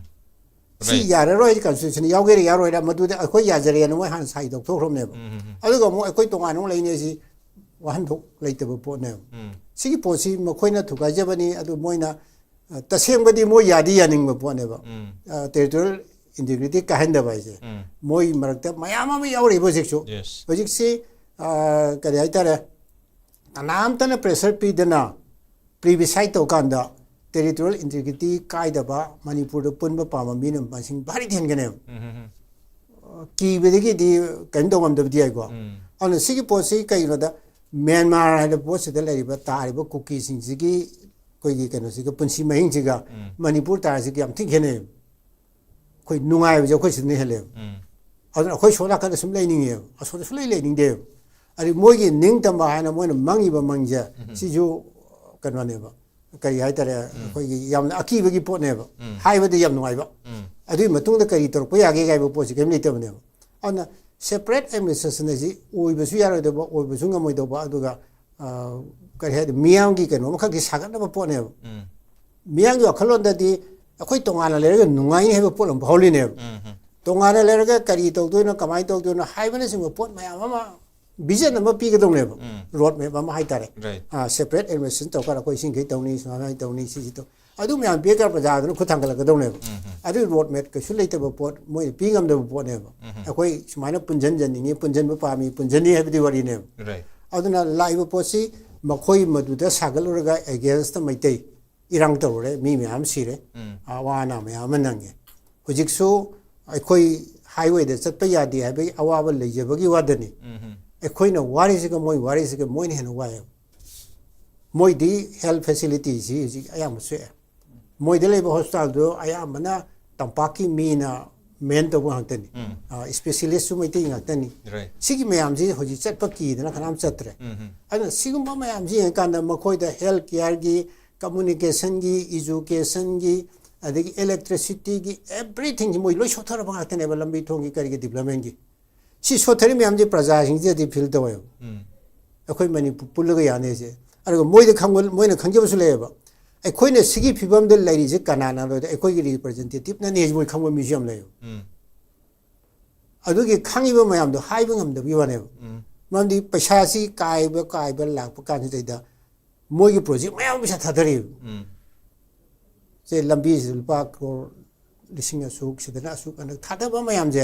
ꯁꯤ Right꯫ ꯌꯥꯔꯔꯣꯏ ꯍꯥꯏꯗꯤ constitution ꯌꯥꯎꯒꯦꯔꯥ ꯌꯥꯔꯣꯏꯔꯥ, ꯃꯗꯨꯗ ꯑꯩꯈꯣꯏ ꯌꯥꯖꯔꯦꯅ ꯃꯣꯏ ꯍꯥꯟꯅ ꯁꯥꯏꯟ ꯇꯧꯊꯣꯛꯈ꯭ꯔꯕꯅꯦꯕ꯫ ꯎꯝ, ꯎꯝ, ꯎꯝ꯫ ꯑꯗꯨꯒ ꯑꯃꯨꯛ ꯑꯩꯈꯣꯏ ꯇꯣꯉꯥꯟꯅ ꯑꯃꯨꯛ ꯂꯩꯅꯦ ꯁꯤ ꯋꯥꯍꯟꯊꯣꯛ ꯂꯩꯇꯕ ꯄꯣꯠꯅꯦꯕ꯫ ꯎꯝ꯫ ꯁꯤꯒꯤ ꯄꯣꯠꯁꯤ ꯃꯈꯣꯏꯅ ꯊꯨꯒꯥꯏꯖꯕꯅꯤ, ꯑꯗꯨ ꯃꯣꯏꯅ, ꯑ, ꯇꯁꯦꯡꯕꯗꯤ ꯃꯣꯏ ꯌꯥꯗꯤ ꯌꯥꯅꯤꯡꯕ ꯄꯣꯠꯅꯦꯕ꯫ ꯎꯝ꯫ ꯑ, territorial integrity ꯀꯥꯏꯍꯟꯗꯕ ꯍꯥꯏꯁꯦ꯫ ꯎꯝ꯫ ꯃꯣꯏ ꯃꯔꯛꯇ ꯃꯌꯥꯝ ꯑꯃ ꯌꯥꯎꯔꯤꯕ ꯍꯧꯖꯤꯛꯁꯨ꯫ Yes꯫ ꯍꯧꯖꯤꯛꯁꯤ, ꯑ, ꯀꯔꯤ ꯍꯥꯏꯇꯥꯔꯦ, ꯀꯅꯥꯝꯇꯅ pressure ꯄꯤꯗꯅ plebiscite ꯇꯧꯀꯥꯟꯗ territorial integrity ꯀꯥꯏꯗꯕ ꯃꯅꯤꯄꯨꯔꯗ ꯄꯨꯟꯕ ꯄꯥꯝꯕ ꯃꯤꯅ ꯃꯁꯤꯡ ꯚꯥꯔꯤ ꯊꯦꯟꯒꯅꯦꯕ꯫ ꯎꯝ, ꯎꯝ, ꯎꯝ꯫ ꯀꯤꯕꯗꯒꯤꯗꯤ ꯀꯔꯤꯝ ꯇꯧ ꯉꯝꯗꯕꯗꯤ ꯌꯥꯏꯀꯣ꯫ ꯎꯝ꯫ ꯑꯗꯨꯅ ꯁꯤꯒꯤ ꯄꯣꯠꯁꯤ ꯀꯩꯒꯤꯅꯣꯗ, ꯃ꯭ꯌꯥꯟꯃꯥꯔ ꯍꯥꯏꯕ ꯄꯣꯠꯁꯤꯗ ꯂꯩꯔꯤꯕ, ꯇꯥꯔꯤꯕ ꯀꯨꯀꯤꯁꯤꯡꯁꯤꯒꯤ ꯑꯩꯈꯣꯏꯒꯤ ꯀꯩꯅꯣꯁꯤꯒ, ꯄꯨꯟꯁꯤ ꯃꯍꯤꯡꯁꯤꯒ ꯎꯝ꯫ ꯃꯅꯤꯄꯨꯔ ꯇꯥꯔꯤꯁꯤꯒ ꯌꯥꯝ ꯊꯤ ꯈꯦꯠꯅꯩ꯫ ꯑꯩꯈꯣꯏ ꯅꯨꯡꯉꯥꯏꯕꯁꯦ ꯑꯩꯈꯣꯏ ꯁꯤꯗꯅ ꯍꯦꯜꯂꯦꯕ꯫ ꯎꯝ꯫ ꯑꯗꯨꯅ ꯑꯩꯈꯣꯏ ꯁꯣꯝ ꯅꯥꯀꯟꯗ ꯁꯨꯝ ꯂꯩꯅꯤꯡꯉꯦꯕ, ꯑꯁꯣꯝꯗ ꯁꯨꯡꯂꯩ ꯂꯩꯅꯤꯡꯗꯦꯕ꯫ ꯑꯗꯩ ꯃꯣꯏꯒꯤ ꯅꯤꯡꯇꯝꯕ ꯍꯥꯏꯅ ꯃꯣꯏꯅ ꯃꯪꯉꯤꯕ ꯃꯪꯁꯦ, ꯎꯝ꯫ ꯁꯤꯁꯨ ꯀꯩꯅꯣꯅꯦꯕ꯫ ꯀꯔꯤ ꯍꯥꯏꯇꯥꯔꯦ, ꯑꯩꯈꯣꯏꯒꯤ ꯌꯥꯝꯅ ꯑꯀꯤꯕꯒꯤ ꯄꯣꯠꯅꯦꯕ꯫ ꯍꯥꯏꯕꯗꯤ ꯌꯥꯝ ꯅꯨꯡꯉꯥꯏꯕ꯫ ꯑꯗꯨꯒꯤ ꯃꯇꯨꯡꯗ ꯀꯔꯤ ꯇꯧꯔꯛꯄ ꯌꯥꯒꯦ ꯍꯥꯏꯕ ꯄꯣꯠꯁꯤ ꯀꯔꯤꯝ ꯂꯩꯇꯕꯅꯦꯕ꯫ ꯑꯗꯨꯅ separate administration ꯍꯥꯏꯁꯤ ꯑꯣꯏꯕꯁꯨ ꯌꯥꯔꯣꯏꯗꯧꯕ, ꯑꯣꯏꯕꯁꯨ ꯉꯝꯃꯣꯏꯗꯧꯕ, ꯑꯗꯨꯒ ꯀꯔꯤ ꯍꯥꯏꯗꯤ, ꯃꯤꯌꯥꯝꯒꯤ ꯀꯩꯅꯣ ꯑꯃꯈꯛꯀꯤ ꯁꯥꯒꯠꯅꯕ ꯄꯣꯠꯅꯦꯕ꯫ ꯃꯤꯌꯥꯝꯒꯤ ꯋꯥꯈꯜꯂꯣꯟꯗꯗꯤ ꯑꯩꯈꯣꯏ ꯇꯣꯉꯥꯟꯅ ꯂꯩꯔꯒ ꯅꯨꯡꯉꯥꯏꯅꯤ ꯍꯥꯏꯕ ꯄꯣꯠ ꯑꯃ ꯐꯥꯎꯍꯜꯂꯤꯅꯦꯕ꯫ ꯇꯣꯉꯥꯟꯅ ꯂꯩꯔꯒ ꯀꯔꯤ ꯇꯧꯗꯣꯏꯅꯣ, ꯀꯃꯥꯏꯅ ꯇꯧꯗꯣꯏꯅꯣ ꯍꯥꯏꯕꯅꯆꯤꯡꯕ ꯄꯣꯠ ꯃꯌꯥꯝ ꯑꯃ, vision ꯑꯃ ꯄꯤꯒꯗꯧꯅꯦꯕ꯫ Road map ꯑꯃ ꯍꯥꯏꯇꯥꯔꯦ꯫ Right. Separate administration ꯇꯧꯔꯀꯥꯟꯗ ꯑꯩꯈꯣꯏ ꯁꯤꯡꯈꯩ ꯇꯧꯅꯤ, ꯁꯨꯃꯥꯏꯅ ꯇꯧꯅꯤ, ꯁꯤꯁꯤ ꯇꯧ, ꯑꯗꯨ ꯃꯌꯥꯝ ꯄꯤꯔꯀꯥꯟꯗ ꯄ꯭ꯔꯖꯥꯗꯨꯅ ꯈꯨꯠ ꯊꯥꯡꯒꯠꯂꯛꯀꯗꯧꯅꯦꯕ꯫ ꯑꯗꯨꯒꯤ road map ꯀꯩꯁꯨ ꯂꯩꯇꯕ ꯄꯣꯠ, ꯃꯣꯏꯅ ꯄꯤ ꯉꯝꯗꯕ ꯄꯣꯠꯅꯦꯕ꯫ ꯑꯩꯈꯣꯏ ꯁꯨꯃꯥꯏꯅ ꯄꯨꯟꯁꯤꯟꯖꯅꯤꯡꯉꯤ, ꯄꯨꯟꯁꯤꯟꯕ ꯄꯥꯝꯃꯤ, ꯄꯨꯟꯁꯤꯟꯅꯤ ꯍꯥꯏꯕꯗꯤ ꯋꯥꯔꯤꯅꯦꯕ꯫ Right. ꯑꯗꯨꯅ ꯂꯥꯛꯏꯕ ꯄꯣꯠꯁꯤ ꯃꯈꯣꯏ ꯃꯗꯨꯗ ꯁꯥꯒꯠꯂꯨꯔꯒ against ꯃꯩꯇꯩ ꯏꯔꯥꯡ ꯇꯧꯔꯨꯔꯦ, ꯃꯤ ꯃꯌꯥꯝ ꯁꯤꯔꯦ, ꯑꯋꯥ ꯑꯅꯥ ꯃꯌꯥꯝ ꯑꯃ ꯅꯪꯉꯦ꯫ ꯍꯧꯖꯤꯛꯁꯨ ꯑꯩꯈꯣꯏ highwayꯗ ꯆꯠꯄ ꯌꯥꯗꯦ ꯍꯥꯏꯕꯒꯤ ꯑꯋꯥꯕ ꯂꯩꯖꯕꯒꯤ ꯋꯥꯗꯅꯤ꯫ ꯑꯩꯈꯣꯏꯅ ꯋꯥꯔꯤꯁꯤꯒ ꯃꯣꯏ ꯋꯥꯔꯤꯁꯤꯒ ꯃꯣꯏꯅ ꯍꯦꯟꯅ ꯋꯥꯏꯑꯦꯕ꯫ ꯃꯣꯏꯗꯤ health facilityꯁꯤ ꯍꯧꯖꯤꯛ ꯑꯌꯥꯝꯕ ꯁꯣꯛꯑꯦ꯫ ꯃꯣꯏꯗ ꯂꯩꯕ hospitalꯗꯨ ꯑꯌꯥꯝꯕꯅ ꯇꯝꯄꯥꯛꯀꯤ ꯃꯤꯅ man ꯇꯧꯕ ꯉꯥꯛꯇꯅꯤ꯫ Specialistꯁꯨ ꯃꯩꯇꯩ ꯉꯥꯛꯇꯅꯤ꯫ Right. ꯁꯤꯒꯤ ꯃꯌꯥꯝꯁꯤ ꯍꯧꯖꯤꯛ ꯆꯠꯄ ꯀꯤꯗꯅ ꯀꯅꯥꯝ ꯆꯠꯇ꯭ꯔꯦ꯫ ꯑꯗꯨꯅ ꯁꯤꯒꯨꯝꯕ ꯃꯌꯥꯝꯁꯤ ꯌꯦꯡꯉꯀꯥꯟꯗ ꯃꯈꯣꯏꯗ health careꯒꯤ, communicationꯒꯤ, educationꯒꯤ, ꯑꯗꯒꯤ electricityꯒꯤ, everythingꯁꯤ ꯃꯣꯏ ꯂꯣꯏ ꯁꯣꯠꯊꯔꯕ ꯉꯥꯛꯇꯅꯦꯕ, ꯂꯝꯕꯤ ꯊꯣꯡꯒꯤ ꯀꯔꯤꯒꯤ developmentꯀꯤ꯫ ꯁꯤ ꯁꯣꯠꯊꯔꯤ ꯃꯌꯥꯝꯁꯤ ꯄ꯭ꯔꯖꯥꯁꯤꯡꯁꯤꯗꯗꯤ feel ꯇꯧꯋꯦꯕ꯫ ꯑꯩꯈꯣꯏ ꯃꯅꯤꯄꯨꯔ ꯄꯨꯜꯂꯒ ꯌꯥꯅꯩꯁꯦ꯫ ꯑꯗꯨꯒ ꯃꯣꯏꯗ ꯈꯪꯕ, ꯃꯣꯏꯅ ꯈꯪꯖꯕꯁꯨ ꯂꯩꯌꯦꯕ꯫ ꯑꯩꯈꯣꯏꯅ ꯁꯤꯒꯤ ꯐꯤꯕꯝꯗ ꯂꯩꯔꯤꯁꯦ ꯀꯅꯥꯅꯅꯣꯗ ꯑꯩꯈꯣꯏꯒꯤ representativeꯅꯅꯦ ꯃꯣꯏ ꯈꯪꯕ ꯃꯤꯁꯨ ꯌꯥꯝ ꯂꯩꯌꯦꯕ꯫ ꯑꯗꯨꯒꯤ ꯈꯪꯉꯤꯕ ꯃꯌꯥꯝꯗꯣ ꯍꯥꯏꯕ ꯉꯝꯗꯕꯒꯤ ꯋꯥꯅꯦꯕ꯫ ꯃꯔꯝꯗꯤ ꯄꯩꯁꯥꯁꯤ ꯀꯥꯏꯕ ꯀꯥꯏꯕ ꯂꯥꯛꯄ ꯀꯥꯟꯁꯤꯗꯩꯗ ꯃꯣꯏꯒꯤ project ꯃꯌꯥꯝ ꯑꯃ ꯄꯩꯁꯥ ꯊꯥꯗꯔꯤꯕ꯫ ꯁꯦ ꯂꯝꯕꯤꯁꯤꯗ ꯂꯨꯄꯥ ꯀ꯭ꯔꯣꯔ ꯂꯤꯁꯤꯡ ꯑꯁꯨꯛ, ꯁꯤꯗꯅ ꯑꯁꯨꯛ, ꯍꯟꯗꯛ ꯊꯥꯗꯕ ꯃꯌꯥꯝꯁꯦ꯫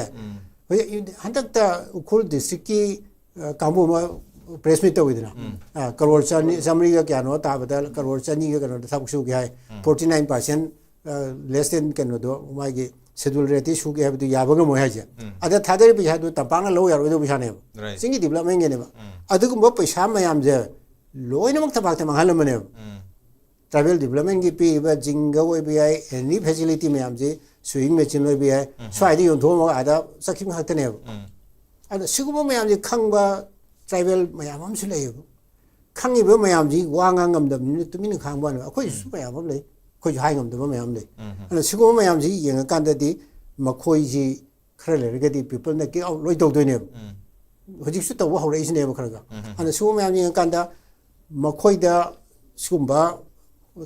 ꯍꯧꯖꯤꯛ ꯍꯟꯗꯛꯇ ꯎꯈ꯭ꯔꯨꯜ districtꯀꯤ, ꯑ, ꯀꯥꯡꯕꯨ ꯑꯃ press meet ꯇꯧꯋꯤꯗꯅ꯫ ꯑ, ꯀꯔꯣꯔ ꯆꯅꯤ, ꯆꯥꯃꯔꯤꯒ ꯀꯌꯥꯅꯣ ꯇꯥꯕꯗ ꯀꯔꯣꯔ ꯆꯅꯤꯒ ꯀꯩꯅꯣꯗ ꯊꯕꯛ ꯁꯨꯒꯦ ꯍꯥꯏ꯫ Forty nine percent, ꯑ, less than ꯀꯩꯅꯣꯗꯣ ꯃꯥꯒꯤ schedule rateꯇꯤ ꯁꯨꯒꯦ ꯍꯥꯏꯕꯗꯨ ꯌꯥꯕ ꯉꯝꯃꯣꯏ ꯍꯥꯏꯁꯦ꯫ ꯑꯗ ꯊꯥꯗꯔꯤꯕ ꯄꯩꯁꯥꯗꯨ ꯇꯝꯄꯥꯛꯅ ꯂꯧ ꯌꯥꯔꯣꯏꯗꯧꯕ ꯄꯩꯁꯥꯅꯦꯕ꯫ Right. ꯆꯤꯡꯒꯤ developmentꯒꯤꯅꯦꯕ꯫ ꯑꯗꯨꯒꯨꯝꯕ ꯄꯩꯁꯥ ꯃꯌꯥꯝꯁꯦ ꯂꯣꯏꯅꯃꯛ ꯇꯝꯄꯥꯛꯇ ꯃꯥꯡꯍꯜꯂꯝꯕꯅꯦꯕ꯫ Tribal developmentꯀꯤ ꯄꯤꯔꯤꯕ ꯖꯤꯡꯒ ꯑꯣꯏꯕ ꯌꯥꯏ, any facility ꯃꯌꯥꯝꯁꯤ, sewing machine ꯑꯣꯏꯕ ꯌꯥꯏ, ꯁ꯭ꯋꯥꯏꯗ ꯌꯣꯟꯊꯣꯛꯑꯝꯃꯒ ꯑꯥꯗ ꯆꯠꯈꯤꯕ ꯉꯥꯛꯇꯅꯦꯕ꯫ ꯑꯗꯣ ꯁꯤꯒꯨꯝꯕ ꯃꯌꯥꯝꯁꯤ ꯈꯪꯕ tribal ꯃꯌꯥꯝ ꯑꯃꯁꯨ ꯂꯩꯌꯦꯕ꯫ ꯈꯪꯉꯤꯕ ꯃꯌꯥꯝꯁꯤ ꯋꯥ ꯉꯥꯡ ꯉꯝꯗꯕꯅꯤꯅ ꯇꯨꯃꯤꯟꯅ ꯈꯥꯡꯕ ꯋꯥꯅꯦꯕ꯫ ꯑꯩꯈꯣꯏꯁꯨ ꯃꯌꯥꯝ ꯑꯃ ꯂꯩ, ꯑꯩꯈꯣꯏꯁꯨ ꯍꯥꯏ ꯉꯝꯗꯕ ꯃꯌꯥꯝ ꯂꯩ꯫ ꯑꯗꯨꯅ ꯁꯤꯒꯨꯝꯕ ꯃꯌꯥꯝꯁꯤ ꯌꯦꯡꯉꯀꯥꯟꯗꯗꯤ ꯃꯈꯣꯏꯁꯤ ꯈꯔ ꯂꯩꯔꯒꯗꯤ ꯄꯤꯄꯜꯅ ꯀꯤꯛ ꯑꯥꯎꯠ ꯂꯣꯏ ꯇꯧꯗꯣꯏꯅꯦꯕ꯫ ꯍꯧꯖꯤꯛꯁꯨ ꯇꯧꯕ ꯍꯧꯔꯛꯏꯁꯤꯅꯦꯕ ꯈꯔ ꯈꯔ꯫ ꯑꯗꯨꯅ ꯁꯤꯒꯨꯝꯕ ꯃꯌꯥꯝ ꯌꯦꯡꯉꯀꯥꯟꯗ ꯃꯈꯣꯏꯗ ꯁꯤꯒꯨꯝꯕ,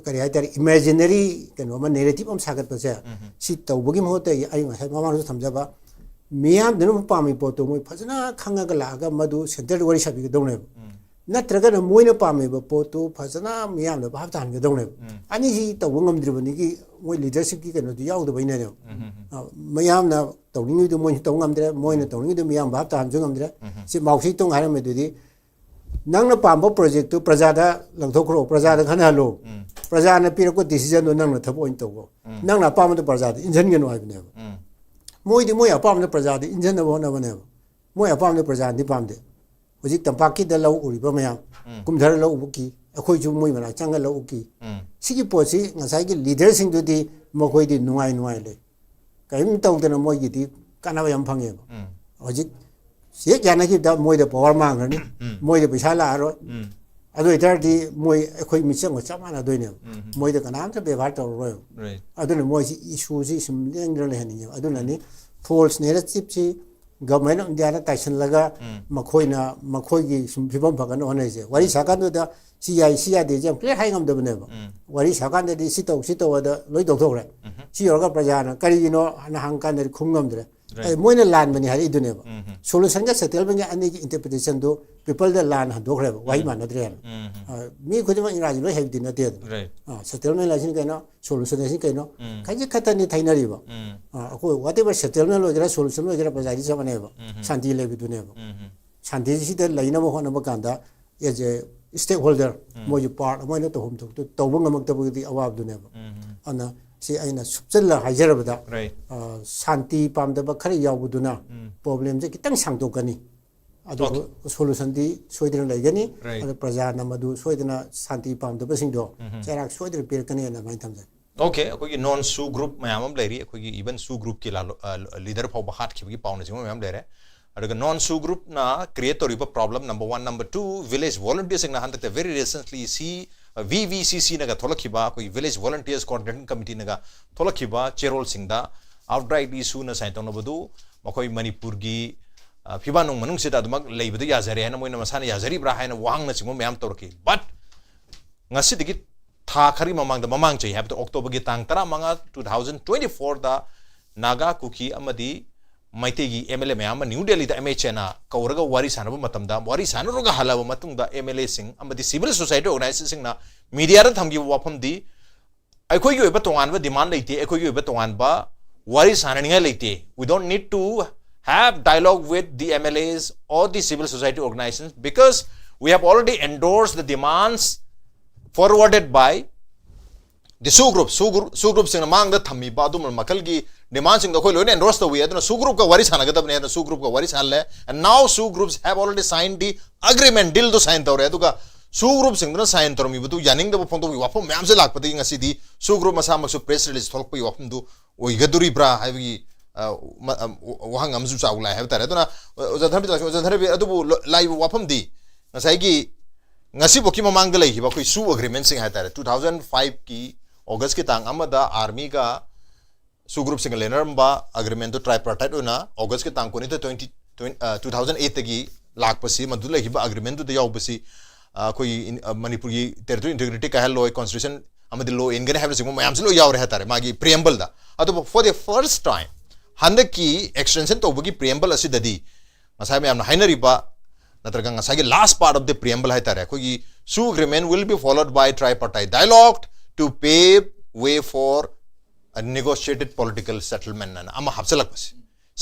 ꯀꯔꯤ ꯍꯥꯏꯇꯥꯔꯦ, ꯏꯃꯦꯖꯤꯅꯔꯤ ꯀꯩꯅꯣ ꯑꯃ, ꯅꯦꯔꯦꯇꯤꯞ ꯑꯃ ꯁꯥꯒꯠꯄꯁꯦ, ꯁꯤ ꯇꯧꯕꯒꯤ ꯃꯍꯨꯠꯇ ꯑꯩ ꯉꯁꯥꯏ ꯃꯃꯥꯡꯗꯁꯨ ꯊꯝꯖꯕ, ꯃꯤꯌꯥꯝꯗꯨꯅ ꯄꯥꯝꯃꯤ ꯄꯣꯠꯇꯣ ꯃꯣꯏ ꯐꯖꯅ ꯈꯪꯉꯒ ꯂꯥꯛꯑꯒ ꯃꯗꯨ ꯁꯦꯟꯇꯔꯗ ꯋꯥꯔꯤ ꯁꯥꯕꯤꯒꯗꯧꯅꯦꯕ꯫ ꯅꯠꯇ꯭ꯔꯒꯅ ꯃꯣꯏꯅ ꯄꯥꯝꯃꯤꯕ ꯄꯣꯠꯇꯨ ꯐꯖꯅ ꯃꯤꯌꯥꯝꯗ ꯚꯥꯞ ꯇꯥꯍꯟꯒꯗꯧꯅꯦꯕ꯫ ꯑꯅꯤꯁꯤ ꯇꯧꯕ ꯉꯝꯗ꯭ꯔꯤꯕꯅꯤꯒꯤ ꯃꯣꯏ ꯂꯤꯗꯔꯁꯤꯞꯀꯤ ꯀꯩꯅꯣꯗꯨ ꯌꯥꯎꯗꯕꯩꯅꯦꯕ꯫ ꯑ, ꯃꯌꯥꯝꯅ ꯇꯧꯅꯤꯡꯉꯤꯗꯨ ꯃꯣꯏꯅꯁꯨ ꯇꯧ ꯉꯝꯗ꯭ꯔꯦ, ꯃꯣꯏꯅ ꯇꯧꯅꯤꯡꯉꯤꯗꯨ ꯃꯤꯌꯥꯝ ꯚꯥꯞ ꯇꯥꯍꯟꯁꯨ ꯉꯝꯗ꯭ꯔꯦ꯫ ꯁꯤ ꯃꯥꯎ ꯁꯦ ꯇꯨꯡ ꯍꯥꯏꯔꯝꯃꯤꯗꯨꯗꯤ, ꯅꯪꯅ ꯄꯥꯝꯕ ꯄ꯭ꯔꯣꯖꯦꯛꯇꯨ ꯄ꯭ꯔꯖꯥꯗ ꯂꯪꯊꯣꯛꯈ꯭ꯔꯣ, ꯄ꯭ꯔꯖꯥꯗ ꯈꯟꯅꯍꯜꯂꯣ꯫ ꯄ꯭ꯔꯖꯥꯅ ꯄꯤꯔꯛꯄ ꯗꯤꯁꯤꯖꯟꯗꯨ ꯅꯪꯅ ꯊꯕꯛ ꯑꯣꯏꯅ ꯇꯧꯈꯣ꯫ ꯅꯪꯅ ꯑꯄꯥꯝꯕꯗꯨ ꯄ꯭ꯔꯖꯥꯗ ꯏꯟꯁꯤꯟꯒꯅꯨ ꯍꯥꯏꯕꯅꯦꯕ꯫ ꯃꯣꯏꯗꯤ ꯃꯣꯏ ꯑꯄꯥꯝꯕꯗ ꯄ꯭ꯔꯖꯥꯗ ꯏꯟꯁꯤꯟꯅꯕ ꯍꯣꯠꯅꯕꯅꯦꯕ꯫ ꯃꯣꯏ ꯑꯄꯥꯝꯕꯗ ꯄ꯭ꯔꯖꯥꯅꯗꯤ ꯄꯥꯝꯗꯦ꯫ ꯍꯧꯖꯤꯛ ꯇꯝꯄꯥꯛꯀꯤꯗ ꯂꯧ ꯎꯔꯤꯕ ꯃꯌꯥꯝ, ꯀꯨꯝꯊꯔ ꯂꯧ ꯎꯕ ꯀꯤ, ꯑꯩꯈꯣꯏꯁꯨ ꯃꯣꯏ ꯃꯅꯥꯛ ꯆꯪꯉ ꯂꯧ ꯎ ꯀꯤ꯫ ꯁꯤꯒꯤ ꯄꯣꯠꯁꯤ ꯉꯁꯥꯏꯒꯤ ꯂꯤꯗꯔꯁꯤꯡꯗꯨꯗꯤ ꯃꯈꯣꯏꯗꯤ ꯅꯨꯡꯉꯥꯏ ꯅꯨꯡꯉꯥꯏ ꯂꯩ, ꯀꯔꯤꯝ ꯇꯧꯗꯅ ꯃꯣꯏꯒꯤꯗꯤ ꯀꯥꯟꯅꯕ ꯌꯥꯝ ꯐꯪꯉꯦꯕ꯫ ꯍꯧꯖꯤꯛ ꯍꯦꯛ ꯌꯥꯅꯈꯤꯕꯗ ꯃꯣꯏꯗ ꯄꯋꯥꯔ ꯃꯥꯡꯈ꯭ꯔꯅꯤ, ꯃꯣꯏꯗ ꯄꯩꯁꯥ ꯂꯥꯛꯑꯔꯣꯏ꯫ ꯑꯗꯨ ꯑꯣꯏꯇꯥꯔꯗꯤ ꯃꯣꯏ ꯑꯩꯈꯣꯏ ꯃꯤꯆꯪꯒ ꯆꯞ ꯃꯥꯟꯅꯗꯣꯏꯅꯦꯕ꯫ ꯃꯣꯏꯗ ꯀꯅꯥꯝꯇ ꯕꯦꯕꯥꯔ ꯇꯧꯔꯔꯣꯏꯕ꯫ ꯑꯗꯨꯅ ꯃꯣꯏꯁꯤ ꯏꯁꯨꯁꯤ ꯁꯨꯝ ꯂꯦꯡꯗꯅ ꯂꯩꯍꯟꯅꯤꯡꯉꯦꯕ꯫ ꯑꯗꯨꯅꯅꯤ ꯐꯣꯜꯁ ꯅꯦꯔꯦꯇꯤꯞꯁꯤ ꯒꯚꯔꯟꯃꯦꯟ ꯑꯣꯐ ꯏꯟꯗꯤꯌꯥꯅ ꯇꯥꯏꯁꯜꯂꯒ ꯃꯈꯣꯏꯅ, ꯃꯈꯣꯏꯒꯤ ꯁꯨꯝ ꯐꯤꯕꯝ ꯐꯒꯠꯅꯕ ꯍꯣꯠꯅꯔꯤꯁꯦ꯫ ꯋꯥꯔꯤ ꯁꯥꯀꯥꯟꯗꯨꯗ ꯁꯤ ꯌꯥꯏ, ꯁꯤ ꯌꯥꯗꯦꯁꯦ ꯌꯥꯝ ꯀ꯭ꯂꯤꯌꯥꯔ ꯍꯥꯏ ꯉꯝꯗꯕꯅꯦꯕ꯫ ꯋꯥꯔꯤ ꯁꯥꯀꯥꯟꯗꯗꯤ ꯁꯤ ꯇꯧ, ꯁꯤ ꯇꯧ ꯑꯗ ꯂꯣꯏ ꯇꯧꯊꯣꯛꯈ꯭ꯔꯦ꯫ ꯁꯤ ꯌꯧꯔꯒ ꯄ꯭ꯔꯖꯥꯅ ꯀꯔꯤꯒꯤꯅꯣ ꯍꯥꯏꯅ ꯍꯪꯀꯥꯟꯗꯗꯤ ꯈꯨꯝ ꯉꯝꯗ꯭ꯔꯦ꯫ ꯑꯩ ꯃꯣꯏꯅ ꯂꯥꯟꯕꯅꯤ ꯍꯥꯏꯔꯛꯏꯗꯨꯅꯦꯕ꯫ ꯁꯣꯂꯨꯁꯟꯒ ꯁꯦꯇꯜꯃꯦꯟꯒ ꯑꯅꯤꯒꯤ ꯏꯟꯇꯔꯄ꯭ꯔꯤꯇꯦꯁꯟꯗꯨ ꯄꯤꯄꯜꯗ ꯂꯥꯟ ꯍꯟꯗꯣꯛꯈ꯭ꯔꯦꯕ, ꯋꯥꯍꯩ ꯃꯥꯟꯅꯗ꯭ꯔꯦꯅ꯫ ꯑ, ꯃꯤ ꯈꯨꯗꯤꯡꯃꯛ ꯏꯪꯒ꯭ꯔꯥꯖꯤ ꯂꯣꯏ ꯍꯩꯕꯗꯤ ꯅꯠꯇꯦꯗꯅ꯫ ꯁꯦꯇꯜꯃꯦꯟ ꯍꯥꯏꯁꯤꯅ ꯀꯩꯅꯣ, ꯁꯣꯂꯨꯁꯟ ꯍꯥꯏꯁꯤꯅ ꯀꯩꯅꯣ? ꯈꯖꯤꯛ ꯈꯛꯇꯅꯤ ꯊꯩꯅꯔꯤꯕ꯫ ꯑ, ꯑꯩꯈꯣꯏ whatever settlement ꯑꯣꯏꯒꯦꯔꯥ, solution ꯑꯣꯏꯒꯦꯔꯥ, ꯄ꯭ꯔꯖꯥꯒꯤ ꯆꯞ ꯃꯥꯟꯅꯩꯕ꯫ ꯁꯥꯟꯇꯤ ꯂꯩꯕꯗꯨꯅꯦꯕ꯫ ꯁꯥꯟꯇꯤꯁꯤꯗ ꯂꯩꯅꯕ ꯍꯣꯠꯅꯕ ꯀꯥꯟꯗ, as a stakeholder, ꯃꯣꯏꯁꯨ ꯄꯥꯔꯠ ꯑꯃ ꯑꯣꯏꯅ ꯇꯧꯐꯝ ꯊꯣꯛꯇ ꯇꯧꯕ ꯉꯝꯃꯛꯇꯕꯒꯤꯗꯤ ꯑꯋꯥꯕꯗꯨꯅꯦꯕ꯫ ꯑꯗꯨꯅ ꯁꯤ ꯑꯩꯅ ꯁꯨꯞꯆꯜꯂ ꯍꯥꯏꯖꯔꯕꯗ, ꯑ, ꯁꯥꯟꯇꯤ ꯄꯥꯝꯗꯕ ꯈꯔ ꯌꯥꯎꯕꯗꯨꯅ ꯄ꯭ꯔꯣꯕ꯭ꯂꯦꯝꯁꯦ ꯈꯤꯇꯪ ꯁꯥꯡꯗꯣꯛꯀꯅꯤ꯫ ꯑꯗꯨꯕꯨ ꯁꯣꯂꯨꯁꯟꯗꯤ ꯁꯣꯏꯗꯅ ꯂꯩꯒꯅꯤ꯫ ꯑꯗꯨ ꯄ꯭ꯔꯖꯥꯅ ꯃꯗꯨ ꯁꯣꯏꯗꯅ ꯁꯥꯟꯇꯤ ꯄꯥꯝꯗꯕꯁꯤꯡꯗꯣ ꯆꯩꯔꯥꯛ ꯁꯣꯏꯗꯅ ꯄꯤꯔꯛꯀꯅꯤ ꯍꯥꯏꯅ ꯑꯗꯨꯃꯥꯏꯅ ꯊꯝꯖꯒꯦ꯫ ꯑꯣꯀꯦ, ꯑꯩꯈꯣꯏꯒꯤ ꯅꯣꯟ ꯁꯨ ꯒ꯭ꯔꯨꯞ ꯃꯌꯥꯝ ꯑꯃ ꯂꯩꯔꯤ, ꯑꯩꯈꯣꯏꯒꯤ ꯏꯚꯟ ꯁꯨ ꯒ꯭ꯔꯨꯞꯀꯤ ꯂꯤꯗꯔ ꯐꯥꯎꯕ ꯍꯥꯠꯈꯤꯕꯒꯤ ꯄꯥꯎꯅꯆꯤꯡꯕ ꯃꯌꯥꯝ ꯂꯩꯔꯦ꯫ ꯑꯗꯨꯒ ꯅꯣꯟ ꯁꯨ ꯒ꯭ꯔꯨꯞꯅ ꯀ꯭ꯔꯤꯌꯦꯠ ꯇꯧꯔꯤꯕ problem number one. Number two, village ꯚꯣꯂꯨꯟꯇꯤꯌꯔꯁꯤꯡꯅ ꯍꯟꯗꯛꯇ very recently C V V C ꯁꯤꯅꯒ ꯊꯣꯛꯂꯛꯈꯤꯕ, ꯑꯩꯈꯣꯏꯒꯤ ꯚꯤꯂꯦꯖ ꯚꯣꯂꯨꯟꯇꯤꯌꯔꯁ ꯀꯣꯑꯣꯔꯗꯤꯅꯦꯁꯟ ꯀꯃꯤꯇꯤꯅꯒ ꯊꯣꯛꯂꯛꯈꯤꯕ ꯆꯦꯔꯣꯜꯁꯤꯡꯗ ꯑꯥꯎꯠꯔꯥꯏꯠꯂꯤ ꯁꯨꯅ ꯁꯥꯏꯟ ꯇꯧꯅꯕꯗꯨ ꯃꯈꯣꯏ ꯃꯅꯤꯄꯨꯔꯒꯤ ꯐꯤꯕꯥꯟꯅꯨꯡ ꯃꯅꯨꯡꯁꯤꯗ ꯑꯗꯨꯃꯛ ꯂꯩꯕꯗ ꯌꯥꯖꯔꯦ ꯍꯥꯏꯅ ꯃꯣꯏꯅ ꯃꯁꯥꯅ ꯌꯥꯖꯔꯤꯕ꯭ꯔꯥ ꯍꯥꯏꯅ ꯋꯥꯍꯪꯅꯆꯤꯡꯕ ꯃꯌꯥꯝ ꯇꯧꯔꯛꯈꯤ꯫ ꯕꯠ ꯉꯁꯤꯗꯒꯤ ꯊꯥ ꯈꯔꯒꯤ ꯃꯃꯥꯡꯗ, ꯃꯃꯥꯡ ꯆꯍꯤ ꯍꯥꯏꯕꯗꯤ ꯑꯣꯛꯇꯣꯕꯔꯒꯤ ꯇꯥꯡ ꯇꯔꯥꯃꯉꯥ, ꯇꯨ ꯊꯥꯎꯖꯟ ꯇ꯭ꯋꯦꯟꯇꯤ ꯐꯣꯔꯗ ꯅꯥꯒꯥ, ꯀꯨꯀꯤ ꯑꯃꯗꯤ ꯃꯩꯇꯩꯒꯤ ꯑꯦꯝ ꯑꯦꯜ ꯑꯦ ꯃꯌꯥꯝ ꯑꯃ ꯅ꯭ꯌꯨ ꯗꯦꯜꯂꯤꯗ ꯑꯦꯝ ꯑꯩꯆ ꯑꯦꯅ ꯀꯧꯔꯒ ꯋꯥꯔꯤ ꯁꯥꯟꯅꯕ ꯃꯇꯝꯗ, ꯋꯥꯔꯤ ꯁꯥꯟꯅꯔꯨꯔꯒ ꯍꯜꯂꯕ ꯃꯇꯨꯡꯗ ꯑꯦꯝ ꯑꯦꯜ ꯑꯦꯁꯤꯡ ꯑꯃꯗꯤ ꯁꯤꯚꯤꯜ ꯁꯣꯁꯥꯏꯇꯤ ꯑꯣꯔꯒꯅꯥꯏꯖꯦꯁꯟꯁꯤꯡꯅ ꯃꯤꯗꯤꯌꯥꯗ ꯊꯝꯈꯤꯕ ꯋꯥꯐꯝꯗꯤ, "ꯑꯩꯈꯣꯏꯒꯤ ꯑꯣꯏꯕ ꯇꯣꯉꯥꯟꯕ ꯗꯤꯃꯥꯟ ꯂꯩꯇꯦ, ꯑꯩꯈꯣꯏꯒꯤ ꯑꯣꯏꯕ ꯇꯣꯉꯥꯟꯕ ꯋꯥꯔꯤ ꯁꯥꯟꯅꯅꯤꯡꯉꯥꯏ ꯂꯩꯇꯦ꯫ We don't need to have dialogue with the M L As or the civil society organizations because we have already endorsed the demands forwarded by the SoO group, SoO group, SoO groupꯁꯤꯡꯅ ꯃꯥꯡꯗ ꯊꯝꯃꯤꯕ ꯑꯗꯨꯝꯕ ꯃꯈꯜꯒꯤ ꯗꯤꯃꯥꯟꯁꯤꯡꯗꯣ ꯑꯩꯈꯣꯏ ꯂꯣꯏꯅ endorse ꯇꯧꯏ꯫ ꯑꯗꯨꯅ SoO groupꯀ ꯋꯥꯔꯤ ꯁꯥꯟꯅꯒꯗꯕꯅꯦ ꯍꯥꯏꯅ SoO groupꯀ ꯋꯥꯔꯤ ꯁꯥꯍꯜꯂꯦ꯫ And now SoO groups have already signed the agreement, dealꯗꯣ ꯁꯥꯏꯟ ꯇꯧꯔꯦ꯫ ꯑꯗꯨꯒ SoO groupꯁꯤꯡꯗꯨꯅ ꯁꯥꯏꯟ ꯇꯧꯔꯝꯃꯤꯕꯗꯨ ꯌꯥꯅꯤꯡꯗꯕ ꯐꯣꯡꯗꯣꯛꯄꯒꯤ ꯋꯥꯐꯝ ꯃꯌꯥꯝꯁꯦ ꯂꯥꯛꯄꯗꯒꯤ ꯉꯁꯤꯗꯤ SoO group ꯃꯁꯥꯃꯛꯁꯨ ꯄ꯭ꯔꯦꯁ ꯔꯤꯂꯤꯁ ꯊꯣꯛꯂꯛꯄꯒꯤ ꯋꯥꯐꯝꯗꯨ ꯑꯣꯏꯒꯗꯣꯔꯤꯕ꯭ꯔꯥ ꯍꯥꯏꯕꯒꯤ, ꯑ, ꯃ-, ꯑ, ꯋꯥꯍꯪ ꯑꯃꯁꯨ ꯆꯥꯎ ꯂꯥꯛꯑꯦ ꯍꯥꯏꯕ ꯇꯥꯔꯦ꯫ ꯑꯗꯨꯅ, ꯑ, ꯑꯣꯖꯥ ꯙꯔꯃꯕꯤꯔ, ꯑꯣꯖꯥ ꯙꯔꯃꯕꯤꯔ, ꯑꯗꯨꯕꯨ ꯂ-, ꯂꯥꯛꯏꯕ ꯋꯥꯐꯝꯗꯤ ꯉꯁꯥꯏꯒꯤ ꯉꯁꯤꯐꯥꯎꯀꯤ ꯃꯃꯥꯡꯗ ꯂꯩꯈꯤꯕ ꯑꯩꯈꯣꯏ SoO ꯑꯦꯒ꯭ꯔꯤꯃꯦꯟꯁꯤꯡ ꯍꯥꯏꯇꯥꯔꯦ, ꯇꯨ ꯊꯥꯎꯖꯟ ꯐꯥꯏꯚꯀꯤ ꯑꯣꯒꯁꯀꯤ ꯇꯥꯡ ꯑꯃꯗ ꯑꯥꯔꯃꯤꯒ SoO groupꯁꯤꯡꯒ ꯂꯩꯅꯔꯝꯕ ꯑꯦꯒ꯭ꯔꯤꯃꯦꯟꯗꯨ ꯇ꯭ꯔꯥꯏꯄꯥꯔꯇꯥꯏꯠ ꯑꯣꯏꯅ ꯑꯣꯒꯁꯀꯤ ꯇꯥꯡ ꯀꯨꯟꯅꯤꯊꯣꯏ, ꯇ꯭ꯋꯦꯟꯇꯤ, ꯇ꯭ꯋꯦꯟꯇꯤ, ꯑ, ꯇꯨ ꯊꯥꯎꯖꯟ ꯑꯩꯠꯇꯒꯤ ꯂꯥꯛꯄꯁꯤ, ꯃꯗꯨ ꯂꯩꯈꯤꯕ ꯑꯦꯒ꯭ꯔꯤꯃꯦꯟꯗꯨꯗ ꯌꯥꯎꯕꯁꯤ, ꯑ, ꯑꯩꯈꯣꯏꯒꯤ ꯏꯟ-, ꯑ, ꯃꯅꯤꯄꯨꯔꯒꯤ ꯇꯦꯔꯤꯇꯣꯔꯤ ꯏꯟꯇꯤꯒ꯭ꯔꯤꯇꯤ ꯀꯥꯏꯍꯜꯂꯣꯏ, ꯀꯣꯟꯁꯇꯤꯇ꯭ꯌꯨꯁꯟ ꯑꯃꯗꯤ ꯂꯣ ꯏꯟꯒꯅꯤ ꯍꯥꯏꯕꯅꯆꯤꯡꯕ ꯃꯌꯥꯝꯁꯤ ꯂꯣꯏ ꯌꯥꯎꯔꯦ ꯍꯥꯏꯇꯥꯔꯦ, ꯃꯥꯒꯤ ꯄ꯭ꯔꯤꯌꯦꯝꯕꯜꯗ꯫ ꯑꯗꯨꯕꯨ for the first time ꯍꯟꯗꯛꯀꯤ ꯑꯦꯛꯁꯇꯦꯟꯁꯟ ꯇꯧꯕꯒꯤ ꯄ꯭ꯔꯤꯌꯦꯝꯕꯜ ꯑꯁꯤꯗꯗꯤ ꯉꯁꯥꯏ ꯃꯌꯥꯝꯅ ꯍꯥꯏꯅꯔꯤꯕ, ꯅꯠꯇ꯭ꯔꯒ ꯉꯁꯥꯏꯒꯤ last part of the preamble ꯍꯥꯏꯇꯥꯔꯦ, ꯑꯩꯈꯣꯏꯒꯤ "SoO agreement will be followed by tripartite dialogue to pave way for a negotiated political settlement" ꯑꯅ ꯑꯃ ꯍꯥꯞꯆꯤꯜꯂꯛꯄꯁꯦ,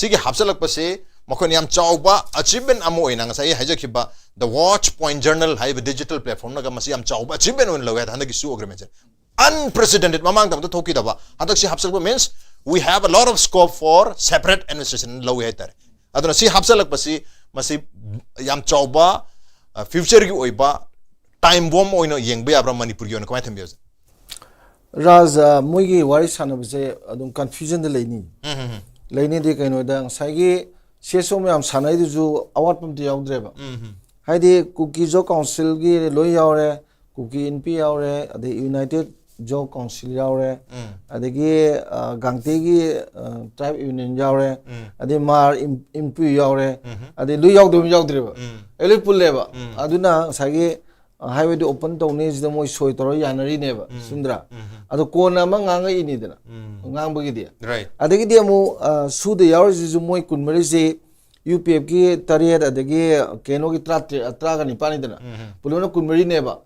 ꯁꯤꯒꯤ ꯍꯥꯞꯆꯤꯜꯂꯛꯄꯁꯦ ꯃꯈꯣꯏꯅ ꯌꯥꯝ ꯆꯥꯎꯕ ꯑꯆꯤꯞꯃꯦꯟ ꯑꯃ ꯑꯣꯏꯅ, ꯉꯁꯥꯏ ꯑꯩ ꯍꯥꯏꯖꯈꯤꯕ The Watch Point Journal ꯍꯥꯏꯔꯤꯕ ꯗꯤꯖꯤꯇꯦꯜ ꯄ꯭ꯂꯦꯠꯐꯣꯔꯝꯅꯒ ꯃꯁꯤ ꯌꯥꯝ ꯆꯥꯎꯕ ꯑꯆꯤꯞꯃꯦꯟ ꯑꯣꯏꯅ ꯂꯧꯋꯦ ꯍꯥꯏꯗꯤ ꯍꯟꯗꯛꯀꯤ SoO ꯑꯦꯒ꯭ꯔꯤꯃꯦꯟꯁꯦ꯫ ꯑꯟꯄ꯭ꯔꯦꯁꯤꯗꯦꯟꯇꯦꯠ, ꯃꯃꯥꯡꯗ ꯑꯝꯇ ꯊꯣꯛꯈꯤꯗꯕ, ꯍꯟꯗꯛꯁꯤ ꯍꯥꯞꯆꯤꯜꯂꯛꯄ means we have a lot of scope for separate administration ꯂꯧꯋꯦ ꯍꯥꯏꯇꯥꯔꯦ꯫ ꯑꯗꯨꯅ ꯁꯤ ꯍꯥꯞꯆꯤꯜꯂꯛꯄꯁꯤ ꯃꯁꯤ ꯌꯥꯝ ꯆꯥꯎꯕ, ꯑ, ꯐ꯭ꯌꯨꯆꯔꯒꯤ ꯑꯣꯏꯕ ꯇꯥꯏꯝ ꯕꯣꯝ ꯑꯣꯏꯅ ꯌꯦꯡꯕ ꯌꯥꯕ꯭ꯔꯥ ꯃꯅꯤꯄꯨꯔꯒꯤ ꯑꯣꯏꯅ? ꯀꯃꯥꯏꯅ ꯊꯝꯕꯤꯌꯨ, ꯁꯥꯔ? ꯔꯥꯖ, ꯑ, ꯃꯣꯏꯒꯤ ꯋꯥꯔꯤ ꯁꯥꯟꯅꯕꯁꯦ ꯑꯗꯨꯝ ꯀꯟꯐ꯭ꯌꯨꯖꯟꯗ ꯂꯩꯅꯤ꯫ ꯎꯝ, ꯎꯝ, ꯎꯝ꯫ ꯂꯩꯅꯤꯗꯤ ꯀꯩꯅꯣꯗ ꯉꯁꯥꯏꯒꯤ ꯁꯤ ꯑꯦꯁ ꯑꯣ ꯃꯌꯥꯝ ꯁꯥꯟꯅꯩꯗꯨꯁꯨ ꯑꯋꯥꯠꯄ ꯑꯝꯇ ꯌꯥꯎꯗ꯭ꯔꯦꯕ꯫ ꯎꯝ ꯎꯝ ꯍꯥꯏꯗꯤ ꯀꯨꯀꯤ ꯖꯣ ꯀꯥꯎꯟꯁꯤꯜꯒꯤ ꯂꯣꯏ ꯌꯥꯎꯔꯦ, ꯀꯨꯀꯤ ꯏꯟꯄꯤ ꯌꯥꯎꯔꯦ, ꯑꯗꯩ ꯌꯨꯅꯥꯏꯇꯦꯠ ꯖꯣ ꯀꯥꯎꯟꯁꯤꯜ ꯌꯥꯎꯔꯦ, ꯎꯝ ꯑꯗꯒꯤ ꯑ, ꯒꯥꯡꯇꯦꯒꯤ ꯇ꯭ꯔꯥꯏꯕ ꯌꯨꯅꯤꯌꯟ ꯌꯥꯎꯔꯦ, ꯎꯝ ꯑꯗꯩ ꯃꯥꯔ ꯏꯝ- ꯏꯝꯄꯤ ꯌꯥꯎꯔꯦ, ꯎꯝ ꯑꯗꯩ ꯂꯣꯏ ꯌꯥꯎꯗꯕ ꯑꯃ ꯌꯥꯎꯗ꯭ꯔꯦꯕ꯫ ꯎꯝ ꯑꯦ, ꯂꯣꯏ ꯄꯨꯜꯂꯦꯕ꯫ ꯎꯝ ꯑꯗꯨꯅ ꯉꯁꯥꯏꯒꯤ ꯍꯥꯏꯋꯦꯗꯨ ꯑꯣꯄꯟ ꯇꯧꯅꯤ ꯁꯤꯗ ꯃꯣꯏ ꯁꯣꯏ ꯇꯧꯔ ꯌꯥꯅꯔꯤꯅꯦꯕ꯫ ꯎꯝ ꯆꯨꯝꯗ꯭ꯔꯥ? ꯎꯝ ꯑꯗꯣ ꯀꯣꯟꯅ ꯑꯃ ꯉꯥꯡꯉꯛꯏꯅꯤꯗꯅ ꯎꯝ ꯉꯥꯡꯕꯒꯤꯗꯤ꯫ ꯔꯥꯏꯠ ꯑꯗꯒꯤꯗꯤ ꯑꯃꯨꯛ ꯑ, ꯁꯨꯗ ꯌꯥꯎꯔꯤꯁꯤꯁꯨ ꯃꯣꯏ ꯀꯨꯟꯃꯔꯤꯁꯤ ꯌꯨ ꯄꯤ ꯑꯦꯐꯀꯤ ꯇꯔꯦꯠ, ꯑꯗꯒꯤ ꯀꯦꯅꯣꯒꯤ ꯇꯔꯥꯇꯔꯦꯠ, ꯇꯔꯥꯒ ꯅꯤꯄꯥꯟꯅꯤꯗꯅ, ꯎꯝ ꯄꯨꯂꯞꯅ ꯀꯨꯟꯃꯔꯤꯅꯦꯕ꯫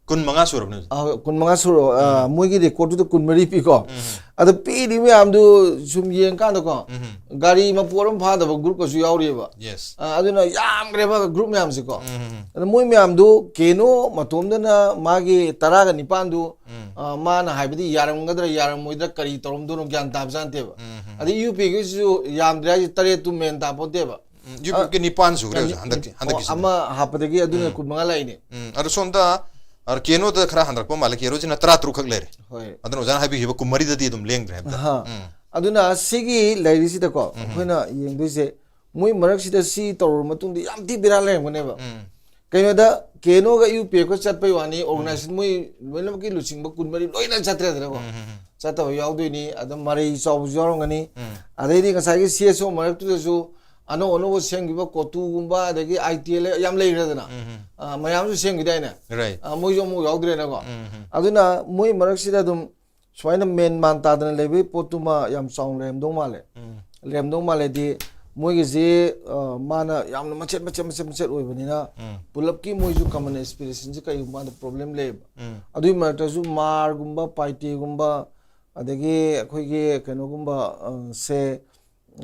ꯀꯨꯟ ꯃꯉꯥ ꯁꯨꯔꯕꯅꯦ ꯍꯧꯖꯤꯛ꯫ ꯑ, ꯀꯨꯟ ꯃꯉꯥ ꯁꯨꯔꯣ꯫ ꯑ, ꯃꯣꯏꯒꯤ ꯔꯦꯀꯣꯔꯠꯇꯨꯗ ꯀꯨꯟꯃꯔꯤ ꯄꯤꯀꯣ꯫ ꯎꯝ ꯑꯗꯣ ꯄꯤꯔꯤꯕ ꯃꯌꯥꯝꯗꯨ ꯁꯨꯝ ꯌꯦꯡꯀꯥꯟꯗꯀꯣ, ꯎꯝ ꯒꯥꯔꯤ ꯃꯄꯣꯠ ꯑꯃ ꯐꯥꯗꯕ ꯒ꯭ꯔꯨꯞꯀꯁꯨ ꯌꯥꯎꯔꯤꯑꯕ꯫ ꯌꯦꯁ ꯑ, ꯑꯗꯨꯅ ꯌꯥꯝꯈ꯭ꯔꯦꯕ ꯒ꯭ꯔꯨꯞ ꯃꯌꯥꯝꯁꯦꯀꯣ꯫ ꯎꯝ ꯑꯗ ꯃꯣꯏ ꯃꯌꯥꯝꯗꯨ ꯀꯦꯅꯣ ꯃꯇꯣꯝꯗꯅ ꯃꯥꯒꯤ ꯇꯔꯥꯒ ꯅꯤꯄꯥꯟꯗꯨ, ꯎꯝ ꯑ, ꯃꯥꯅ ꯍꯥꯏꯕꯗꯤ ꯌꯥꯔꯝꯒꯗ꯭ꯔꯥ ꯌꯥꯔꯝꯃꯣꯏꯗ꯭ꯔꯥ ꯀꯔꯤ ꯇꯧꯔꯝꯗꯣꯏꯅꯣ ꯒ꯭ꯌꯥꯟ ꯇꯥꯕꯖꯥꯠ ꯅꯠꯇꯦꯕ꯫ ꯎꯝ ꯑꯗꯩ ꯌꯨ ꯄꯤ ꯑꯦꯒꯤꯁꯤꯁꯨ ꯌꯥꯝꯗ꯭ꯔꯦ ꯍꯥꯏꯁꯦ, ꯇꯔꯦꯠꯇꯨ ꯃꯦꯟ ꯇꯥꯄꯣꯟꯇꯦꯕ꯫ ꯎꯝ, ꯌꯨ ꯄꯤ ꯑꯦꯐꯀꯤ ꯅꯤꯄꯥꯟ ꯁꯨꯈ꯭ꯔꯦ ꯍꯧꯖꯤꯛ, ꯍꯟꯗꯛꯀꯤ ꯑꯣ, ꯍꯟꯗꯛꯀꯤꯁꯤꯅ꯫ ꯑꯃ ꯍꯥꯞꯄꯗꯒꯤ ꯑꯗꯨꯅ ꯀꯨꯟ ꯃꯉꯥ ꯂꯥꯛꯏꯅꯦ꯫ ꯎꯝ, ꯑꯗꯣ ꯁꯣꯝꯗ ꯑ, ꯀꯦꯅꯣꯗ ꯈꯔ ꯍꯟꯊꯔꯛꯄ ꯃꯥꯜꯂꯦ꯫ ꯀꯦꯅꯣꯁꯤꯅ ꯇꯔꯥ ꯇꯔꯨꯛ ꯈꯛ ꯂꯩꯔꯦ꯫ ꯍꯣꯏ꯫ ꯑꯗꯨꯅ ꯑꯣꯖꯥꯅ ꯍꯥꯏꯕꯤꯈꯤꯕ ꯀꯨꯟꯃꯔꯤꯗꯗꯤ ꯑꯗꯨꯝ ꯂꯦꯡꯗ꯭ꯔꯦ ꯍꯟꯗꯛ꯫ ꯑꯍꯥ꯫ ꯎꯝ ꯑꯗꯨꯅ ꯁꯤꯒꯤ ꯂꯩꯔꯤꯁꯤꯗꯀꯣ ꯑꯩꯈꯣꯏꯅ ꯌꯦꯡꯗꯣꯏꯁꯦ, ꯃꯣꯏ ꯃꯔꯛꯁꯤꯗ ꯁꯤ ꯇꯧꯔꯕ ꯃꯇꯨꯡꯗ ꯌꯥꯝ ꯊꯤ ꯕꯦꯔꯥ ꯂꯩꯔꯝꯒꯅꯦꯕ꯫ ꯎꯝ ꯀꯩꯅꯣꯗ ꯀꯦꯅꯣꯒ ꯌꯨ ꯄꯤ ꯑꯦꯐꯀ ꯆꯠꯄꯩ ꯋꯥꯅꯤ, ꯑꯣꯔꯒꯅꯥꯏꯖꯦꯁꯟ ꯃꯣꯏ ꯂꯣꯏꯅꯃꯛꯀꯤ ꯂꯨꯆꯤꯡꯕ ꯀꯨꯟꯃꯔꯤ ꯂꯣꯏꯅ ꯆꯠꯇ꯭ꯔꯦꯗꯅꯀꯣ꯫ ꯎꯝ ꯎꯝ ꯆꯠꯇꯕ ꯌꯥꯎꯗꯣꯏꯅꯤ, ꯑꯗꯨꯝ ꯃꯔꯩ ꯆꯥꯎꯕꯁꯨ ꯌꯥꯎꯔꯝꯒꯅꯤ꯫ ꯎꯝ ꯑꯗꯩꯗꯤ ꯉꯁꯥꯏꯒꯤ ꯁꯤ ꯑꯦꯁ ꯑꯣ ꯃꯔꯛꯇꯨꯗꯁꯨ ꯑꯅꯧ ꯑꯅꯧꯕ ꯁꯦꯝꯈꯤꯕ ꯀꯣꯇꯨꯒꯨꯝꯕ, ꯑꯗꯒꯤ ꯑꯥꯏ ꯇꯤ ꯑꯦꯜ ꯌꯥꯝ ꯂꯩꯈ꯭ꯔꯦꯗꯅ꯫ ꯎꯝ ꯑ, ꯃꯌꯥꯝꯁꯨ ꯁꯦꯝꯈꯤꯗꯥꯏꯅꯦ? ꯔꯥꯏꯠ꯫ ꯑ, ꯃꯣꯏꯁꯨ ꯑꯃꯨꯛ ꯌꯥꯎꯗ꯭ꯔꯦꯅꯀꯣ꯫ ꯎꯝ ꯑꯗꯨꯅ ꯃꯣꯏ ꯃꯔꯛꯁꯤꯗ ꯑꯗꯨꯝ ꯁꯨꯃꯥꯏꯅ ꯃꯦꯟ ꯃꯥꯟ ꯇꯥꯗꯅ ꯂꯩꯕꯒꯤ ꯄꯣꯠꯇꯨꯃ ꯌꯥꯝ ꯆꯥꯎꯅ ꯂꯩꯔꯝꯗꯧ ꯃꯥꯜꯂꯦ꯫ ꯎꯝ ꯂꯩꯔꯝꯗꯧ ꯃꯥꯜꯂꯦꯗꯤ, ꯃꯣꯏꯒꯤꯁꯤ, ꯑ, ꯃꯥꯅ ꯌꯥꯝꯅ ꯃꯆꯦꯠ ꯃꯆꯦꯠ ꯃꯆꯦꯠ ꯃꯆꯦꯠ ꯑꯣꯏꯕꯅꯤꯅ, ꯎꯝ ꯄꯨꯂꯞꯀꯤ ꯃꯣꯏꯁꯨ ꯀꯃꯟ ꯑꯦꯁꯄꯤꯔꯦꯁꯟꯁꯤ ꯀꯩꯒꯨꯝꯕ ꯀꯥꯟꯗ ꯄ꯭ꯔꯣꯕ꯭ꯂꯦꯝ ꯂꯩꯌꯦꯕ꯫ ꯎꯝ ꯑꯗꯨꯒꯤ ꯃꯔꯛꯇꯁꯨ ꯃꯥꯔꯒꯨꯝꯕ, ꯄꯥꯏꯇꯦꯒꯨꯝꯕ, ꯑꯗꯒꯤ ꯑꯩꯈꯣꯏꯒꯤ ꯀꯩꯅꯣꯒꯨꯝꯕ, ꯑ, ꯁꯦ,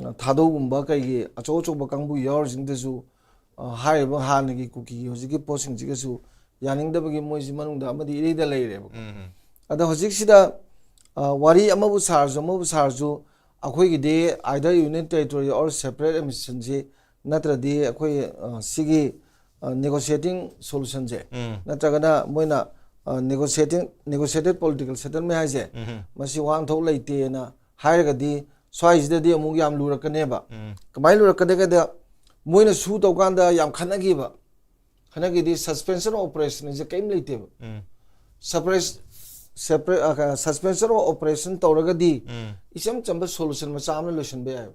ꯑ, ꯊꯥꯗꯧꯒꯨꯝꯕ ꯀꯩꯒꯤ ꯑꯆꯧ ꯑꯆꯧꯕ ꯀꯥꯡꯕꯨ ꯌꯥꯎꯔꯤꯁꯤꯡꯗꯁꯨ, ꯑ, ꯍꯥꯏꯔꯤꯕ ꯍꯥꯟꯅꯒꯤ ꯀꯨꯀꯤꯒꯤ ꯍꯧꯖꯤꯛꯀꯤ ꯄꯣꯠꯁꯤꯡꯁꯤꯒꯁꯨ ꯌꯥꯅꯤꯡꯗꯕꯒꯤ ꯃꯣꯏꯁꯤ ꯃꯅꯨꯡꯗ ꯑꯃꯗꯤ ꯏꯔꯩꯗ ꯂꯩꯔꯦꯕ꯫ ꯎꯝ ꯑꯗ ꯍꯧꯖꯤꯛꯁꯤꯗ, ꯑ, ꯋꯥꯔꯤ ꯑꯃꯕꯨ ꯁꯥꯔꯁꯨ ꯑꯃꯕꯨ ꯁꯥꯔꯁꯨ, ꯑꯩꯈꯣꯏꯒꯤꯗꯤ either union territory or separate administrationꯁꯤ ꯅꯠꯇ꯭ꯔꯗꯤ ꯑꯩꯈꯣꯏ, ꯑ, ꯁꯤꯒꯤ, ꯑ, negotiating solutionꯁꯦ, ꯎꯝ ꯅꯠꯇ꯭ꯔꯒꯅ ꯃꯣꯏꯅ, ꯑ, negotiating, negotiated political settlement ꯍꯥꯏꯁꯦ, ꯎꯝ ꯃꯁꯤ ꯋꯥꯍꯟꯊꯣꯛ ꯂꯩꯇꯦꯅ ꯍꯥꯏꯔꯒꯗꯤ ꯁ꯭ꯋꯥꯏꯁꯤꯗꯗꯤ ꯑꯃꯨꯛ ꯌꯥꯝ ꯂꯨꯔꯛꯀꯅꯦꯕ꯫ ꯎꯝ꯫ ꯀꯃꯥꯏꯅ ꯂꯨꯔꯛꯀꯅꯤ ꯍꯥꯏꯗ, ꯃꯣꯏꯅ ꯁꯨ ꯇꯧꯀꯥꯟꯗ ꯌꯥꯝ ꯈꯠꯅꯈꯤꯕ, ꯈꯠꯅꯈꯤꯗꯤ suspension of operation ꯁꯦ ꯀꯔꯤꯝ ꯂꯩꯇꯦꯕ꯫ ꯎꯝ꯫ Suppress-, separate, ꯑ, suspension of operation ꯇꯧꯔꯒꯗꯤ ꯎꯝ꯫ ꯏꯆꯝ ꯆꯝꯕ solution ꯃꯆꯥ ꯑꯃꯅ ꯂꯣꯏꯁꯤꯟꯕ ꯌꯥꯏꯕ꯫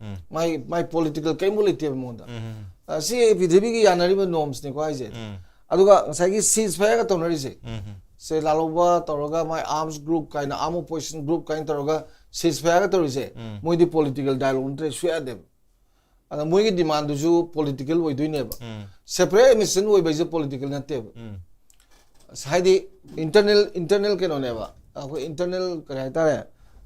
ꯎꯝ꯫ ꯃꯥꯏ, ꯃꯥꯏ political ꯀꯔꯤꯝꯐꯥꯎ ꯂꯩꯇꯦꯕ ꯃꯉꯣꯟꯗ꯫ ꯎꯝ꯫ ꯑ, ꯁꯤ ꯄ꯭ꯔꯤꯊꯤꯕꯤꯒꯤ ꯌꯥꯅꯔꯤꯕ norms ꯅꯤꯀꯣ ꯍꯥꯏꯁꯦ꯫ ꯎꯝ꯫ ꯑꯗꯨꯒ ꯉꯁꯥꯏꯒꯤ ceasefire ꯒ ꯇꯧꯅꯔꯤꯁꯦ, ꯎꯝ꯫ ꯁꯦ ꯂꯥꯜꯍꯧꯕ ꯇꯧꯔꯒ ꯃꯥꯏ arms group ꯀꯥꯏꯅ, arm opposition group ꯀꯥꯏꯅ ꯇꯧꯔꯒ ceasefire ꯒ ꯇꯧꯔꯤꯁꯦ, ꯎꯝ꯫ ꯃꯣꯏꯗꯤ political dialogue ꯅꯠꯇ꯭ꯔꯗꯤ ꯁꯨꯡꯌꯥ ꯌꯥꯗꯦꯕ꯫ ꯑꯗ ꯃꯣꯏꯒꯤ demand ꯗꯨꯁꯨ political ꯑꯣꯏꯗꯣꯏꯅꯦꯕ꯫ ꯎꯝ꯫ Separate admission ꯑꯣꯏꯕ ꯍꯥꯏꯁꯦ political ꯅꯠꯇꯦꯕ꯫ ꯎꯝ꯫ ꯑꯁ, ꯍꯥꯏꯗꯤ internal, internal ꯀꯩꯅꯣꯅꯦꯕ, ꯑꯩꯈꯣꯏ internal ꯀꯔꯤ ꯍꯥꯏꯇꯥꯔꯦ,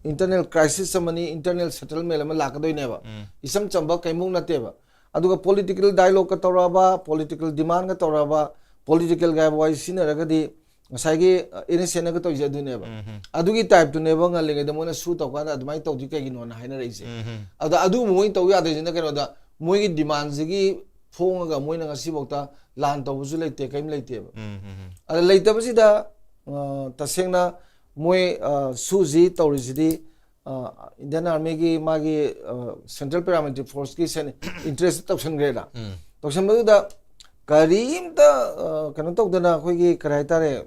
internal crisis ꯑꯃꯅꯤ, internal settlement ꯑꯃ ꯂꯥꯛꯀꯗꯣꯏꯅꯦꯕ꯫ ꯎꯝ꯫ ꯏꯆꯝ ꯆꯝꯕ ꯀꯩꯃꯨꯛ ꯅꯠꯇꯦꯕ꯫ ꯑꯗꯨꯒ political dialogue ꯀ ꯇꯧꯔꯛꯑꯕ, political demand ꯀ ꯇꯧꯔꯛꯑꯕ, political ꯒ ꯍꯥꯏꯕ ꯋꯥꯍꯩ ꯁꯤꯖꯤꯟꯅꯔꯒꯗꯤ ꯉꯁꯥꯏꯒꯤ, ꯑ, innocent ꯅꯒ ꯇꯧꯔꯤꯁꯦ ꯑꯗꯨꯅꯦꯕ꯫ ꯎꯝ꯫ ꯑꯗꯨꯒꯤ type ꯇꯨꯅꯦꯕ ꯉꯜꯂꯤꯉꯩꯗ ꯃꯣꯏꯅ ꯁꯨ ꯇꯧꯀꯥꯟꯗ ꯑꯗꯨꯃꯥꯏꯅ ꯇꯧꯗꯤ ꯀꯩꯒꯤꯅꯣꯅ ꯍꯥꯏꯅꯔꯛꯏꯁꯦ꯫ ꯎꯝ꯫ ꯑꯗ ꯑꯗꯨꯒꯨꯝꯕ ꯃꯣꯏꯅ ꯇꯧ ꯌꯥꯗꯣꯏꯁꯤꯅ ꯀꯩꯅꯣꯗ, ꯃꯣꯏꯒꯤ demand ꯁꯤꯒꯤ ꯐꯣꯡꯉꯒ ꯃꯣꯏꯅ ꯉꯁꯤꯐꯥꯎꯗ ꯂꯥꯟ ꯇꯧꯕꯁꯨ ꯂꯩꯇꯦ, ꯀꯔꯤꯝ ꯂꯩꯇꯦꯕ꯫ ꯎꯝ, ꯎꯝ, ꯎꯝ꯫ ꯑꯗ ꯂꯩꯇꯕꯁꯤꯗ, ꯑ, ꯇꯁꯦꯡꯅ ꯃꯣꯏ, ꯑ, ꯁꯨꯁꯤ ꯇꯧꯔꯤꯁꯤꯗꯤ, ꯑ, Indian Army ꯒꯤ ꯃꯥꯒꯤ, ꯑ, Central Paramilitary Force ꯀꯤ ꯁꯦꯟ-, interest ꯇꯧꯁꯟꯈ꯭ꯔꯦꯅ꯫ ꯎꯝ꯫ ꯇꯧꯁꯟꯕꯗꯨꯗ ꯀꯔꯤꯝꯇ, ꯑ, ꯀꯩꯅꯣ ꯇꯧꯗꯅ ꯑꯩꯈꯣꯏꯒꯤ ꯀꯔꯤ ꯍꯥꯏꯇꯥꯔꯦ,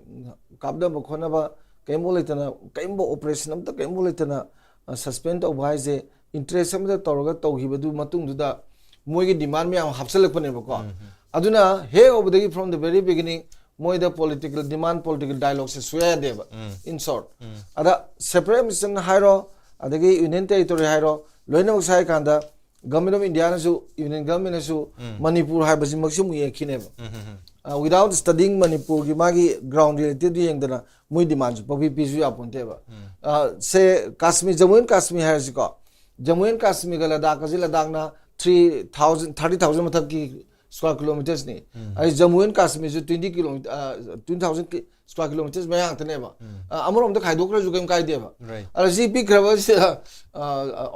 ꯀꯥꯞꯅꯕ ꯈꯣꯠꯅꯕ ꯀꯔꯤꯝꯐꯥꯎ ꯂꯩꯇꯅ, ꯀꯔꯤꯝꯐꯥꯎ operation ꯑꯝꯇ ꯀꯔꯤꯝꯐꯥꯎ ꯂꯩꯇꯅ, ꯑ, suspend ꯇꯧꯕ ꯍꯥꯏꯁꯦ, interest ꯑꯃꯗ ꯇꯧꯔꯒ ꯇꯧꯈꯤꯕꯗꯨ ꯃꯇꯨꯡꯗꯨꯗ ꯃꯣꯏꯒꯤ demand ꯃꯌꯥꯝ ꯍꯥꯞꯆꯜꯂꯛꯄꯅꯦꯕꯀꯣ꯫ ꯎꯝ, ꯎꯝ꯫ ꯑꯗꯨꯅ ꯍꯦꯛ ꯍꯧꯕꯗꯒꯤ from the very beginning ꯃꯣꯏꯗ political demand, political dialogue ꯁꯦ ꯁꯨꯌꯥ ꯌꯥꯗꯦꯕ꯫ ꯎꯝ꯫ In short꯫ ꯎꯝ꯫ ꯑꯗ separate admission ꯍꯥꯏꯔꯣ, ꯑꯗꯒꯤ Union Territory ꯍꯥꯏꯔꯣ, ꯂꯣꯏꯅꯃꯛꯁꯦ ꯍꯥꯏ ꯀꯥꯟꯗ Government of India ꯅꯁꯨ, Union Government ꯅꯁꯨ ꯎꯝ꯫ ꯃꯅꯤꯄꯨꯔ ꯍꯥꯏꯕꯁꯤꯃꯛꯁꯤ ꯑꯃꯨꯛ ꯌꯦꯡꯈꯤꯅꯦꯕ꯫ ꯎꯝ, ꯎꯝ, ꯎꯝ꯫ ꯑ, without studying ꯃꯅꯤꯄꯨꯔꯒꯤ ꯃꯥꯒꯤ ground reality ꯗꯨ ꯌꯦꯡꯗꯅ ꯃꯣꯏ demand ꯁꯨ ꯄꯪꯄꯤ ꯄꯤꯁꯨ ꯌꯥꯄꯣꯟꯇꯦꯕ꯫ Um. Uh, say Kashmir, Jammu and Kashmir ꯍꯥꯏꯔꯁꯤꯀꯣ, ꯖꯃꯨ ꯑꯦꯟ ꯀꯥꯁꯃꯤꯔꯒ ꯂꯗꯥꯈꯀꯁꯤ, ꯂꯗꯥꯈꯅ three thousand, thirty thousand ꯃꯊꯛꯀꯤ square kilometers ꯅꯤ꯫ ꯎꯝ꯫ ꯑꯩ ꯖꯃꯨ ꯑꯦꯟ ꯀꯥꯁꯃꯤꯔꯁꯨ twenty kilometer, ꯑ, twenty thousand square kilometers ꯃꯌꯥ ꯉꯥꯛꯇꯅꯦꯕ꯫ ꯎꯝ꯫ ꯑ, ꯑꯃꯔꯣꯝꯗ ꯈꯥꯏꯗꯣꯛꯈ꯭ꯔꯁꯨ ꯀꯩꯝ ꯀꯥꯏꯗꯦꯕ꯫ Right꯫ ꯑꯗ ꯁꯤ ꯄꯤꯛꯈ꯭ꯔꯕꯁꯤꯗ, ꯑ,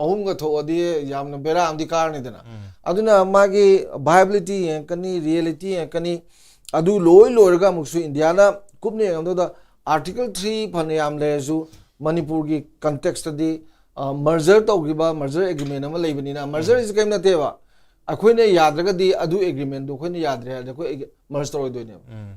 ꯑꯍꯨꯝꯒ ꯊꯣꯛꯑꯗꯤ ꯌꯥꯝꯅ ꯕꯦꯔꯥ ꯑꯃꯗꯤ ꯀꯥꯔꯅꯤꯗꯅ꯫ ꯎꯝ꯫ ꯑꯗꯨꯅ ꯃꯥꯒꯤ viability ꯌꯦꯡꯉꯛꯀꯅꯤ, reality ꯌꯦꯡꯉꯛꯀꯅꯤ꯫ ꯑꯗꯨ ꯂꯣꯏ ꯂꯣꯏꯔꯒ ꯑꯃꯨꯛꯁꯨ ꯏꯟꯗꯤꯌꯥꯅ ꯀꯨꯞꯅ ꯌꯦꯡꯉꯝꯗꯨꯗ Article three ꯐꯅ ꯌꯥꯝ ꯂꯩꯔꯁꯨ ꯃꯅꯤꯄꯨꯔꯒꯤ context ꯇꯗꯤ ꯃꯔꯖꯔ ꯇꯧꯈꯤꯕ ꯃꯔꯖꯔ ꯑꯦꯒ꯭ꯔꯤꯃꯦꯟ ꯑꯃ ꯂꯩꯕꯅꯤꯅ, ꯃꯔꯖꯔ ꯍꯥꯏꯁꯦ ꯀꯔꯤꯝ ꯅꯠꯇꯦꯕ, ꯑꯩꯈꯣꯏꯅ ꯌꯥꯗ꯭ꯔꯒꯗꯤ ꯑꯗꯨ ꯑꯦꯒ꯭ꯔꯤꯃꯦꯟꯗꯣ ꯑꯩꯈꯣꯏꯅ ꯌꯥꯗ꯭ꯔꯦ ꯍꯥꯏꯔꯗꯤ ꯑꯩꯈꯣꯏ ꯃꯔꯖ ꯇꯧꯔꯣꯏꯗꯣꯏꯅꯦꯕ꯫ ꯎꯝ.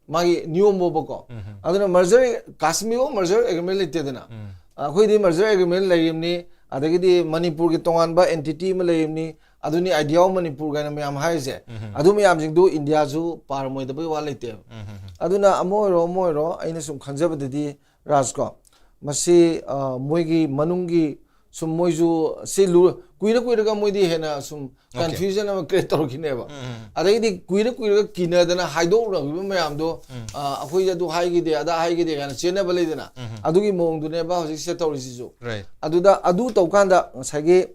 ꯃꯥꯒꯤ ꯅꯤꯌꯣꯝ ꯕꯣꯕꯀꯣ꯫ ꯎꯝ. ꯑꯗꯨꯅ ꯃꯔꯖꯔ, ꯀꯥꯁꯃꯤꯔ ꯃꯔꯖꯔ ꯑꯦꯒ꯭ꯔꯤꯃꯦꯟ ꯂꯩꯇꯦꯗꯅ꯫ ꯎꯝ. ꯑꯩꯈꯣꯏꯗꯤ ꯃꯔꯖꯔ ꯑꯦꯒ꯭ꯔꯤꯃꯦꯟ ꯂꯩꯔꯤꯕꯅꯤ, ꯑꯗꯒꯤꯗꯤ ꯃꯅꯤꯄꯨꯔꯒꯤ ꯇꯣꯉꯥꯟꯕ ꯑꯦꯟꯇꯤꯇꯤ ꯑꯃ ꯂꯩꯔꯤꯕꯅꯤ, ꯑꯗꯨꯅꯤ ꯑꯥꯏꯗꯤꯌꯥ ꯑꯣꯐ ꯃꯅꯤꯄꯨꯔ ꯀꯥꯏꯅ ꯃꯌꯥꯝ ꯍꯥꯏꯔꯤꯁꯦ꯫ ꯎꯝ. ꯑꯗꯨ ꯃꯌꯥꯝꯁꯤꯡꯗꯨ ꯏꯟꯗꯤꯌꯥꯁꯨ ꯄꯥꯔꯝꯃꯣꯏꯗꯕꯒꯤ ꯋꯥ ꯂꯩꯇꯦꯕ꯫ ꯎꯝ. ꯑꯗꯨꯅ ꯑꯃ ꯑꯣꯏꯔꯣ ꯑꯃ ꯑꯣꯏꯔꯣ, ꯑꯩꯅ ꯁꯨꯝ ꯈꯟꯖꯕꯗꯗꯤ ꯔꯥꯖꯀꯣ, ꯃꯁꯤ ꯑ, ꯃꯣꯏꯒꯤ ꯃꯅꯨꯡꯒꯤ ꯁꯨꯝ ꯃꯣꯏꯁꯨ ꯁꯤ ꯂꯨ-, ꯀꯨꯏꯔ ꯀꯨꯏꯔꯒ ꯃꯣꯏꯗꯤ ꯍꯦꯟꯅ ꯁꯨꯝ Okay. ꯀꯟꯐ꯭ꯌꯨꯖꯟ ꯑꯃ ꯀ꯭ꯔꯤꯌꯦꯠ ꯇꯧꯔꯛꯈꯤꯅꯦꯕ꯫ ꯎꯝ. ꯑꯗꯩꯗꯤ ꯀꯨꯏꯔ ꯀꯨꯏꯔꯒ ꯀꯤꯅꯗꯅ ꯍꯥꯏꯗꯣꯛꯅꯈꯤꯕ ꯃꯌꯥꯝꯗꯣ, ꯎꯝ. ꯑ, ꯑꯩꯈꯣꯏꯁꯦ ꯑꯗꯨ ꯍꯥꯏꯈꯤꯗꯦ, ꯑꯗꯥ ꯍꯥꯏꯈꯤꯗꯦ ꯀꯥꯏꯅ ꯆꯦꯟꯅꯕ ꯂꯩꯗꯅ, ꯎꯝ. ꯑꯗꯨꯒꯤ ꯃꯑꯣꯡꯗꯨꯅꯦꯕ ꯍꯧꯖꯤꯛꯁꯦ ꯇꯧꯔꯤꯁꯤꯁꯨ꯫ Right. ꯑꯗꯨꯗ ꯑꯗꯨ ꯇꯧꯀꯥꯟꯗ ꯉꯁꯥꯏꯒꯤ,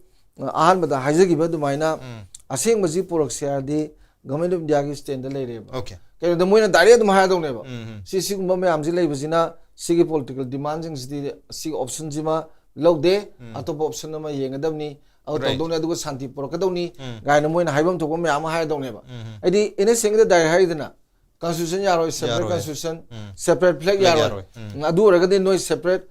ꯑ, ꯑꯍꯥꯟꯕꯗ ꯍꯥꯏꯖꯈꯤꯕ ꯑꯗꯨꯃꯥꯏꯅ ꯎꯝ. ꯑꯁꯦꯡꯕꯁꯤ ꯄꯨꯔꯛꯁꯦ ꯍꯥꯏꯔꯗꯤ ꯒꯚꯔꯟꯃꯦꯟ ꯑꯣꯐ ꯏꯟꯗꯤꯌꯥꯒꯤ ꯁ꯭ꯇꯦꯟꯗ ꯂꯩꯔꯦꯕ꯫ Okay. ꯀꯩꯅꯣꯗ ꯃꯣꯏꯅ ꯗꯥꯏꯔꯦꯛ ꯑꯗꯨꯝ ꯍꯥꯏꯔꯗꯧꯅꯦꯕ꯫ ꯎꯝ. ꯁꯤ, ꯁꯤꯒꯨꯝꯕ ꯃꯌꯥꯝꯁꯤ ꯂꯩꯕꯁꯤꯅ ꯁꯤꯒꯤ ꯄꯣꯂꯤꯇꯤꯀꯦꯜ ꯗꯤꯃꯥꯟꯁꯤꯡꯁꯤꯗꯤ ꯁꯤꯒꯤ ꯑꯣꯞꯁꯟꯁꯤꯃ ꯂꯧꯗꯦ, ꯎꯝ. ꯑꯇꯣꯞꯄ ꯑꯣꯞꯁꯟ ꯑꯃ ꯌꯦꯡꯒꯗꯕꯅꯤ, ꯑꯗꯨ Right. ꯇꯧꯗꯧꯅꯤ, ꯑꯗꯨꯒ ꯁꯥꯟꯇꯤ ꯄꯨꯔꯛꯀꯗꯧꯅꯤ ꯎꯝ. ꯀꯥꯏꯅ ꯃꯣꯏꯅ ꯍꯥꯏꯐꯝ ꯊꯣꯛꯄ ꯃꯌꯥꯝ ꯑꯃ ꯍꯥꯏꯔꯗꯧꯅꯦꯕ꯫ ꯎꯝ. ꯍꯥꯏꯗꯤ ꯑꯦꯟ ꯑꯦꯁ ꯑꯦꯟꯒꯤꯗ ꯗꯥꯏꯔꯦꯛ ꯍꯥꯏꯔꯤꯗꯅ, ꯀꯟꯁꯇꯤꯇ꯭ꯌꯨꯁꯟ ꯌꯥꯔꯣꯏ, ꯁꯦꯄꯔꯦꯠ ꯌꯥꯔꯣꯏ. ꯀꯟꯁꯇꯤꯇ꯭ꯌꯨꯁꯟ, ꯎꯝ. ꯁꯦꯄꯔꯦꯠ ꯐ꯭ꯂꯦꯛ Flag ꯌꯥꯔꯣꯏ. ꯌꯥꯔꯣꯏ. ꯎꯝ. ꯎꯝ, ꯑꯗꯨ ꯑꯣꯏꯔꯒꯗꯤ ꯅꯣꯏ ꯁꯦꯄꯔꯦꯠ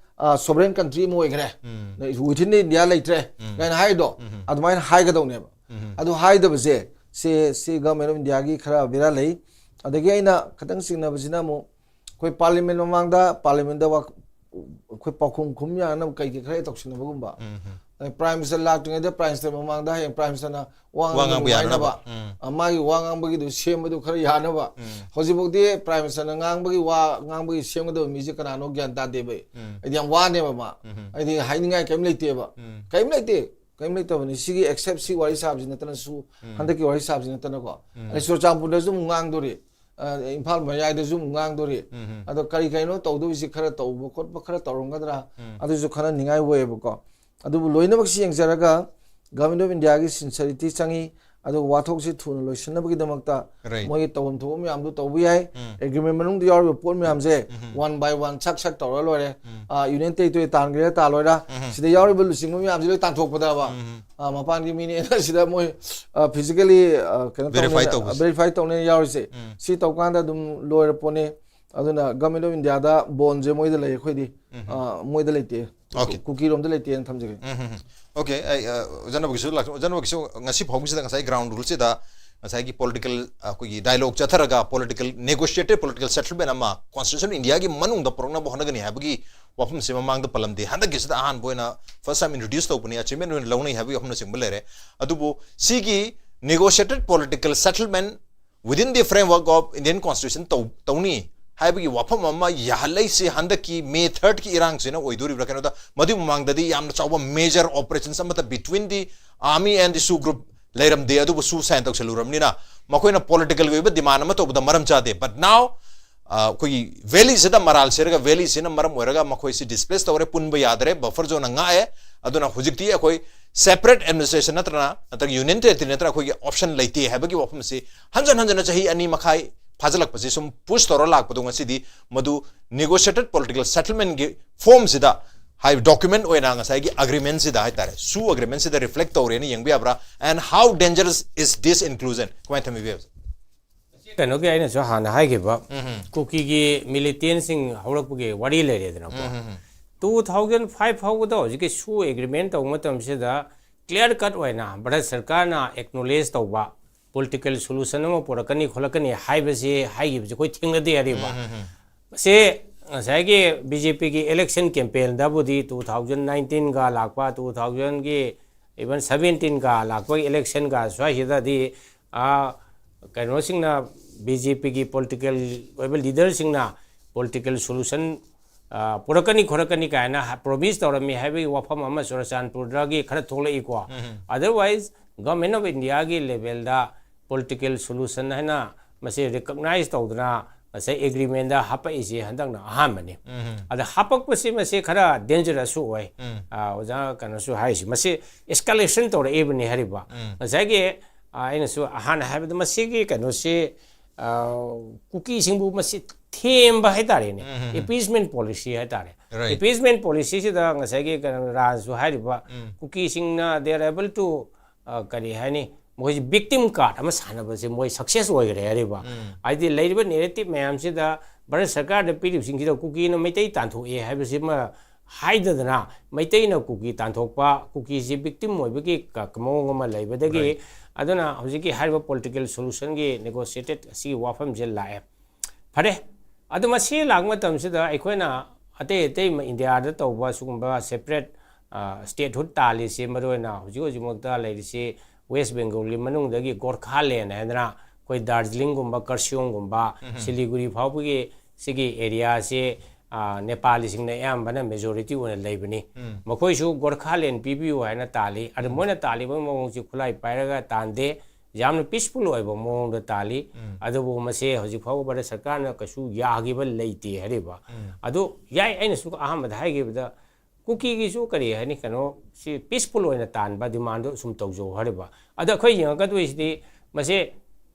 ꯁꯣꯕꯔꯦꯟ ꯀꯟꯇ꯭ꯔꯤ ꯑꯃ ꯑꯣꯏꯈ꯭ꯔꯦ, ꯎꯝ. ꯋꯤꯊꯤꯟ ꯏꯟꯗꯤꯌꯥ ꯂꯩꯇ꯭ꯔꯦ ꯎꯝ. ꯀꯥꯏꯅ ꯍꯥꯏꯗꯣ, ꯎꯝ. ꯑꯗꯨꯃꯥꯏꯅ ꯍꯥꯏꯒꯗꯧꯅꯦꯕ꯫ ꯎꯝ. ꯑꯗꯨ ꯍꯥꯏꯗꯕꯁꯦ ꯁꯤ, ꯁꯤ ꯒꯚꯔꯟꯃꯦꯟ ꯑꯣꯐ ꯏꯟꯗꯤꯌꯥꯒꯤ ꯈꯔ ꯕꯦꯔꯥ ꯂꯩ꯫ ꯑꯗꯒꯤ ꯑꯩꯅ ꯈꯤꯇꯪ ꯆꯤꯡꯅꯕꯁꯤꯅ ꯑꯃꯨꯛ ꯑꯩꯈꯣꯏ ꯄꯥꯔꯂꯤꯌꯥꯃꯦꯟ ꯃꯃꯥꯡꯗ, ꯄꯥꯔꯂꯤꯌꯥꯃꯦꯟꯗ ꯋꯥ-, ꯑꯩꯈꯣꯏ ꯄꯥꯎꯈꯨꯝ ꯈꯨꯝ ꯌꯥꯅꯕ ꯀꯩ ꯀꯩ ꯈꯔ ꯇꯧꯁꯤꯟꯅꯕꯒꯨꯝꯕ꯫ ꯎꯝ. ꯑꯗꯩ ꯄ꯭ꯔꯥꯏꯝ ꯃꯤꯅꯤꯁꯇꯔ ꯂꯥꯛꯇ꯭ꯔꯤꯉꯩꯗ ꯄ꯭ꯔꯥꯏꯝ ꯃꯤꯅꯤꯁꯇꯔ ꯃꯃꯥꯡꯗ ꯍꯌꯦꯡ ꯄ꯭ꯔꯥꯏꯝ ꯃꯤꯅꯤꯁꯇꯔꯅ ꯋꯥ ꯋꯥ ꯉꯥꯡꯕ ꯉꯥꯡꯕ ꯌꯥꯅꯕ. ꯅꯨꯡꯉꯥꯏꯅꯕ, ꯎꯝ. ꯑ, ꯃꯥꯒꯤ ꯋꯥ ꯉꯥꯡꯕꯒꯤꯗꯨ ꯁꯦꯝꯕꯗꯨ ꯈꯔ ꯌꯥꯅꯕ꯫ ꯎꯝ. ꯍꯧꯖꯤꯛꯐꯥꯎꯗꯤ ꯄ꯭ꯔꯥꯏꯝ ꯃꯤꯅꯤꯁꯇꯔꯅ ꯉꯥꯡꯕꯒꯤ ꯋꯥ ꯉꯥꯡꯕꯒꯤ ꯁꯦꯝꯒꯗꯕ ꯃꯤꯁꯦ ꯀꯅꯥꯅꯣ ꯒ꯭ꯌꯥꯟ ꯇꯥꯗꯦꯕ ꯑꯩ꯫ ꯎꯝ. ꯑꯩꯗꯤ ꯌꯥꯝ ꯋꯥꯅꯦꯕ ꯃꯥ꯫ ꯎꯝ. ꯑꯩꯗꯤ ꯍꯥꯏꯅꯤꯡꯉꯥꯏ ꯀꯔꯤꯝ ꯂꯩꯇꯦꯕ꯫ ꯎꯝ. ꯀꯔꯤꯝ ꯂꯩꯇꯦ, ꯀꯔꯤꯝ ꯂꯩꯇꯕꯅꯤ꯫ ꯁꯤꯒꯤ ꯑꯦꯛꯁꯦꯞ ꯁꯤ ꯋꯥꯔꯤ ꯁꯥꯕꯁꯤ ꯅꯠꯇꯅꯁꯨ, ꯎꯝ. ꯍꯟꯗꯛꯀꯤ ꯋꯥꯔꯤ ꯁꯥꯕꯁꯤ ꯅꯠꯇꯅꯀꯣ, ꯎꯝ. ꯑꯗꯩ ꯆꯨꯔꯆꯥꯟꯄꯨꯔꯗꯁꯨ ꯑꯃꯨꯛ ꯉꯥꯡꯗꯣꯔꯤ, ꯑ, ꯏꯝꯐꯥꯜ ꯃꯌꯥꯏꯗꯁꯨ ꯑꯃꯨꯛ ꯉꯥꯡꯗꯣꯔꯤ꯫ ꯎꯝ. ꯑꯗꯣ ꯀꯔꯤ ꯀꯔꯤꯅꯣ ꯇꯧꯗꯣꯏꯁꯤ ꯈꯔ ꯇꯧꯕ ꯈꯣꯠꯄ ꯈꯔ ꯇꯧꯔꯝꯒꯗ꯭ꯔꯥ, ꯎꯝ. ꯑꯗꯨꯁꯨ ꯈꯟꯅꯅꯤꯡꯉꯥꯏ ꯑꯣꯏꯌꯦꯕꯀꯣ꯫ ꯑꯗꯨꯕꯨ ꯂꯣꯏꯅꯃꯛꯁꯤ ꯌꯦꯡꯖꯔꯒ ꯒꯚꯔꯟꯃꯦꯟ ꯑꯣꯐ ꯏꯟꯗꯤꯌꯥꯒꯤ ꯁꯤꯟꯁꯔꯤꯇꯤ ꯆꯪꯉꯤ, ꯑꯗꯨꯒ ꯋꯥꯊꯣꯛꯁꯤ ꯊꯨꯅ ꯂꯣꯏꯁꯤꯟꯅꯕꯒꯤꯗꯃꯛꯇ Right. ꯃꯣꯏꯒꯤ ꯇꯧꯐꯝ ꯊꯣꯛꯄ ꯃꯌꯥꯝꯗꯨ ꯇꯧꯕ ꯌꯥꯏ꯫ ꯎꯝ. ꯑꯦꯒ꯭ꯔꯤꯃꯦꯟ ꯃꯅꯨꯡꯗ ꯌꯥꯎꯔꯤꯕ ꯄꯣꯠ ꯃꯌꯥꯝꯁꯦ ꯎꯝ. One by one ꯁꯛ ꯁꯛ ꯇꯧꯔ ꯂꯣꯏꯔꯦ꯫ ꯎꯝ. ꯑ, ꯌꯨꯅꯤꯌꯟ ꯇꯦꯔꯤꯇꯣꯔꯤ ꯇꯥꯟꯒꯦꯔꯥ ꯇꯥꯜꯂꯣꯏꯔꯥ, ꯎꯝ. ꯁꯤꯗ ꯌꯥꯎꯔꯤꯕ ꯂꯨꯆꯤꯡꯕ ꯃꯌꯥꯝꯁꯤ ꯂꯣꯏ ꯇꯥꯟꯊꯣꯛꯄꯗꯕ, ꯎꯝ. ꯑ, ꯃꯄꯥꯟꯒꯤ ꯃꯤꯅꯦꯅ ꯁꯤꯗ ꯃꯣꯏ, ꯑ, ꯐꯤꯖꯤꯀꯦꯂꯤ, ꯑ, ꯀꯩꯅꯣ Verify ꯇꯧꯅꯦꯅ, ꯇꯧꯕꯁꯦ. ꯚꯦꯔꯤꯐꯥꯏ ꯇꯧꯅꯦꯅ ꯌꯥꯎꯔꯤꯁꯦ, ꯎꯝ. ꯁꯤ ꯇꯧꯀꯥꯟꯗ ꯑꯗꯨꯝ ꯂꯣꯏꯔ ꯄꯣꯠꯅꯤ꯫ ꯑꯗꯨꯅ ꯒꯚꯔꯟꯃꯦꯟ ꯑꯣꯐ ꯏꯟꯗꯤꯌꯥꯗ ꯕꯣꯟꯁꯦ ꯃꯣꯏꯗ ꯂꯩ, ꯑꯩꯈꯣꯏꯗꯤ, ꯑ, ꯃꯣꯏꯗ ꯂꯩꯇꯦ꯫ Okay. ꯀꯨꯀꯤꯔꯣꯝꯗ ꯂꯩꯇꯦꯅ ꯊꯝꯖꯒꯦ꯫ ꯎꯝ, ꯎꯝ, ꯎꯝ. Okay, ꯑꯩ, ꯑ, ꯑꯣꯖꯥ ꯅꯕꯒꯤꯁꯨ ꯂꯥꯛ-, ꯑꯣꯖꯥ ꯅꯕꯒꯤꯁꯨ ꯉꯁꯤ ꯐꯥꯎꯕꯁꯤꯗ ꯉꯁꯥꯏ ground ruleꯁꯤꯗ ꯉꯁꯥꯏꯒꯤ political, ꯑ, ꯑꯩꯈꯣꯏꯒꯤ dialogue ꯆꯠꯊꯔꯒ political, negotiated political settlement ꯑꯃ constitution Indiaꯒꯤ ꯃꯅꯨꯡꯗ ꯄꯨꯔꯛꯅꯕ ꯍꯣꯠꯅꯒꯅꯤ ꯍꯥꯏꯕꯒꯤ ꯋꯥꯐꯝꯁꯤ ꯃꯃꯥꯡꯗ ꯄꯜꯂꯝꯗꯦ꯫ ꯍꯟꯗꯛꯀꯤꯁꯤꯗ ꯑꯍꯥꯟꯕ ꯑꯣꯏꯅ first time introduce ꯇꯧꯕꯅꯤ, achievement ꯑꯣꯏꯅ ꯂꯧꯅꯩ ꯍꯥꯏꯕꯒꯤ ꯋꯥꯐꯝꯅꯆꯤꯡꯕ ꯂꯩꯔꯦ꯫ ꯑꯗꯨꯕꯨ ꯁꯤꯒꯤ negotiated political settlement within the framework of Indian Constitution ꯇꯧ-, ꯇꯧꯅꯤ ꯍꯥꯏꯕꯒꯤ ꯋꯥꯐꯝ ꯑꯃ ꯌꯥꯍꯜꯂꯛꯏꯁꯤ ꯍꯟꯗꯛꯀꯤ May thirdꯀꯤ ꯏꯔꯥꯡꯁꯤꯅ ꯑꯣꯏꯗꯣꯔꯤꯕ꯭ꯔꯥ? ꯀꯩꯅꯣꯗ ꯃꯗꯨꯒꯤ ꯃꯃꯥꯡꯗꯗꯤ ꯌꯥꯝꯅ ꯆꯥꯎꯕ major operations ꯑꯃꯠꯇ between the army and the SoO group ꯂꯩꯔꯝꯗꯦ, ꯑꯗꯨꯕꯨ SoO sign ꯇꯧꯁꯜꯂꯨꯔꯕꯅꯤꯅ ꯃꯈꯣꯏꯅ politicalꯒꯤ ꯑꯣꯏꯕ demand ꯑꯃ ꯇꯧꯕꯗ ꯃꯔꯝ ꯆꯥꯗꯦ꯫ But now, ꯑ, ꯑꯩꯈꯣꯏꯒꯤ valleyꯁꯤꯗ ꯃꯔꯥꯜ ꯁꯤꯔꯒ valleyꯁꯤꯅ ꯃꯔꯝ ꯑꯣꯏꯔꯒ ꯃꯈꯣꯏꯁꯤ displace ꯇꯧꯔꯦ, ꯄꯨꯟꯕ ꯌꯥꯗ꯭ꯔꯦ, buffer zoneꯅ ꯉꯥꯛꯑꯦ꯫ ꯑꯗꯨꯅ ꯍꯧꯖꯤꯛꯇꯤ ꯑꯩꯈꯣꯏ separate administration ꯅꯠꯇ꯭ꯔꯅ, ꯅꯠꯇ꯭ꯔꯒ union territory ꯅꯠꯇ꯭ꯔꯒ ꯑꯩꯈꯣꯏꯒꯤ option ꯂꯩꯇꯦ ꯍꯥꯏꯕꯒꯤ ꯋꯥꯐꯝꯁꯤ ꯍꯟꯖꯟ ꯍꯟꯖꯟꯅ ꯆꯍꯤ ꯑꯅꯤ ꯃꯈꯥꯏ ꯐꯥꯖꯤꯜꯂꯛꯄꯁꯤ ꯁꯨꯝ push ꯇꯧꯔ ꯂꯥꯛꯄꯗꯣ ꯉꯁꯤꯗꯤ ꯃꯗꯨ negotiated political settlementꯀꯤ formꯁꯤꯗ ꯍꯥꯏ document ꯑꯣꯏꯅ ꯉꯁꯥꯏꯒꯤ agreementꯁꯤꯗ ꯍꯥꯏꯇꯥꯔꯦ, SoO agreementꯁꯤꯗ reflect ꯇꯧꯔꯦꯅ ꯌꯦꯡꯕ ꯌꯥꯕ꯭ꯔꯥ? And how dangerous is this inclusion? ꯀꯃꯥꯏꯅ ꯊꯝꯕꯤꯕ ꯌꯥꯏ? ꯀꯩꯅꯣꯒꯤ ꯑꯩꯅꯁꯨ ꯍꯥꯟꯅ ꯍꯥꯏꯈꯤꯕ ꯀꯨꯀꯤꯒꯤ militantꯁꯤꯡ ꯍꯧꯔꯛꯄꯒꯤ ꯋꯥꯔꯤ ꯂꯩꯔꯦꯗꯅꯀꯣ꯫ Two thousand five ꯐꯥꯎꯕꯗ ꯍꯧꯖꯤꯛꯀꯤ SoO agreement ꯇꯧꯕ ꯃꯇꯝꯁꯤꯗ clear cut ꯑꯣꯏꯅ ꯚꯥꯔꯠ ꯁꯔꯀꯥꯔꯅ acknowledge ꯇꯧꯕ political solution ꯑꯃ ꯄꯨꯔꯛꯀꯅꯤ ꯈꯣꯠꯂꯛꯀꯅꯤ ꯍꯥꯏꯕꯁꯤ ꯍꯥꯏꯈꯤꯕꯁꯦ ꯑꯩꯈꯣꯏ ꯊꯦꯡꯅꯗꯦ ꯑꯔꯤꯕ꯫ ꯃꯁꯤ ꯉꯁꯥꯏꯒꯤ BJPꯒꯤ election campaignꯗꯕꯨꯗꯤ two thousand nineteenꯒ ꯂꯥꯛꯄ, two thousandꯒꯤ even seventeenꯒ ꯂꯥꯛꯄꯒꯤ electionꯒ ꯁ꯭ꯋꯥꯏꯁꯤꯗꯗꯤ, ꯑꯥ, ꯀꯩꯅꯣꯁꯤꯡꯅ, BJPꯒꯤ political ꯑꯣꯏꯕ leaderꯁꯤꯡꯅ political solution, ꯑꯥ, ꯄꯨꯔꯛꯀꯅꯤ ꯈꯣꯠꯂꯛꯀꯅꯤ ꯀꯥꯏꯅ ꯍ-, promise ꯇꯧꯔꯝꯃꯤ ꯍꯥꯏꯕꯒꯤ ꯋꯥꯐꯝ ꯑꯃ ꯆꯨꯔꯆꯥꯟꯄꯨꯔꯗꯒꯤ ꯈꯔ ꯊꯣꯛꯂꯛꯏꯀꯣ꯫ Otherwise, Government of Indiaꯒꯤ levelꯗ political solution ꯍꯥꯏꯅ ꯃꯁꯤ recognize ꯇꯧꯗꯅ ꯉꯁꯥꯏ agreementꯗ ꯍꯥꯄꯛꯏꯁꯤ ꯍꯟꯗꯛꯅ ꯑꯍꯥꯟꯕꯅꯤ꯫ ꯑꯗ ꯍꯥꯄꯛꯄꯁꯤ ꯃꯁꯤ ꯈꯔ dangerous ꯑꯣꯏ꯫ ꯑꯥ, ꯑꯣꯖꯥ ꯀꯩꯅꯣꯁꯨ ꯍꯥꯏꯔꯤꯁꯤ, ꯃꯁꯤ escalation ꯇꯧꯔꯛꯏꯕꯅꯤ ꯍꯥꯏꯔꯤꯕ꯫ ꯉꯁꯥꯏꯒꯤ, ꯑꯥ, ꯑꯩꯅꯁꯨ ꯑꯍꯥꯟꯅ ꯍꯥꯏꯕꯗ ꯃꯁꯤꯒꯤ ꯀꯩꯅꯣꯁꯤ, ꯑꯥ, ꯀꯨꯀꯤꯁꯤꯡꯕꯨ ꯃꯁꯤ ꯊꯦꯝꯕ ꯍꯥꯏꯇꯥꯔꯦꯅꯦ, appeasement policy ꯍꯥꯏꯇꯥꯔꯦ꯫ Right. Appeasement policyꯁꯤꯗ ꯉꯁꯥꯏꯒꯤ ꯀꯩꯅꯣ ꯔꯥꯖꯁꯨ ꯍꯥꯏꯔꯤꯕ, ꯀꯨꯀꯤꯁꯤꯡꯅ they are able to, ꯑꯥ, ꯀꯔꯤ ꯍꯥꯏꯅꯤ, ꯃꯈꯣꯏꯁꯤ ꯕꯤꯛꯇꯤꯝ ꯀꯥꯔꯠ ꯑꯃ ꯁꯥꯟꯅꯕꯁꯦ ꯃꯣꯏ ꯁꯛꯁꯦꯁ ꯑꯣꯏꯈ꯭ꯔꯦ ꯍꯥꯏꯔꯤꯕ꯫ ꯍꯥꯏꯗꯤ ꯂꯩꯔꯤꯕ ꯅꯦꯔꯦꯇꯤꯞ ꯃꯌꯥꯝꯁꯤꯗ ꯚꯥꯔꯠ ꯁꯔꯀꯥꯔꯗ ꯄꯤꯔꯤꯕꯁꯤꯡꯁꯤꯗ ꯀꯨꯀꯤꯅ ꯃꯩꯇꯩ ꯇꯥꯟꯊꯣꯛꯑꯦ ꯍꯥꯏꯕꯁꯤꯃ ꯍꯥꯏꯗꯗꯅ, ꯃꯩꯇꯩꯅ ꯀꯨꯀꯤ ꯇꯥꯟꯊꯣꯛꯄ, ꯀꯨꯀꯤꯁꯤ ꯕꯤꯛꯇꯤꯝ ꯑꯣꯏꯕꯒꯤ ꯀ- ꯃꯑꯣꯡ ꯑꯃ ꯂꯩꯕꯗꯒꯤ, ꯑꯗꯨꯅ ꯍꯧꯖꯤꯛꯀꯤ ꯍꯥꯏꯔꯤꯕ ꯄꯣꯂꯤꯇꯤꯀꯦꯜ ꯁꯣꯂꯨꯁꯟꯒꯤ ꯅꯦꯒꯣꯁꯤꯌꯦꯇꯦꯠ ꯑꯁꯤꯒꯤ ꯋꯥꯐꯝꯁꯦ ꯂꯥꯛꯑꯦ꯫ ꯐꯔꯦ, ꯑꯗꯨ ꯃꯁꯤ ꯂꯥꯛꯄ ꯃꯇꯝꯁꯤꯗ ꯑꯩꯈꯣꯏꯅ ꯑꯇꯩ ꯑꯇꯩ ꯃ- ꯏꯟꯗꯤꯌꯥꯗ ꯇꯧꯕ ꯁꯤꯒꯨꯝꯕ ꯁꯦꯄꯔꯦꯠ ꯁ꯭ꯇꯦꯠꯍꯨꯠ ꯇꯥꯜꯂꯤꯁꯤ, ꯃꯔꯨꯑꯣꯏꯅ ꯍꯧꯖꯤꯛ ꯍꯧꯖꯤꯛꯃꯛꯇ ꯂꯩꯔꯤꯁꯤ ꯋꯦꯁ ꯕꯦꯡꯒꯣꯜꯒꯤ ꯃꯅꯨꯡꯗꯒꯤ ꯒꯣꯔꯈꯥꯂꯦꯟ ꯍꯥꯏꯗꯅ ꯑꯩꯈꯣꯏ ꯗꯥꯔꯖꯤꯂꯤꯡꯒꯨꯝꯕ, ꯀꯔꯁꯤꯌꯣꯡꯒꯨꯝꯕ, ꯁꯤꯂꯤꯒꯨꯔꯤ ꯐꯥꯎꯕꯒꯤ ꯁꯤꯒꯤ ꯑꯦꯔꯤꯌꯥꯁꯤ, ꯑ, ꯅꯦꯄꯥꯂꯤꯁꯤꯡꯅ ꯑꯌꯥꯝꯕꯅ ꯃꯦꯖꯣꯔꯤꯇꯤ ꯑꯣꯏꯅ ꯂꯩꯕꯅꯤ꯫ ꯃꯈꯣꯏꯁꯨ ꯒꯣꯔꯈꯥꯂꯦꯟ ꯄꯤꯕꯤꯌꯨ ꯍꯥꯏꯅ ꯇꯥꯜꯂꯤ꯫ ꯑꯗꯨ ꯃꯣꯏꯅ ꯇꯥꯜꯂꯤꯕ ꯃꯑꯣꯡꯁꯤ ꯈꯨꯠꯂꯥꯏ ꯄꯥꯏꯔꯒ ꯇꯥꯟꯗꯦ, ꯌꯥꯝꯅ ꯄꯤꯁꯐꯨꯜ ꯑꯣꯏꯕ ꯃꯑꯣꯡꯗ ꯇꯥꯜꯂꯤ꯫ ꯑꯗꯨꯕꯨ ꯃꯁꯤ ꯍꯧꯖꯤꯛ ꯐꯥꯎꯕ ꯚꯥꯔꯠ ꯁꯔꯀꯥꯔꯅ ꯀꯩꯁꯨ ꯌꯥꯈꯤꯕ ꯂꯩꯇꯦ ꯍꯥꯏꯔꯤꯕ꯫ ꯑꯗꯨ ꯌꯥꯏ, ꯑꯩꯅꯁꯨ ꯑꯍꯥꯟꯕꯗ ꯍꯥꯏꯈꯤꯕꯗ ꯀꯨꯀꯤꯒꯤꯁꯨ ꯀꯔꯤ ꯍꯥꯏꯅꯤ, ꯀꯩꯅꯣ, ꯁꯤ ꯄꯤꯁꯐꯨꯜ ꯑꯣꯏꯅ ꯇꯥꯟꯕ ꯗꯤꯃꯥꯟꯗꯣ ꯁꯨꯝ ꯇꯧꯖꯧ ꯍꯥꯏꯔꯤꯕ꯫ ꯑꯗꯣ ꯑꯩꯈꯣꯏ ꯌꯦꯡꯉꯛꯀꯗꯣꯏꯁꯤꯗꯤ ꯃꯁꯤ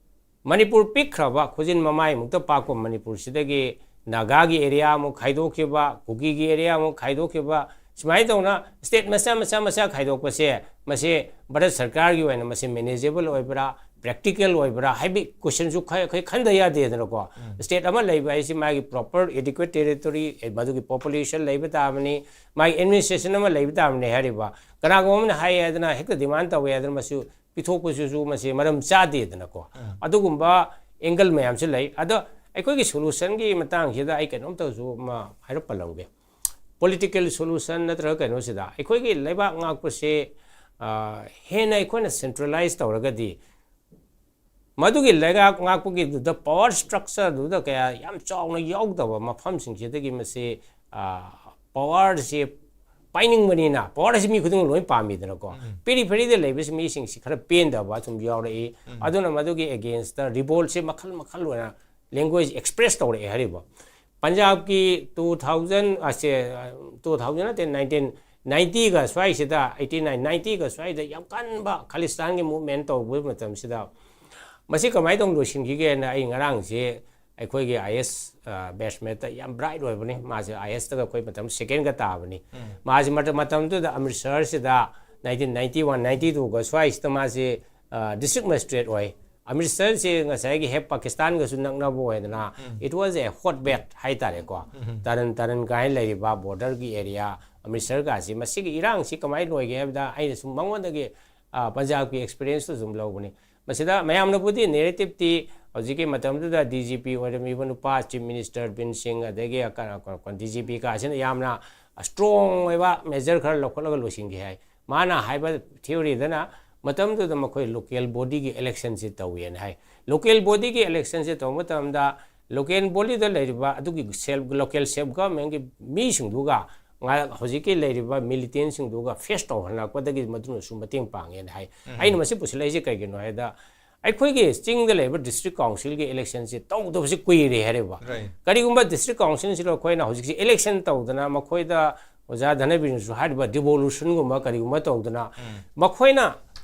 ꯃꯅꯤꯄꯨꯔ ꯄꯤꯛꯈ꯭ꯔꯕ ꯈꯨꯖꯤꯟ ꯃꯃꯥꯏꯃꯨꯛꯇ ꯄꯥꯛꯄ ꯃꯅꯤꯄꯨꯔꯁꯤꯗꯒꯤ ꯅꯥꯒꯥꯒꯤ ꯑꯦꯔꯤꯌꯥ ꯑꯃꯨꯛ ꯈꯥꯏꯗꯣꯛꯈꯤꯕ, ꯀꯨꯀꯤꯒꯤ ꯑꯦꯔꯤꯌꯥ ꯑꯃꯨꯛ ꯈꯥꯏꯗꯣꯛꯈꯤꯕ, ꯁꯨꯃꯥꯏꯅ ꯇꯧꯅ ꯁ꯭ꯇꯦꯠ ꯃꯆꯥ ꯃꯆꯥ ꯃꯆꯥ ꯈꯥꯏꯗꯣꯛꯄꯁꯦ, ꯃꯁꯤ ꯚꯥꯔꯠ ꯁꯔꯀꯥꯔꯒꯤ ꯑꯣꯏꯅ ꯃꯁꯤ ꯃꯦꯅꯦꯖꯦꯕꯜ ꯑꯣꯏꯕ꯭ꯔꯥ, ꯄ꯭ꯔꯦꯛꯇꯤꯀꯦꯜ ꯑꯣꯏꯕ꯭ꯔꯥ ꯍꯥꯏꯕꯒꯤ ꯀꯣꯏꯁꯟꯁꯨ ꯈ- ꯑꯩꯈꯣꯏ ꯈꯟꯗ ꯌꯥꯗꯦꯗꯅꯀꯣ꯫ ꯁ꯭ꯇꯦꯠ ꯑꯃ ꯂꯩꯕ ꯍꯥꯏꯁꯤ ꯃꯥꯒꯤ ꯄ꯭ꯔꯣꯄꯔ ꯑꯦꯗꯤꯀ꯭ꯋꯦꯠ ꯇꯦꯔꯤꯇꯣꯔꯤ, ꯃꯗꯨꯒꯤ ꯄꯣꯄꯨꯂꯦꯁꯟ ꯂꯩꯕ ꯇꯥꯕꯅꯤ, ꯃꯥꯒꯤ ꯑꯦꯗꯃꯤꯅꯤꯁꯇ꯭ꯔꯦꯁꯟ ꯑꯃ ꯂꯩꯕ ꯇꯥꯕꯅꯤ ꯍꯥꯏꯔꯤꯕ꯫ ꯀꯅꯥꯒꯨꯝꯕ ꯑꯃꯅ ꯍꯥꯏ ꯍꯥꯏꯗꯅ ꯍꯦꯛꯇ ꯗꯤꯃꯥꯟ ꯇꯧꯋꯦ ꯍꯥꯏꯗꯅ ꯃꯁꯤ ꯄꯤꯊꯣꯛꯄꯁꯤꯁꯨ ꯃꯁꯤ ꯃꯔꯝ ꯆꯥꯗꯦꯗꯅꯀꯣ꯫ ꯑꯗꯨꯒꯨꯝꯕ ꯑꯦꯡꯒꯜ ꯃꯌꯥꯝꯁꯨ ꯂꯩ꯫ ꯑꯗꯣ ꯑꯩꯈꯣꯏꯒꯤ ꯁꯣꯂꯨꯁꯟꯒꯤ ꯃꯇꯥꯡꯁꯤꯗ ꯑꯩ ꯀꯩꯅꯣꯝꯇꯁꯨ ꯑꯃ ꯍꯥꯏꯔꯞ ꯄꯜꯂꯝꯒꯦ꯫ ꯄꯣꯂꯤꯇꯤꯀꯦꯜ ꯁꯣꯂꯨꯁꯟ ꯅꯠꯇ꯭ꯔꯒ ꯀꯩꯅꯣꯁꯤꯗ ꯑꯩꯈꯣꯏꯒꯤ ꯂꯩꯕꯥꯛ ꯉꯥꯛꯄꯁꯦ, ꯑ, ꯍꯦꯟꯅ ꯑꯩꯈꯣꯏꯅ ꯁꯦꯟꯇ꯭ꯔꯦꯂꯥꯏꯁ ꯇꯧꯔꯒꯗꯤ ꯃꯗꯨꯒꯤ ꯂꯩꯕꯥꯛ ꯉꯥꯛꯄꯒꯤꯗꯨꯗ ꯄꯋꯥꯔ ꯁ꯭ꯇ꯭ꯔꯛꯆꯔꯗꯨꯗ ꯀꯌꯥ ꯌꯥꯝ ꯆꯥꯎꯅ ꯌꯥꯎꯗꯕ ꯃꯐꯝꯁꯤꯡꯁꯤꯗꯒꯤ ꯃꯁꯤ, ꯑ, ꯄꯋꯥꯔꯁꯤ ꯄꯥꯏꯅꯤꯡꯕꯅꯤꯅ, ꯄꯋꯥꯔ ꯑꯁꯤ ꯃꯤ ꯈꯨꯗꯤꯡꯃꯛ ꯂꯣꯏ ꯄꯥꯝꯃꯤꯗꯅꯀꯣ꯫ ꯄꯦꯔꯤꯐꯦꯔꯤꯗ ꯂꯩꯕꯁꯤ ꯃꯤꯁꯤꯡꯁꯤ ꯈꯔ ꯄꯦꯟꯗꯕ ꯁꯨꯝ ꯌꯥꯎꯔꯛꯏ꯫ ꯑꯗꯨꯅ ꯃꯗꯨꯒꯤ ꯑꯦꯒꯦꯟꯁꯇ ꯔꯤꯚꯣꯜꯠꯁꯤ ꯃꯈꯜ ꯃꯈꯜ ꯑꯣꯏꯅ ꯂꯦꯡꯒ꯭ꯋꯦꯖ ꯑꯦꯛꯁꯄ꯭ꯔꯦꯁ ꯇꯧꯔꯛꯑꯦ ꯍꯥꯏꯔꯤꯕ꯫ ꯄꯟꯖꯥꯕꯀꯤ ꯇꯨ ꯊꯥꯎꯖꯟ ꯑꯁꯦ, ꯇꯨ ꯊꯥꯎꯖꯟ ꯅꯠꯇꯦ, ꯅꯥꯏꯟꯇꯤꯟ ꯅꯥꯏꯟꯇꯤꯒ ꯁ꯭ꯋꯥꯏꯁꯤꯗ, ꯑꯩꯠꯇꯤ ꯅꯥꯏꯟ, ꯅꯥꯏꯟꯇꯤꯒ ꯁ꯭ꯋꯥꯏꯗ ꯌꯥꯝ ꯀꯟꯕ ꯈꯥꯂꯤꯁꯇꯥꯟꯒꯤ ꯃꯨꯚꯃꯦꯟ ꯇꯧꯕ ꯃꯇꯝꯁꯤꯗ ꯃꯁꯤ ꯀꯃꯥꯏꯅ ꯇꯧꯅ ꯂꯣꯏꯁꯤꯟꯈꯤꯒꯦꯅ ꯑꯩ ꯉꯔꯥꯡꯁꯦ ꯑꯩꯈꯣꯏꯒꯤ ꯑꯥꯏ ꯑꯦꯁ, ꯑ, ꯕꯦꯠꯁꯃꯦꯠꯇ ꯌꯥꯝ ꯕ꯭ꯔꯥꯏꯠ ꯑꯣꯏꯕꯅꯤ꯫ ꯃꯥꯁꯦ ꯑꯥꯏ ꯑꯦꯁꯇꯒ ꯑꯩꯈꯣꯏ ꯃꯇꯝ ꯁꯦꯀꯦꯟꯒ ꯇꯥꯕꯅꯤ꯫ ꯃꯥꯁꯦ ꯃꯇꯝ-, ꯃꯇꯝꯗꯨꯗ ꯑꯃ꯭ꯔꯤꯠꯁꯔꯁꯤꯗ ꯅꯥꯏꯟꯇꯤꯟ ꯅꯥꯏꯟꯇꯤ ꯋꯥꯟ, ꯅꯥꯏꯟꯇꯤ ꯇꯨꯒ ꯁ꯭ꯋꯥꯏꯁꯤꯗ ꯃꯥꯁꯦ ꯗꯤꯁꯇ꯭ꯔꯤꯛ ꯃꯦꯖꯤꯁꯇ꯭ꯔꯦꯠ ꯑꯣꯏ꯫ ꯑꯃ꯭ꯔꯤꯠꯁꯔꯁꯤ ꯉꯁꯥꯏꯒꯤ ꯍꯦꯛ ꯄꯥꯀꯤꯁꯇꯥꯟꯒꯁꯨ ꯅꯛꯅꯕ ꯑꯣꯏꯗꯅ, it was a hotbed ꯍꯥꯏꯇꯥꯔꯦꯀꯣ꯫ ꯇꯔꯟ ꯇꯔꯟ ꯀꯥꯏꯅ ꯂꯩꯔꯤꯕ ꯕꯣꯔꯗꯔꯒꯤ ꯑꯦꯔꯤꯌꯥ, ꯑꯃ꯭ꯔꯤꯠꯁꯔꯒꯁꯤ, ꯃꯁꯤꯒꯤ ꯏꯔꯥꯡꯁꯤ ꯀꯃꯥꯏꯅ ꯂꯣꯏꯒꯦ ꯍꯥꯏꯕꯗ, ꯑꯩꯅ ꯁꯨꯝ ꯃꯉꯣꯟꯗꯒꯤ ꯄꯟꯖꯥꯕꯀꯤ ꯑꯦꯛꯁꯄꯤꯔꯤꯌꯦꯟꯁꯇꯨ ꯁꯨꯝ ꯂꯧꯕꯅꯤ꯫ ꯃꯁꯤꯗ ꯃꯌꯥꯝꯅꯕꯨꯗꯤ ꯅꯦꯔꯦꯇꯤꯞꯇꯤ ꯍꯧꯖꯤꯛꯀꯤ ꯃꯇꯝꯗꯨꯗ ꯗꯤ ꯖꯤ ꯄꯤ ꯑꯣꯏꯔꯝꯃꯤꯕ ꯅꯨꯄꯥ ꯆꯤꯐ ꯃꯤꯅꯤꯁꯇꯔ ꯕꯤꯟ ꯁꯤꯡ, ꯑꯗꯒꯤ ꯗꯤ ꯖꯤ ꯄꯤ ꯀꯥꯁꯤꯅ ꯌꯥꯝꯅ ꯁ꯭ꯇꯔꯣꯡ ꯑꯣꯏꯕ ꯃꯦꯖꯔ ꯈꯔ ꯂꯧꯈꯠꯂꯒ ꯂꯣꯏꯁꯤꯟꯈꯤ ꯍꯥꯏ꯫ ꯃꯥꯅ ꯍꯥꯏꯕ ꯊꯤꯑꯣꯔꯤꯗꯅ ꯃꯇꯝꯗꯨꯗ ꯃꯈꯣꯏ ꯂꯣꯀꯦꯜ ꯕꯣꯗꯤꯒꯤ ꯏꯂꯦꯛꯁꯟꯁꯤ ꯇꯧꯋꯦꯅ ꯍꯥꯏ꯫ ꯂꯣꯀꯦꯜ ꯕꯣꯗꯤꯒꯤ ꯏꯂꯦꯛꯁꯟꯁꯤ ꯇꯧꯕ ꯃꯇꯝꯗ ꯂꯣꯀꯦꯜ ꯕꯣꯗꯤꯗ ꯂꯩꯔꯤꯕ ꯑꯗꯨꯒꯤ ꯁꯦꯜꯐ, ꯂꯣꯀꯦꯜ ꯁꯦꯜꯐ ꯒꯚꯔꯟꯃꯦꯟꯒꯤ ꯃꯤꯁꯤꯡꯗꯨꯒ ꯉꯥ-, ꯍꯧꯖꯤꯛꯀꯤ ꯂꯩꯔꯤꯕ ꯃꯤꯂꯤꯇꯦꯟꯁꯤꯡꯗꯨꯒ ꯐꯦꯁ ꯇꯧꯍꯜꯂꯛꯄꯗꯒꯤ ꯃꯗꯨꯅꯁꯨ ꯃꯇꯦꯡ ꯄꯥꯡꯉꯦꯅ ꯍꯥꯏ꯫ ꯑꯩꯅ ꯃꯁꯤ ꯄꯨꯁꯤꯜꯂꯛꯏꯁꯦ ꯀꯩꯒꯤꯅꯣ ꯍꯥꯏꯗ, ꯑꯩꯈꯣꯏꯒꯤ ꯆꯤꯡꯗ ꯂꯩꯕ ꯗꯤꯁꯇ꯭ꯔꯤꯛ ꯀꯥꯎꯟꯁꯤꯜꯒꯤ ꯏꯂꯦꯛꯁꯟꯁꯤ ꯇꯧꯗꯕꯁꯤ ꯀꯨꯏꯔꯦ ꯍꯥꯏꯔꯦꯕ꯫ ꯀꯔꯤꯒꯨꯝꯕ ꯗꯤꯁꯇ꯭ꯔꯤꯛ ꯀꯥꯎꯟꯁꯤꯜꯁꯤꯗ ꯑꯩꯈꯣꯏꯅ ꯍꯧꯖꯤꯛꯁꯤ ꯏꯂꯦꯛꯁꯟ ꯇꯧꯗꯅ ꯃꯈꯣꯏꯗ ꯑꯣꯖꯥ ꯙꯅꯕꯤꯔꯅꯁꯨ ꯍꯥꯏꯔꯤꯕ ꯗꯤꯚꯣꯂꯨꯁꯟꯒꯨꯝꯕ ꯀꯔꯤꯒꯨꯝꯕ ꯇꯧꯗꯅ ꯃꯈꯣꯏꯅ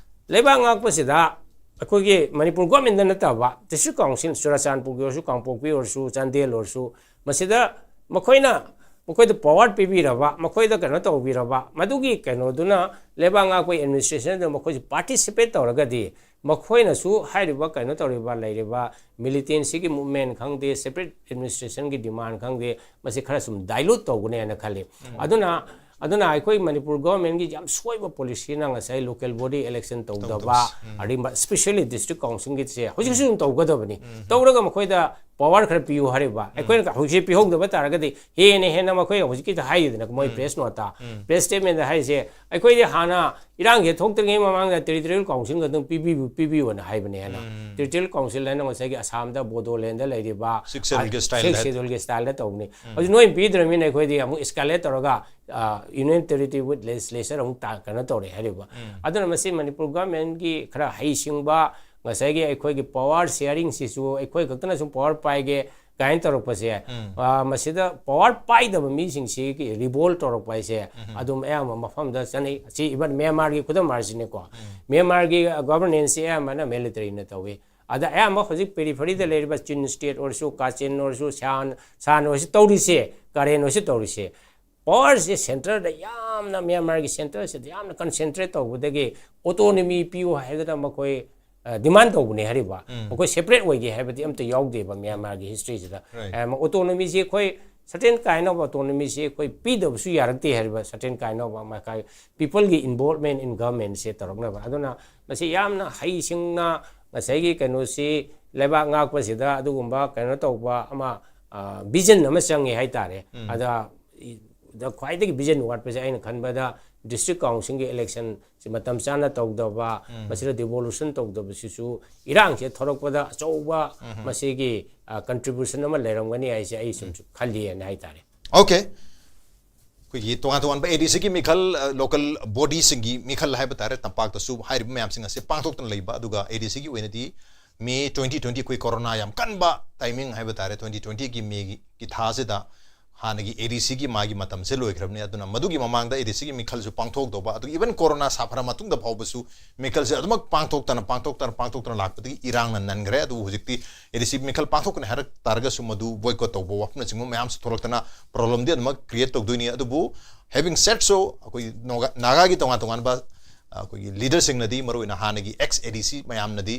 ꯂꯩꯕꯥꯛ ꯉꯥꯛꯄꯁꯤꯗ ꯑꯩꯈꯣꯏꯒꯤ ꯃꯅꯤꯄꯨꯔ ꯒꯣꯔꯃꯦꯟꯗ ꯅꯠꯇꯕ ꯗꯤꯁꯇ꯭ꯔꯤꯛ ꯀꯥꯎꯟꯁꯤꯜ, ꯆꯨꯔꯥꯆꯥꯟꯄꯨꯔꯒꯤ ꯑꯣꯏꯔꯁꯨ, ꯀꯥꯡꯄꯣꯛꯄꯤ ꯑꯣꯏꯔꯁꯨ, ꯆꯥꯟꯗꯦꯜ ꯑꯣꯏꯔꯁꯨ, ꯃꯁꯤꯗ ꯃꯈꯣꯏꯅ, ꯃꯈꯣꯏꯗ ꯄꯋꯥꯔ ꯄꯤꯕꯤꯔꯕ, ꯃꯈꯣꯏꯗ ꯀꯩꯅꯣ ꯇꯧꯕꯤꯔꯕ, ꯃꯗꯨꯒꯤ ꯀꯩꯅꯣꯗꯨꯅ ꯂꯩꯕꯥꯛ ꯉꯥꯛꯄꯒꯤ ꯑꯦꯗꯃꯤꯅꯤꯁꯇ꯭ꯔꯦꯁꯟꯗ ꯃꯈꯣꯏꯁꯨ ꯄꯥꯔꯇꯤꯁꯤꯄꯦꯠ ꯇꯧꯔꯒꯗꯤ ꯃꯈꯣꯏꯅꯁꯨ ꯍꯥꯏꯔꯤꯕ ꯀꯩꯅꯣ ꯇꯧꯔꯤꯕ ꯂꯩꯔꯤꯕ ꯃꯤꯂꯤꯇꯦꯟꯁꯤꯒꯤ ꯃꯨꯞꯃꯦꯟ ꯈꯪꯗꯦ, ꯁꯦꯄꯔꯦꯠ ꯑꯦꯗꯃꯤꯅꯤꯁꯇ꯭ꯔꯦꯁꯟꯒꯤ ꯗꯤꯃꯥꯟ ꯈꯪꯗꯦ, ꯃꯁꯤ ꯈꯔ ꯁꯨꯝ ꯗꯥꯏꯂꯨꯠ ꯇꯧꯒꯅꯦꯅ ꯈꯜꯂꯤ꯫ ꯑꯗꯨꯅ, ꯑꯗꯨꯅ ꯑꯩꯈꯣꯏ ꯃꯅꯤꯄꯨꯔ ꯒꯣꯔꯃꯦꯟꯒꯤ ꯌꯥꯝ ꯁꯣꯏꯕ ꯄꯣꯂꯤꯁꯤꯅ ꯉꯁꯥꯏ ꯂꯣꯀꯦꯜ ꯕꯣꯗꯤ ꯏꯂꯦꯛꯁꯟ ꯇꯧꯗꯕ, ꯑꯗꯩ ꯃ-, especially ꯗꯤꯁꯇ꯭ꯔꯤꯛ ꯀꯥꯎꯟꯁꯤꯜꯒꯤꯁꯦ ꯍꯧꯖꯤꯛꯁꯨ ꯑꯗꯨꯝ ꯇꯧꯒꯗꯕꯅꯤ꯫ ꯇꯧꯔꯒ ꯃꯈꯣꯏꯗ ꯄꯋꯥꯔ ꯈꯔ ꯄꯤꯌꯨ ꯍꯥꯏꯔꯤꯕ꯫ ꯑꯩꯈꯣꯏꯅ ꯍꯧꯖꯤꯛ ꯄꯤꯍꯧꯗꯕ ꯇꯥꯔꯒꯗꯤ ꯍꯦꯟꯅ ꯍꯦꯟꯅ ꯃꯈꯣꯏ ꯍꯧꯖꯤꯛꯀꯤꯗ ꯍꯥꯏꯔꯤꯗꯅ ꯃꯣꯏ ꯄ꯭ꯔꯦꯁ ꯅꯣꯠꯇ, ꯄ꯭ꯔꯦꯁ ꯁ꯭ꯇꯦꯠꯃꯦꯟꯗ ꯍꯥꯏꯔꯤꯁꯦ, ꯑꯩꯈꯣꯏꯗꯤ ꯍꯥꯟꯅ ꯏꯔꯥꯡꯁꯦ ꯊꯣꯛꯇ꯭ꯔꯤꯉꯩ ꯃꯃꯥꯡꯗ ꯇꯦꯔꯤꯇꯣꯔꯤꯌꯦꯜ ꯀꯥꯎꯟꯁꯤꯜꯒ ꯑꯗꯨꯝ ꯄꯤꯕꯤꯌꯨ, ꯄꯤꯕꯤꯌꯨꯅ ꯍꯥꯏꯕꯅꯦ ꯍꯥꯏꯅ꯫ ꯇꯦꯔꯤꯇꯣꯔꯤꯌꯦꯜ ꯀꯥꯎꯟꯁꯤꯜ ꯍꯥꯏꯅ ꯉꯁꯥꯏꯒꯤ ꯑꯁꯥꯝꯗ ꯕꯣꯗꯣꯂꯦꯟꯗ ꯂꯩꯔꯤꯕ ꯁꯤꯛꯁ ꯁꯦꯗꯨꯜꯒꯤ ꯁ꯭ꯇꯥꯏꯜꯗ, ꯁꯤꯛꯁ ꯁꯦꯗꯨꯜꯒꯤ ꯁ꯭ꯇꯥꯏꯜꯗ ꯇꯧꯕꯅꯤ꯫ ꯍꯧꯖꯤꯛ ꯅꯣꯏꯅ ꯄꯤꯗ꯭ꯔꯕꯅꯤꯅ ꯑꯩꯈꯣꯏꯗꯤ ꯑꯃꯨꯛ ꯏꯁꯀꯥꯂꯦꯠ ꯇꯧꯔꯒ, ꯌꯨꯅꯤꯌꯟ ꯇꯦꯔꯤꯇꯣꯔꯤ ꯋꯤꯠ ꯂꯦꯖꯤꯁꯂꯦꯆꯔ ꯑꯃꯨꯛ ꯇꯥ-, ꯀꯩꯅꯣ ꯇꯧꯔꯦ ꯍꯥꯏꯔꯤꯕ꯫ ꯑꯗꯨꯅ ꯃꯁꯤ ꯃꯅꯤꯄꯨꯔ ꯒꯚꯔꯟꯃꯦꯟꯠꯀꯤ ꯈꯔ ꯍꯩꯁꯤꯡꯕ, ꯉꯁꯥꯏꯒꯤ ꯑꯩꯈꯣꯏꯒꯤ ꯄꯋꯥꯔ ꯁꯤꯌꯥꯔꯤꯡꯁꯤꯁꯨ ꯑꯩꯈꯣꯏ ꯈꯛꯇꯅ ꯁꯨꯝ ꯄꯋꯥꯔ ꯄꯥꯏꯒꯦ ꯀꯥꯏꯅ ꯇꯧꯔꯛꯄꯁꯦ, ꯑ, ꯃꯁꯤꯗ ꯄꯋꯥꯔ ꯄꯥꯏꯗꯕ ꯃꯤꯁꯤꯡꯁꯤꯒꯤ ꯔꯤꯚꯣꯜ ꯇꯧꯔꯛꯄ ꯍꯥꯏꯁꯦ ꯑꯗꯨꯝ ꯑꯌꯥꯝꯕ ꯃꯐꯝꯗ ꯆꯠꯅꯩ꯫ ꯁꯤ ꯏꯚꯟ ꯃ꯭ꯌꯥꯟꯃꯥꯔꯒꯤ ꯈꯨꯗꯝ ꯍꯥꯏꯔꯁꯤꯅꯦꯀꯣ꯫ ꯃ꯭ꯌꯥꯟꯃꯥꯔꯒꯤ ꯒꯚꯔꯅꯦꯟꯁꯁꯤ ꯑꯌꯥꯝꯕꯅ ꯃꯤꯂꯤꯇꯔꯤꯅ ꯇꯧꯏ꯫ ꯑꯗ ꯑꯌꯥꯝꯕ ꯍꯧꯖꯤꯛ ꯄꯦꯔꯤꯐꯔꯤꯗ ꯂꯩꯔꯤꯕ ꯆꯤꯟ ꯁ꯭ꯇꯦꯠ ꯑꯣꯏꯔꯁꯨ, ꯀꯥꯆꯤꯟ ꯑꯣꯏꯔꯁꯨ, ꯁꯥꯟ, ꯁꯥꯟ ꯑꯣꯏꯔꯁꯨ ꯇꯧꯔꯤꯁꯦ, ꯀꯥꯔꯦꯟ ꯑꯣꯏꯔꯁꯨ ꯇꯧꯔꯤꯁꯦ, ꯄꯋꯥꯔꯁꯦ ꯁꯦꯟꯇꯔꯗ ꯌꯥꯝꯅ, ꯃ꯭ꯌꯥꯟꯃꯥꯔꯒꯤ ꯁꯦꯟꯇꯔꯁꯤꯗ ꯌꯥꯝꯅ ꯀꯟꯁꯦꯟꯇ꯭ꯔꯦꯠ ꯇꯧꯕꯗꯒꯤ ꯑꯣꯇꯣꯅꯣꯃꯤ ꯄꯤꯌꯨ ꯍꯥꯏꯕꯗ ꯃꯈꯣꯏ ꯗꯤꯃꯥꯟ ꯇꯧꯕꯅꯦ ꯍꯥꯏꯔꯤꯕ꯫ ꯃꯈꯣꯏ ꯁꯦꯄꯔꯦꯠ ꯑꯣꯏꯒꯦ ꯍꯥꯏꯕꯗꯤ ꯑꯝꯇ ꯌꯥꯎꯗꯦꯕ ꯃ꯭ꯌꯥꯟꯃꯥꯔꯒꯤ ꯍꯤꯁꯇ꯭ꯔꯤꯁꯤꯗ꯫ Right. ꯑꯣꯇꯣꯅꯣꯃꯤꯁꯦ ꯑꯩꯈꯣꯏ certain kind of autonomy ꯁꯦ ꯑꯩꯈꯣꯏ ꯄꯤꯗꯕꯁꯨ ꯌꯥꯔꯛꯇꯦ ꯍꯥꯏꯔꯤꯕ, certain kind of ꯑꯃ ꯀꯥꯏ-, people ꯒꯤ involvement in government ꯁꯦ ꯇꯧꯔꯛꯅꯕ꯫ ꯑꯗꯨꯅ ꯃꯁꯤ ꯌꯥꯝꯅ ꯍꯩꯁꯤꯡꯅ ꯉꯁꯥꯏꯒꯤ ꯀꯩꯅꯣꯁꯤ ꯂꯩꯕꯥꯛ ꯉꯥꯛꯄꯁꯤꯗ ꯑꯗꯨꯒꯨꯝꯕ ꯀꯩꯅꯣ ꯇꯧꯕ ꯑꯃ, ꯚꯤꯖꯟ ꯑꯃ ꯆꯪꯉꯦ ꯍꯥꯏꯇꯥꯔꯦ꯫ ꯑꯗ ꯏ-, ꯗ ꯈ꯭ꯋꯥꯏꯗꯒꯤ ꯚꯤꯖꯟ ꯋꯥꯠꯄꯁꯦ ꯑꯩꯅ ꯈꯟꯕꯗ district council ꯒꯤ election ꯁꯤ ꯃꯇꯝ ꯆꯥꯅ ꯇꯧꯗꯕ, ꯃꯁꯤꯗ devolution ꯇꯧꯗꯕꯁꯤꯁꯨ ꯏꯔꯥꯡꯁꯦ ꯊꯣꯔꯛꯄꯗ ꯑꯆꯧꯕ ꯃꯁꯤꯒꯤ contribution ꯑꯃ ꯂꯩꯔꯝꯒꯅꯤ ꯍꯥꯏꯁꯦ ꯑꯩ ꯁꯨꯝ ꯈꯜꯂꯤꯑꯅ ꯍꯥꯏꯇꯥꯔꯦ꯫ Okay. ꯑꯩꯈꯣꯏꯒꯤ ꯇꯣꯉꯥꯟ ꯇꯣꯉꯥꯟꯕ ADC ꯒꯤ ꯃꯤꯈꯜ, local body ꯁꯤꯡꯒꯤ ꯃꯤꯈꯜ ꯍꯥꯏꯕ ꯇꯥꯔꯦ, ꯇꯝꯄꯥꯛꯇꯁꯨ ꯍꯥꯏꯔꯤꯕ ꯃꯌꯥꯝꯁꯤꯡ ꯑꯁꯤ ꯄꯥꯡꯊꯣꯛꯇꯨꯅ ꯂꯩꯕ, ꯑꯗꯨꯒ ADC ꯒꯤ ꯑꯣꯏꯅꯗꯤ May twenty twenty, ꯑꯩꯈꯣꯏ ꯀꯣꯔꯣꯅꯥ ꯌꯥꯝ ꯀꯟꯕ timing ꯍꯥꯏꯕ ꯇꯥꯔꯦ, twenty twenty ꯒꯤ May ꯒꯤ ꯊꯥꯁꯤꯗ ꯍꯥꯟꯅꯒꯤ ADC ꯒꯤ ꯃꯥꯒꯤ ꯃꯇꯝꯁꯦ ꯂꯣꯏꯈ꯭ꯔꯕꯅꯤ꯫ ꯑꯗꯨꯅ ꯃꯗꯨꯒꯤ ꯃꯃꯥꯡꯗ ADC ꯒꯤ ꯃꯤꯈꯜꯁꯨ ꯄꯥꯡꯊꯣꯛꯇꯧꯕ, ꯑꯗꯨꯒ even ꯀꯣꯔꯣꯅꯥ ꯁꯥꯐꯔ ꯃꯇꯨꯡꯗ ꯐꯥꯎꯕꯁꯨ ꯃꯤꯈꯜꯁꯦ ꯑꯗꯨꯃꯛ ꯄꯥꯡꯊꯣꯛꯇꯅ, ꯄꯥꯡꯊꯣꯛꯇꯅ, ꯄꯥꯡꯊꯣꯛꯇꯅ ꯂꯥꯛꯄꯗꯒꯤ ꯏꯔꯥꯡꯅ ꯅꯟꯈ꯭ꯔꯦ꯫ ꯑꯗꯨꯕꯨ ꯍꯧꯖꯤꯛꯇꯤ ADC ꯃꯤꯈꯜ ꯄꯥꯡꯊꯣꯛꯀꯅꯤ ꯍꯥꯏꯔꯛ ꯇꯥꯔꯒꯁꯨ ꯃꯗꯨ boycott ꯇꯧꯕ ꯋꯥꯐꯝꯅꯆꯤꯡꯕ ꯃꯌꯥꯝꯁꯨ ꯊꯣꯛꯂꯛꯇꯅ problem ꯗꯤ ꯑꯗꯨꯃꯛ create ꯇꯧꯗꯣꯏꯅꯤ꯫ ꯑꯗꯨꯕꯨ having said so, ꯑꯩꯈꯣꯏ ꯅꯣꯒꯥ-, ꯅꯥꯒꯥꯒꯤ ꯇꯣꯉꯥꯟ ꯇꯣꯉꯥꯟꯕ, ꯑꯩꯈꯣꯏꯒꯤ leader ꯁꯤꯡꯅꯗꯤ, ꯃꯔꯨꯑꯣꯏꯅ ꯍꯥꯟꯅꯒꯤ ex ADC ꯃꯌꯥꯝꯅꯗꯤ,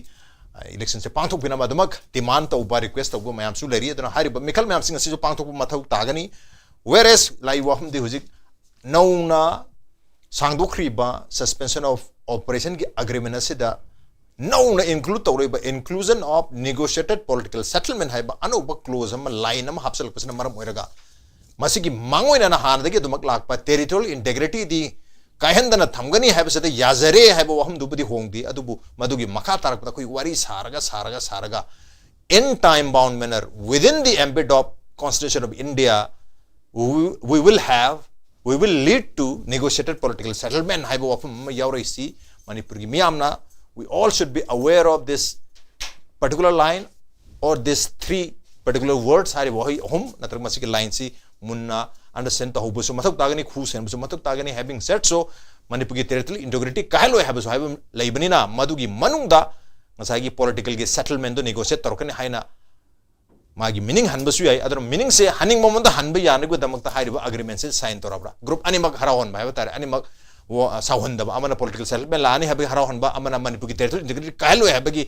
election ꯁꯦ ꯄꯥꯡꯊꯣꯛꯄꯤꯅꯕ ꯑꯗꯨꯃꯛ demand ꯇꯧꯕ, request ꯇꯧꯕ ꯃꯌꯥꯝꯁꯨ ꯂꯩꯔꯤ꯫ ꯑꯗꯨꯅ ꯍꯥꯏꯔꯤꯕ ꯃꯤꯈꯜ ꯃꯌꯥꯝꯁꯤꯡ ꯑꯁꯤꯁꯨ ꯄꯥꯡꯊꯣꯛꯄ ꯃꯊꯧ ꯇꯥꯒꯅꯤ꯫ Whereas ꯂꯥꯛꯏꯕ ꯋꯥꯐꯝꯗꯤ ꯍꯧꯖꯤꯛ ꯅꯧꯅ ꯁꯥꯡꯗꯣꯛꯈ꯭ꯔꯤꯕ suspension of operation ꯒꯤ agreement ꯑꯁꯤꯗ ꯅꯧꯅ include ꯇꯧꯔꯛꯏꯕ inclusion of negotiated political settlement ꯍꯥꯏꯕ ꯑꯅꯧꯕ clause ꯑꯃ, line ꯑꯃ ꯍꯥꯞꯆꯤꯜꯂꯛꯄꯁꯤꯅ ꯃꯔꯝ ꯑꯣꯏꯔꯒ ꯃꯁꯤꯒꯤ ꯃꯥꯡꯑꯣꯏꯅꯅ ꯍꯥꯟꯅꯗꯒꯤ ꯑꯗꯨꯃꯛ ꯂꯥꯛꯄ territorial integrity ꯗꯤ ꯀꯥꯏꯍꯟꯗꯅ ꯊꯝꯒꯅꯤ ꯍꯥꯏꯕꯁꯤꯗ ꯌꯥꯖꯔꯦ ꯍꯥꯏꯕ ꯋꯥꯐꯝꯗꯨꯕꯨꯗꯤ ꯍꯣꯡꯗꯦ꯫ ꯑꯗꯨꯕꯨ ꯃꯗꯨꯒꯤ ꯃꯈꯥ ꯇꯥꯔꯛꯄꯗ ꯑꯩꯈꯣꯏ ꯋꯥꯔꯤ ꯁꯥꯔꯒ, ꯁꯥꯔꯒ, ꯁꯥꯔꯒ in time bound manner within the ambit of Constitution of India, we, we will have, we will lead to negotiated political settlement ꯍꯥꯏꯕ ꯋꯥꯐꯝ ꯑꯃ ꯌꯥꯎꯔꯛꯏꯁꯤ ꯃꯅꯤꯄꯨꯔꯒꯤ ꯃꯤꯌꯥꯝꯅ, we all should be aware of this particular line or this three particular words ꯍꯥꯏꯔꯤꯕ ꯋꯥꯍꯩ ꯑꯍꯨꯝ ꯅꯠꯇ꯭ꯔꯒ ꯃꯁꯤꯒꯤ line ꯁꯤ ꯃꯨꯟꯅ understand ꯇꯧꯍꯧꯕꯁꯨ ꯃꯊꯧ ꯇꯥꯒꯅꯤ, ꯈꯨ ꯁꯦꯟꯕꯁꯨ ꯃꯊꯧ ꯇꯥꯒꯅꯤ꯫ Having said so, ꯃꯅꯤꯄꯨꯔꯒꯤ territorial integrity ꯀꯥꯏꯍꯜꯂꯣꯏ ꯍꯥꯏꯕꯁꯨ ꯍꯥꯏꯕ ꯂꯩꯕꯅꯤꯅ ꯃꯗꯨꯒꯤ ꯃꯅꯨꯡꯗ ꯉꯁꯥꯏꯒꯤ political ꯒꯤ settlement ꯗꯨ negotiate ꯇꯧꯔꯛꯀꯅꯤ ꯍꯥꯏꯅ ꯃꯥꯒꯤ ꯃꯤꯅꯤꯡ ꯍꯟꯕꯁꯨ ꯌꯥꯏ꯫ ꯑꯗꯨꯅ ꯃꯤꯅꯤꯡꯁꯦ ꯍꯟꯅꯤꯡꯕ ꯃꯉꯣꯟꯗ ꯍꯟꯕ ꯌꯥꯅꯕꯒꯤꯗꯃꯛꯇ ꯍꯥꯏꯔꯤꯕ ꯑꯦꯒ꯭ꯔꯤꯃꯦꯟꯁꯦ ꯁꯥꯏꯟ ꯇꯧꯔꯕ꯭ꯔꯥ? ꯒ꯭ꯔꯨꯞ ꯑꯅꯤꯃꯛ ꯍꯔꯥꯎꯍꯟꯕ ꯍꯥꯏꯕ ꯇꯥꯔꯦ, ꯑꯅꯤꯃꯛ ꯋꯥ-, ꯁꯥꯎꯍꯟꯗꯕ, ꯑꯃꯅ ꯄꯣꯂꯤꯇꯤꯀꯦꯜ ꯁꯦꯇꯜꯃꯦꯟ ꯂꯥꯛꯑꯅꯤ ꯍꯥꯏꯕꯒꯤ ꯍꯔꯥꯎꯍꯟꯕ, ꯑꯃꯅ ꯃꯅꯤꯄꯨꯔꯒꯤ ꯇꯦꯔꯤꯇꯣꯔꯤ ꯏꯟꯇꯤꯒ꯭ꯔꯤꯇꯤ ꯀꯥꯏꯍꯜꯂꯣꯏ ꯍꯥꯏꯕꯒꯤ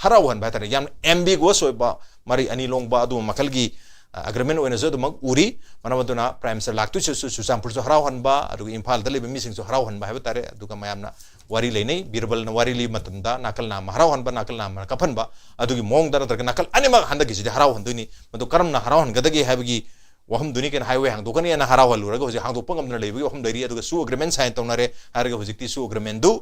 ꯍꯔꯥꯎꯍꯟꯕ ꯍꯥꯏ ꯇꯥꯔꯦ꯫ ꯌꯥꯝꯅ ꯑꯦꯝꯕꯤꯒꯨꯋꯁ ꯑꯣꯏꯕ ꯃꯔꯩ ꯑꯅꯤ ꯂꯣꯡꯕ ꯑꯗꯨꯒꯨꯝꯕ ꯃꯈꯜꯒꯤ ꯑꯦꯒ꯭ꯔꯤꯃꯦꯟ ꯑꯣꯏꯅꯁꯨ ꯑꯗꯨꯃꯛ ꯎꯔꯤ꯫ ꯃꯔꯝ ꯑꯗꯨꯅ ꯄ꯭ꯔꯥꯏꯝ ꯃꯤꯅꯤꯁꯇꯔ ꯂꯥꯛꯇꯣꯏꯁꯤꯁꯨ ꯆꯨꯔꯆꯥꯟꯄꯨꯔꯁꯨ ꯍꯔꯥꯎꯍꯟꯕ, ꯑꯗꯨꯒ ꯏꯝꯐꯥꯜꯗ ꯂꯩꯕ ꯃꯤꯁꯤꯡꯁꯨ ꯍꯔꯥꯎꯍꯟꯕ ꯍꯥꯏꯕ ꯇꯥꯔꯦ꯫ ꯑꯗꯨꯒ ꯃꯌꯥꯝꯅ ꯋꯥꯔꯤ ꯂꯩꯅꯩ, ꯕꯤꯔꯕꯜꯅ ꯋꯥꯔꯤ ꯂꯤ ꯃꯇꯝꯗ ꯅꯥꯀꯜ ꯅꯥꯝꯃ ꯍꯔꯥꯎꯍꯟꯕ, ꯅꯥꯀꯜ ꯅꯥꯝꯃꯅ ꯀꯞꯍꯟꯕ, ꯑꯗꯨꯒꯤ ꯃꯑꯣꯡꯗ ꯅꯠꯇ꯭ꯔꯒ ꯅꯥꯀꯜ ꯑꯅꯤꯃꯛ ꯍꯟꯗꯛꯀꯤꯁꯤꯗꯤ ꯍꯔꯥꯎꯍꯟꯗꯣꯏꯅꯤ꯫ ꯃꯗꯨ ꯀꯔꯝꯅ ꯍꯔꯥꯎꯍꯟꯒꯗꯒꯦ ꯍꯥꯏꯕꯒꯤ ꯋꯥꯐꯝꯗꯨꯅꯤ꯫ ꯀꯩꯅꯣ, ꯍꯥꯏꯋꯦ ꯍꯥꯡꯗꯣꯛꯀꯅꯤ ꯍꯥꯏꯅ ꯍꯔꯥꯎꯍꯜꯂꯨꯔꯒ ꯍꯧꯖꯤꯛ ꯍꯥꯡꯗꯣꯛꯄ ꯉꯝꯗꯅ ꯂꯩꯕꯒꯤ ꯋꯥꯐꯝ ꯂꯩꯔꯤ꯫ ꯑꯗꯨꯒ ꯁꯨ ꯑꯦꯒ꯭ꯔꯤꯃꯦꯟ ꯁꯥꯏꯟ ꯇꯧꯅꯔꯦ ꯍꯥꯏꯔꯒ ꯍꯧꯖꯤꯛꯇꯤ ꯁꯨ ꯑꯦꯒ꯭ꯔꯤꯃꯦꯟꯗꯨ,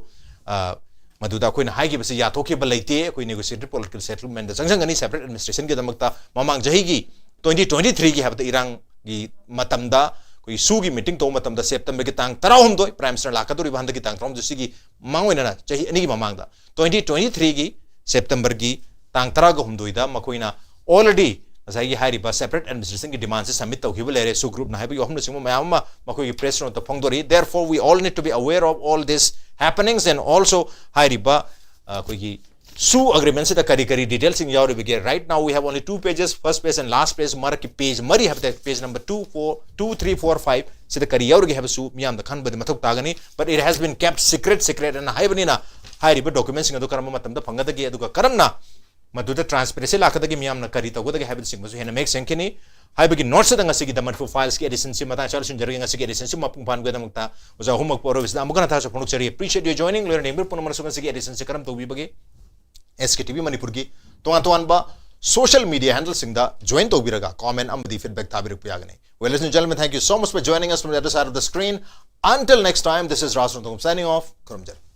ꯑ, ꯃꯗꯨꯗ ꯑꯩꯈꯣꯏꯅ ꯍꯥꯏꯈꯤꯕꯁꯤ ꯌꯥꯊꯣꯛꯈꯤꯕ ꯂꯩꯇꯦ꯫ ꯑꯩꯈꯣꯏ ꯅꯦꯒꯣꯁꯤꯌꯦꯇꯦꯠ ꯄꯣꯂꯤꯇꯤꯀꯦꯜ ꯁꯦꯇꯜꯃꯦꯟꯗ ꯆꯪꯁꯤꯟꯒꯅꯤ ꯁꯦꯄꯔꯦꯠ ꯑꯦꯗꯃꯤꯅꯤꯁꯇ꯭ꯔꯦꯁꯟꯒꯤꯗꯃꯛꯇ꯫ ꯃꯃꯥꯡ ꯆꯍꯤꯒꯤ ꯇ꯭ꯋꯦꯟꯇꯤ ꯇ꯭ꯋꯦꯟꯇꯤ ꯊ꯭ꯔꯤꯒꯤ ꯍꯥꯏꯕꯗ ꯏꯔꯥꯡꯒꯤ ꯃꯇꯝꯗ ꯑꯩꯈꯣꯏ ꯁꯨꯒꯤ ꯃꯤꯇꯤꯡ ꯇꯧꯕ ꯃꯇꯝꯗ ꯁꯦꯞꯇꯦꯝꯕꯔꯒꯤ ꯇꯥꯡ ꯇꯔꯥꯍꯨꯝꯗꯣꯏ, ꯄ꯭ꯔꯥꯏꯝ ꯃꯤꯅꯤꯁꯇꯔ ꯂꯥꯛꯀꯗꯧꯔꯤꯕ ꯍꯟꯗꯛꯀꯤ ꯇꯥꯡ ꯇꯔꯥꯍꯨꯝꯗꯣꯏ, ꯁꯤꯒꯤ ꯃꯃꯥꯡ ꯑꯣꯏꯅꯅ ꯆꯍꯤ ꯑꯅꯤꯒꯤ ꯃꯃꯥꯡꯗ ꯇ꯭ꯋꯦꯟꯇꯤ ꯇ꯭ꯋꯦꯟꯇꯤ ꯊ꯭ꯔꯤꯒꯤ ꯁꯦꯞꯇꯦꯝꯕꯔꯒꯤ ꯇꯥꯡ ꯇꯔꯥꯒ ꯍꯨꯝꯗꯣꯏꯗ ꯃꯈꯣꯏꯅ already ꯉꯁꯥꯏꯒꯤ ꯍꯥꯏꯔꯤꯕ ꯁꯦꯄꯔꯦꯠ ꯑꯦꯗꯃꯤꯅꯤꯁꯇ꯭ꯔꯦꯁꯟꯒꯤ ꯗꯤꯃꯥꯟꯁꯦ ꯁꯕꯃꯤꯠ ꯇꯧꯈꯤꯕ ꯂꯩꯔꯦ꯫ ꯁꯨ ꯒ꯭ꯔꯨꯞꯅ ꯍꯥꯏꯕꯒꯤ ꯋꯥꯐꯝꯅꯆꯤꯡꯕ ꯃꯌꯥꯝ ꯑꯃ ꯃꯈꯣꯏꯒꯤ press ꯅꯣꯠꯇ ꯐꯣꯡꯗꯣꯔꯛꯏ꯫ Therefore, we all need to be aware of all this happenings and also ꯍꯥꯏꯔꯤꯕ, ꯑ, ꯑꯩꯈꯣꯏꯒꯤ ꯁꯨ ꯑꯦꯒ꯭ꯔꯤꯃꯦꯟꯁꯤꯗ ꯀꯔꯤ ꯀꯔꯤ ꯗꯤꯇꯦꯜꯁꯤꯡ ꯌꯥꯎꯔꯤꯕꯒꯦ? Right now we have only two pages, first page and last page, ꯃꯔꯛꯀꯤ ꯄꯦꯖ ꯃꯔꯤ ꯍꯥꯏꯕ ꯇꯥꯔꯦ, page number two, four, two, three, four, five ꯁꯤꯗ ꯀꯔꯤ ꯌꯥꯎꯔꯤꯒꯦ ꯍꯥꯏꯕꯁꯨ ꯃꯤꯌꯥꯝꯗ ꯈꯟꯕꯗꯤ ꯃꯊꯧ ꯇꯥꯒꯅꯤ꯫ But it has been kept secret, secret ꯑꯅ ꯍꯥꯏꯕꯅꯤꯅ ꯍꯥꯏꯔꯤꯕ ꯗꯣꯀꯨꯃꯦꯟꯁꯤꯡ ꯑꯗꯨ ꯀꯔꯝꯕ ꯃꯇꯝꯗ ꯐꯪꯒꯗꯒꯦ, ꯑꯗꯨꯒ ꯀꯔꯝꯅ ꯃꯗꯨꯗ ꯇ꯭ꯔꯥꯟꯁꯄꯦꯔꯦꯟꯁꯤ ꯂꯥꯛꯀꯗꯒꯦ, ꯃꯤꯌꯥꯝꯅ ꯀꯔꯤ ꯇꯧꯒꯗꯒꯦ ꯍꯥꯏꯕꯅꯆꯤꯡꯕꯁꯨ ꯍꯦꯟꯅ ꯃꯌꯦꯛ ꯁꯦꯡꯒꯅꯤ꯫ ꯍꯥꯏꯕꯒꯤ ꯅꯣꯠꯁꯤꯗ ꯉꯁꯤꯒꯤ ꯗ ꯃꯅꯤꯄꯨꯔ ꯐꯥꯏꯜꯁꯀꯤ ꯑꯦꯗꯤꯁꯟꯁꯤ ꯃꯇꯥꯡ ꯑꯁꯤꯗ ꯂꯣꯏꯁꯤꯟꯖꯔꯒꯦ꯫ ꯉꯁꯤꯒꯤ ꯑꯦꯗꯤꯁꯟꯁꯤ ꯃꯄꯨꯡ ꯐꯥꯍꯟꯕꯒꯤꯗꯃꯛꯇ ꯑꯣꯖꯥ ꯑꯍꯨꯝꯃꯛꯄꯨ ꯑꯔꯣꯏꯕꯁꯤꯗ ꯑꯃꯨꯛꯀ ꯍꯟꯅ ꯊꯥꯒꯠꯆꯕ ꯐꯣꯡꯗꯣꯛꯆꯔꯤ꯫ Appreciate you joining꯫ ꯂꯣꯏꯅ ꯌꯦꯡꯕꯤꯔ ꯄꯨꯝꯅꯃꯛꯁꯨ ꯉꯁꯤꯒꯤ ꯑꯦꯗꯤꯁꯟꯁꯤ ꯀꯔꯝ ꯇꯧꯕꯤꯕꯒꯦ? ꯑꯦꯁ ꯀꯦ ꯇꯤ ꯚꯤ ꯃꯅꯤꯄꯨꯔꯒꯤ ꯇꯣꯉꯥꯟ ꯇꯣꯉꯥꯟꯕ ꯁꯣꯁꯤꯌꯦꯜ ꯃꯤꯗꯤꯌꯥ ꯍꯦꯟꯗꯜꯁꯤꯡꯗ ꯖꯣꯏꯟ ꯇꯧꯕꯤꯔꯒ ꯀꯣꯃꯦꯟ ꯑꯃꯗꯤ ꯐꯤꯗꯕꯦꯛ ꯊꯥꯕꯤꯔꯛꯄ ꯌꯥꯒꯅꯤ꯫ Well, ladies and gentlemen, thank you so much for joining us from the other side of the screen. Until next time, this is Raj Rongthong signing off. ꯈꯨꯔꯨꯝꯖꯔꯤ꯫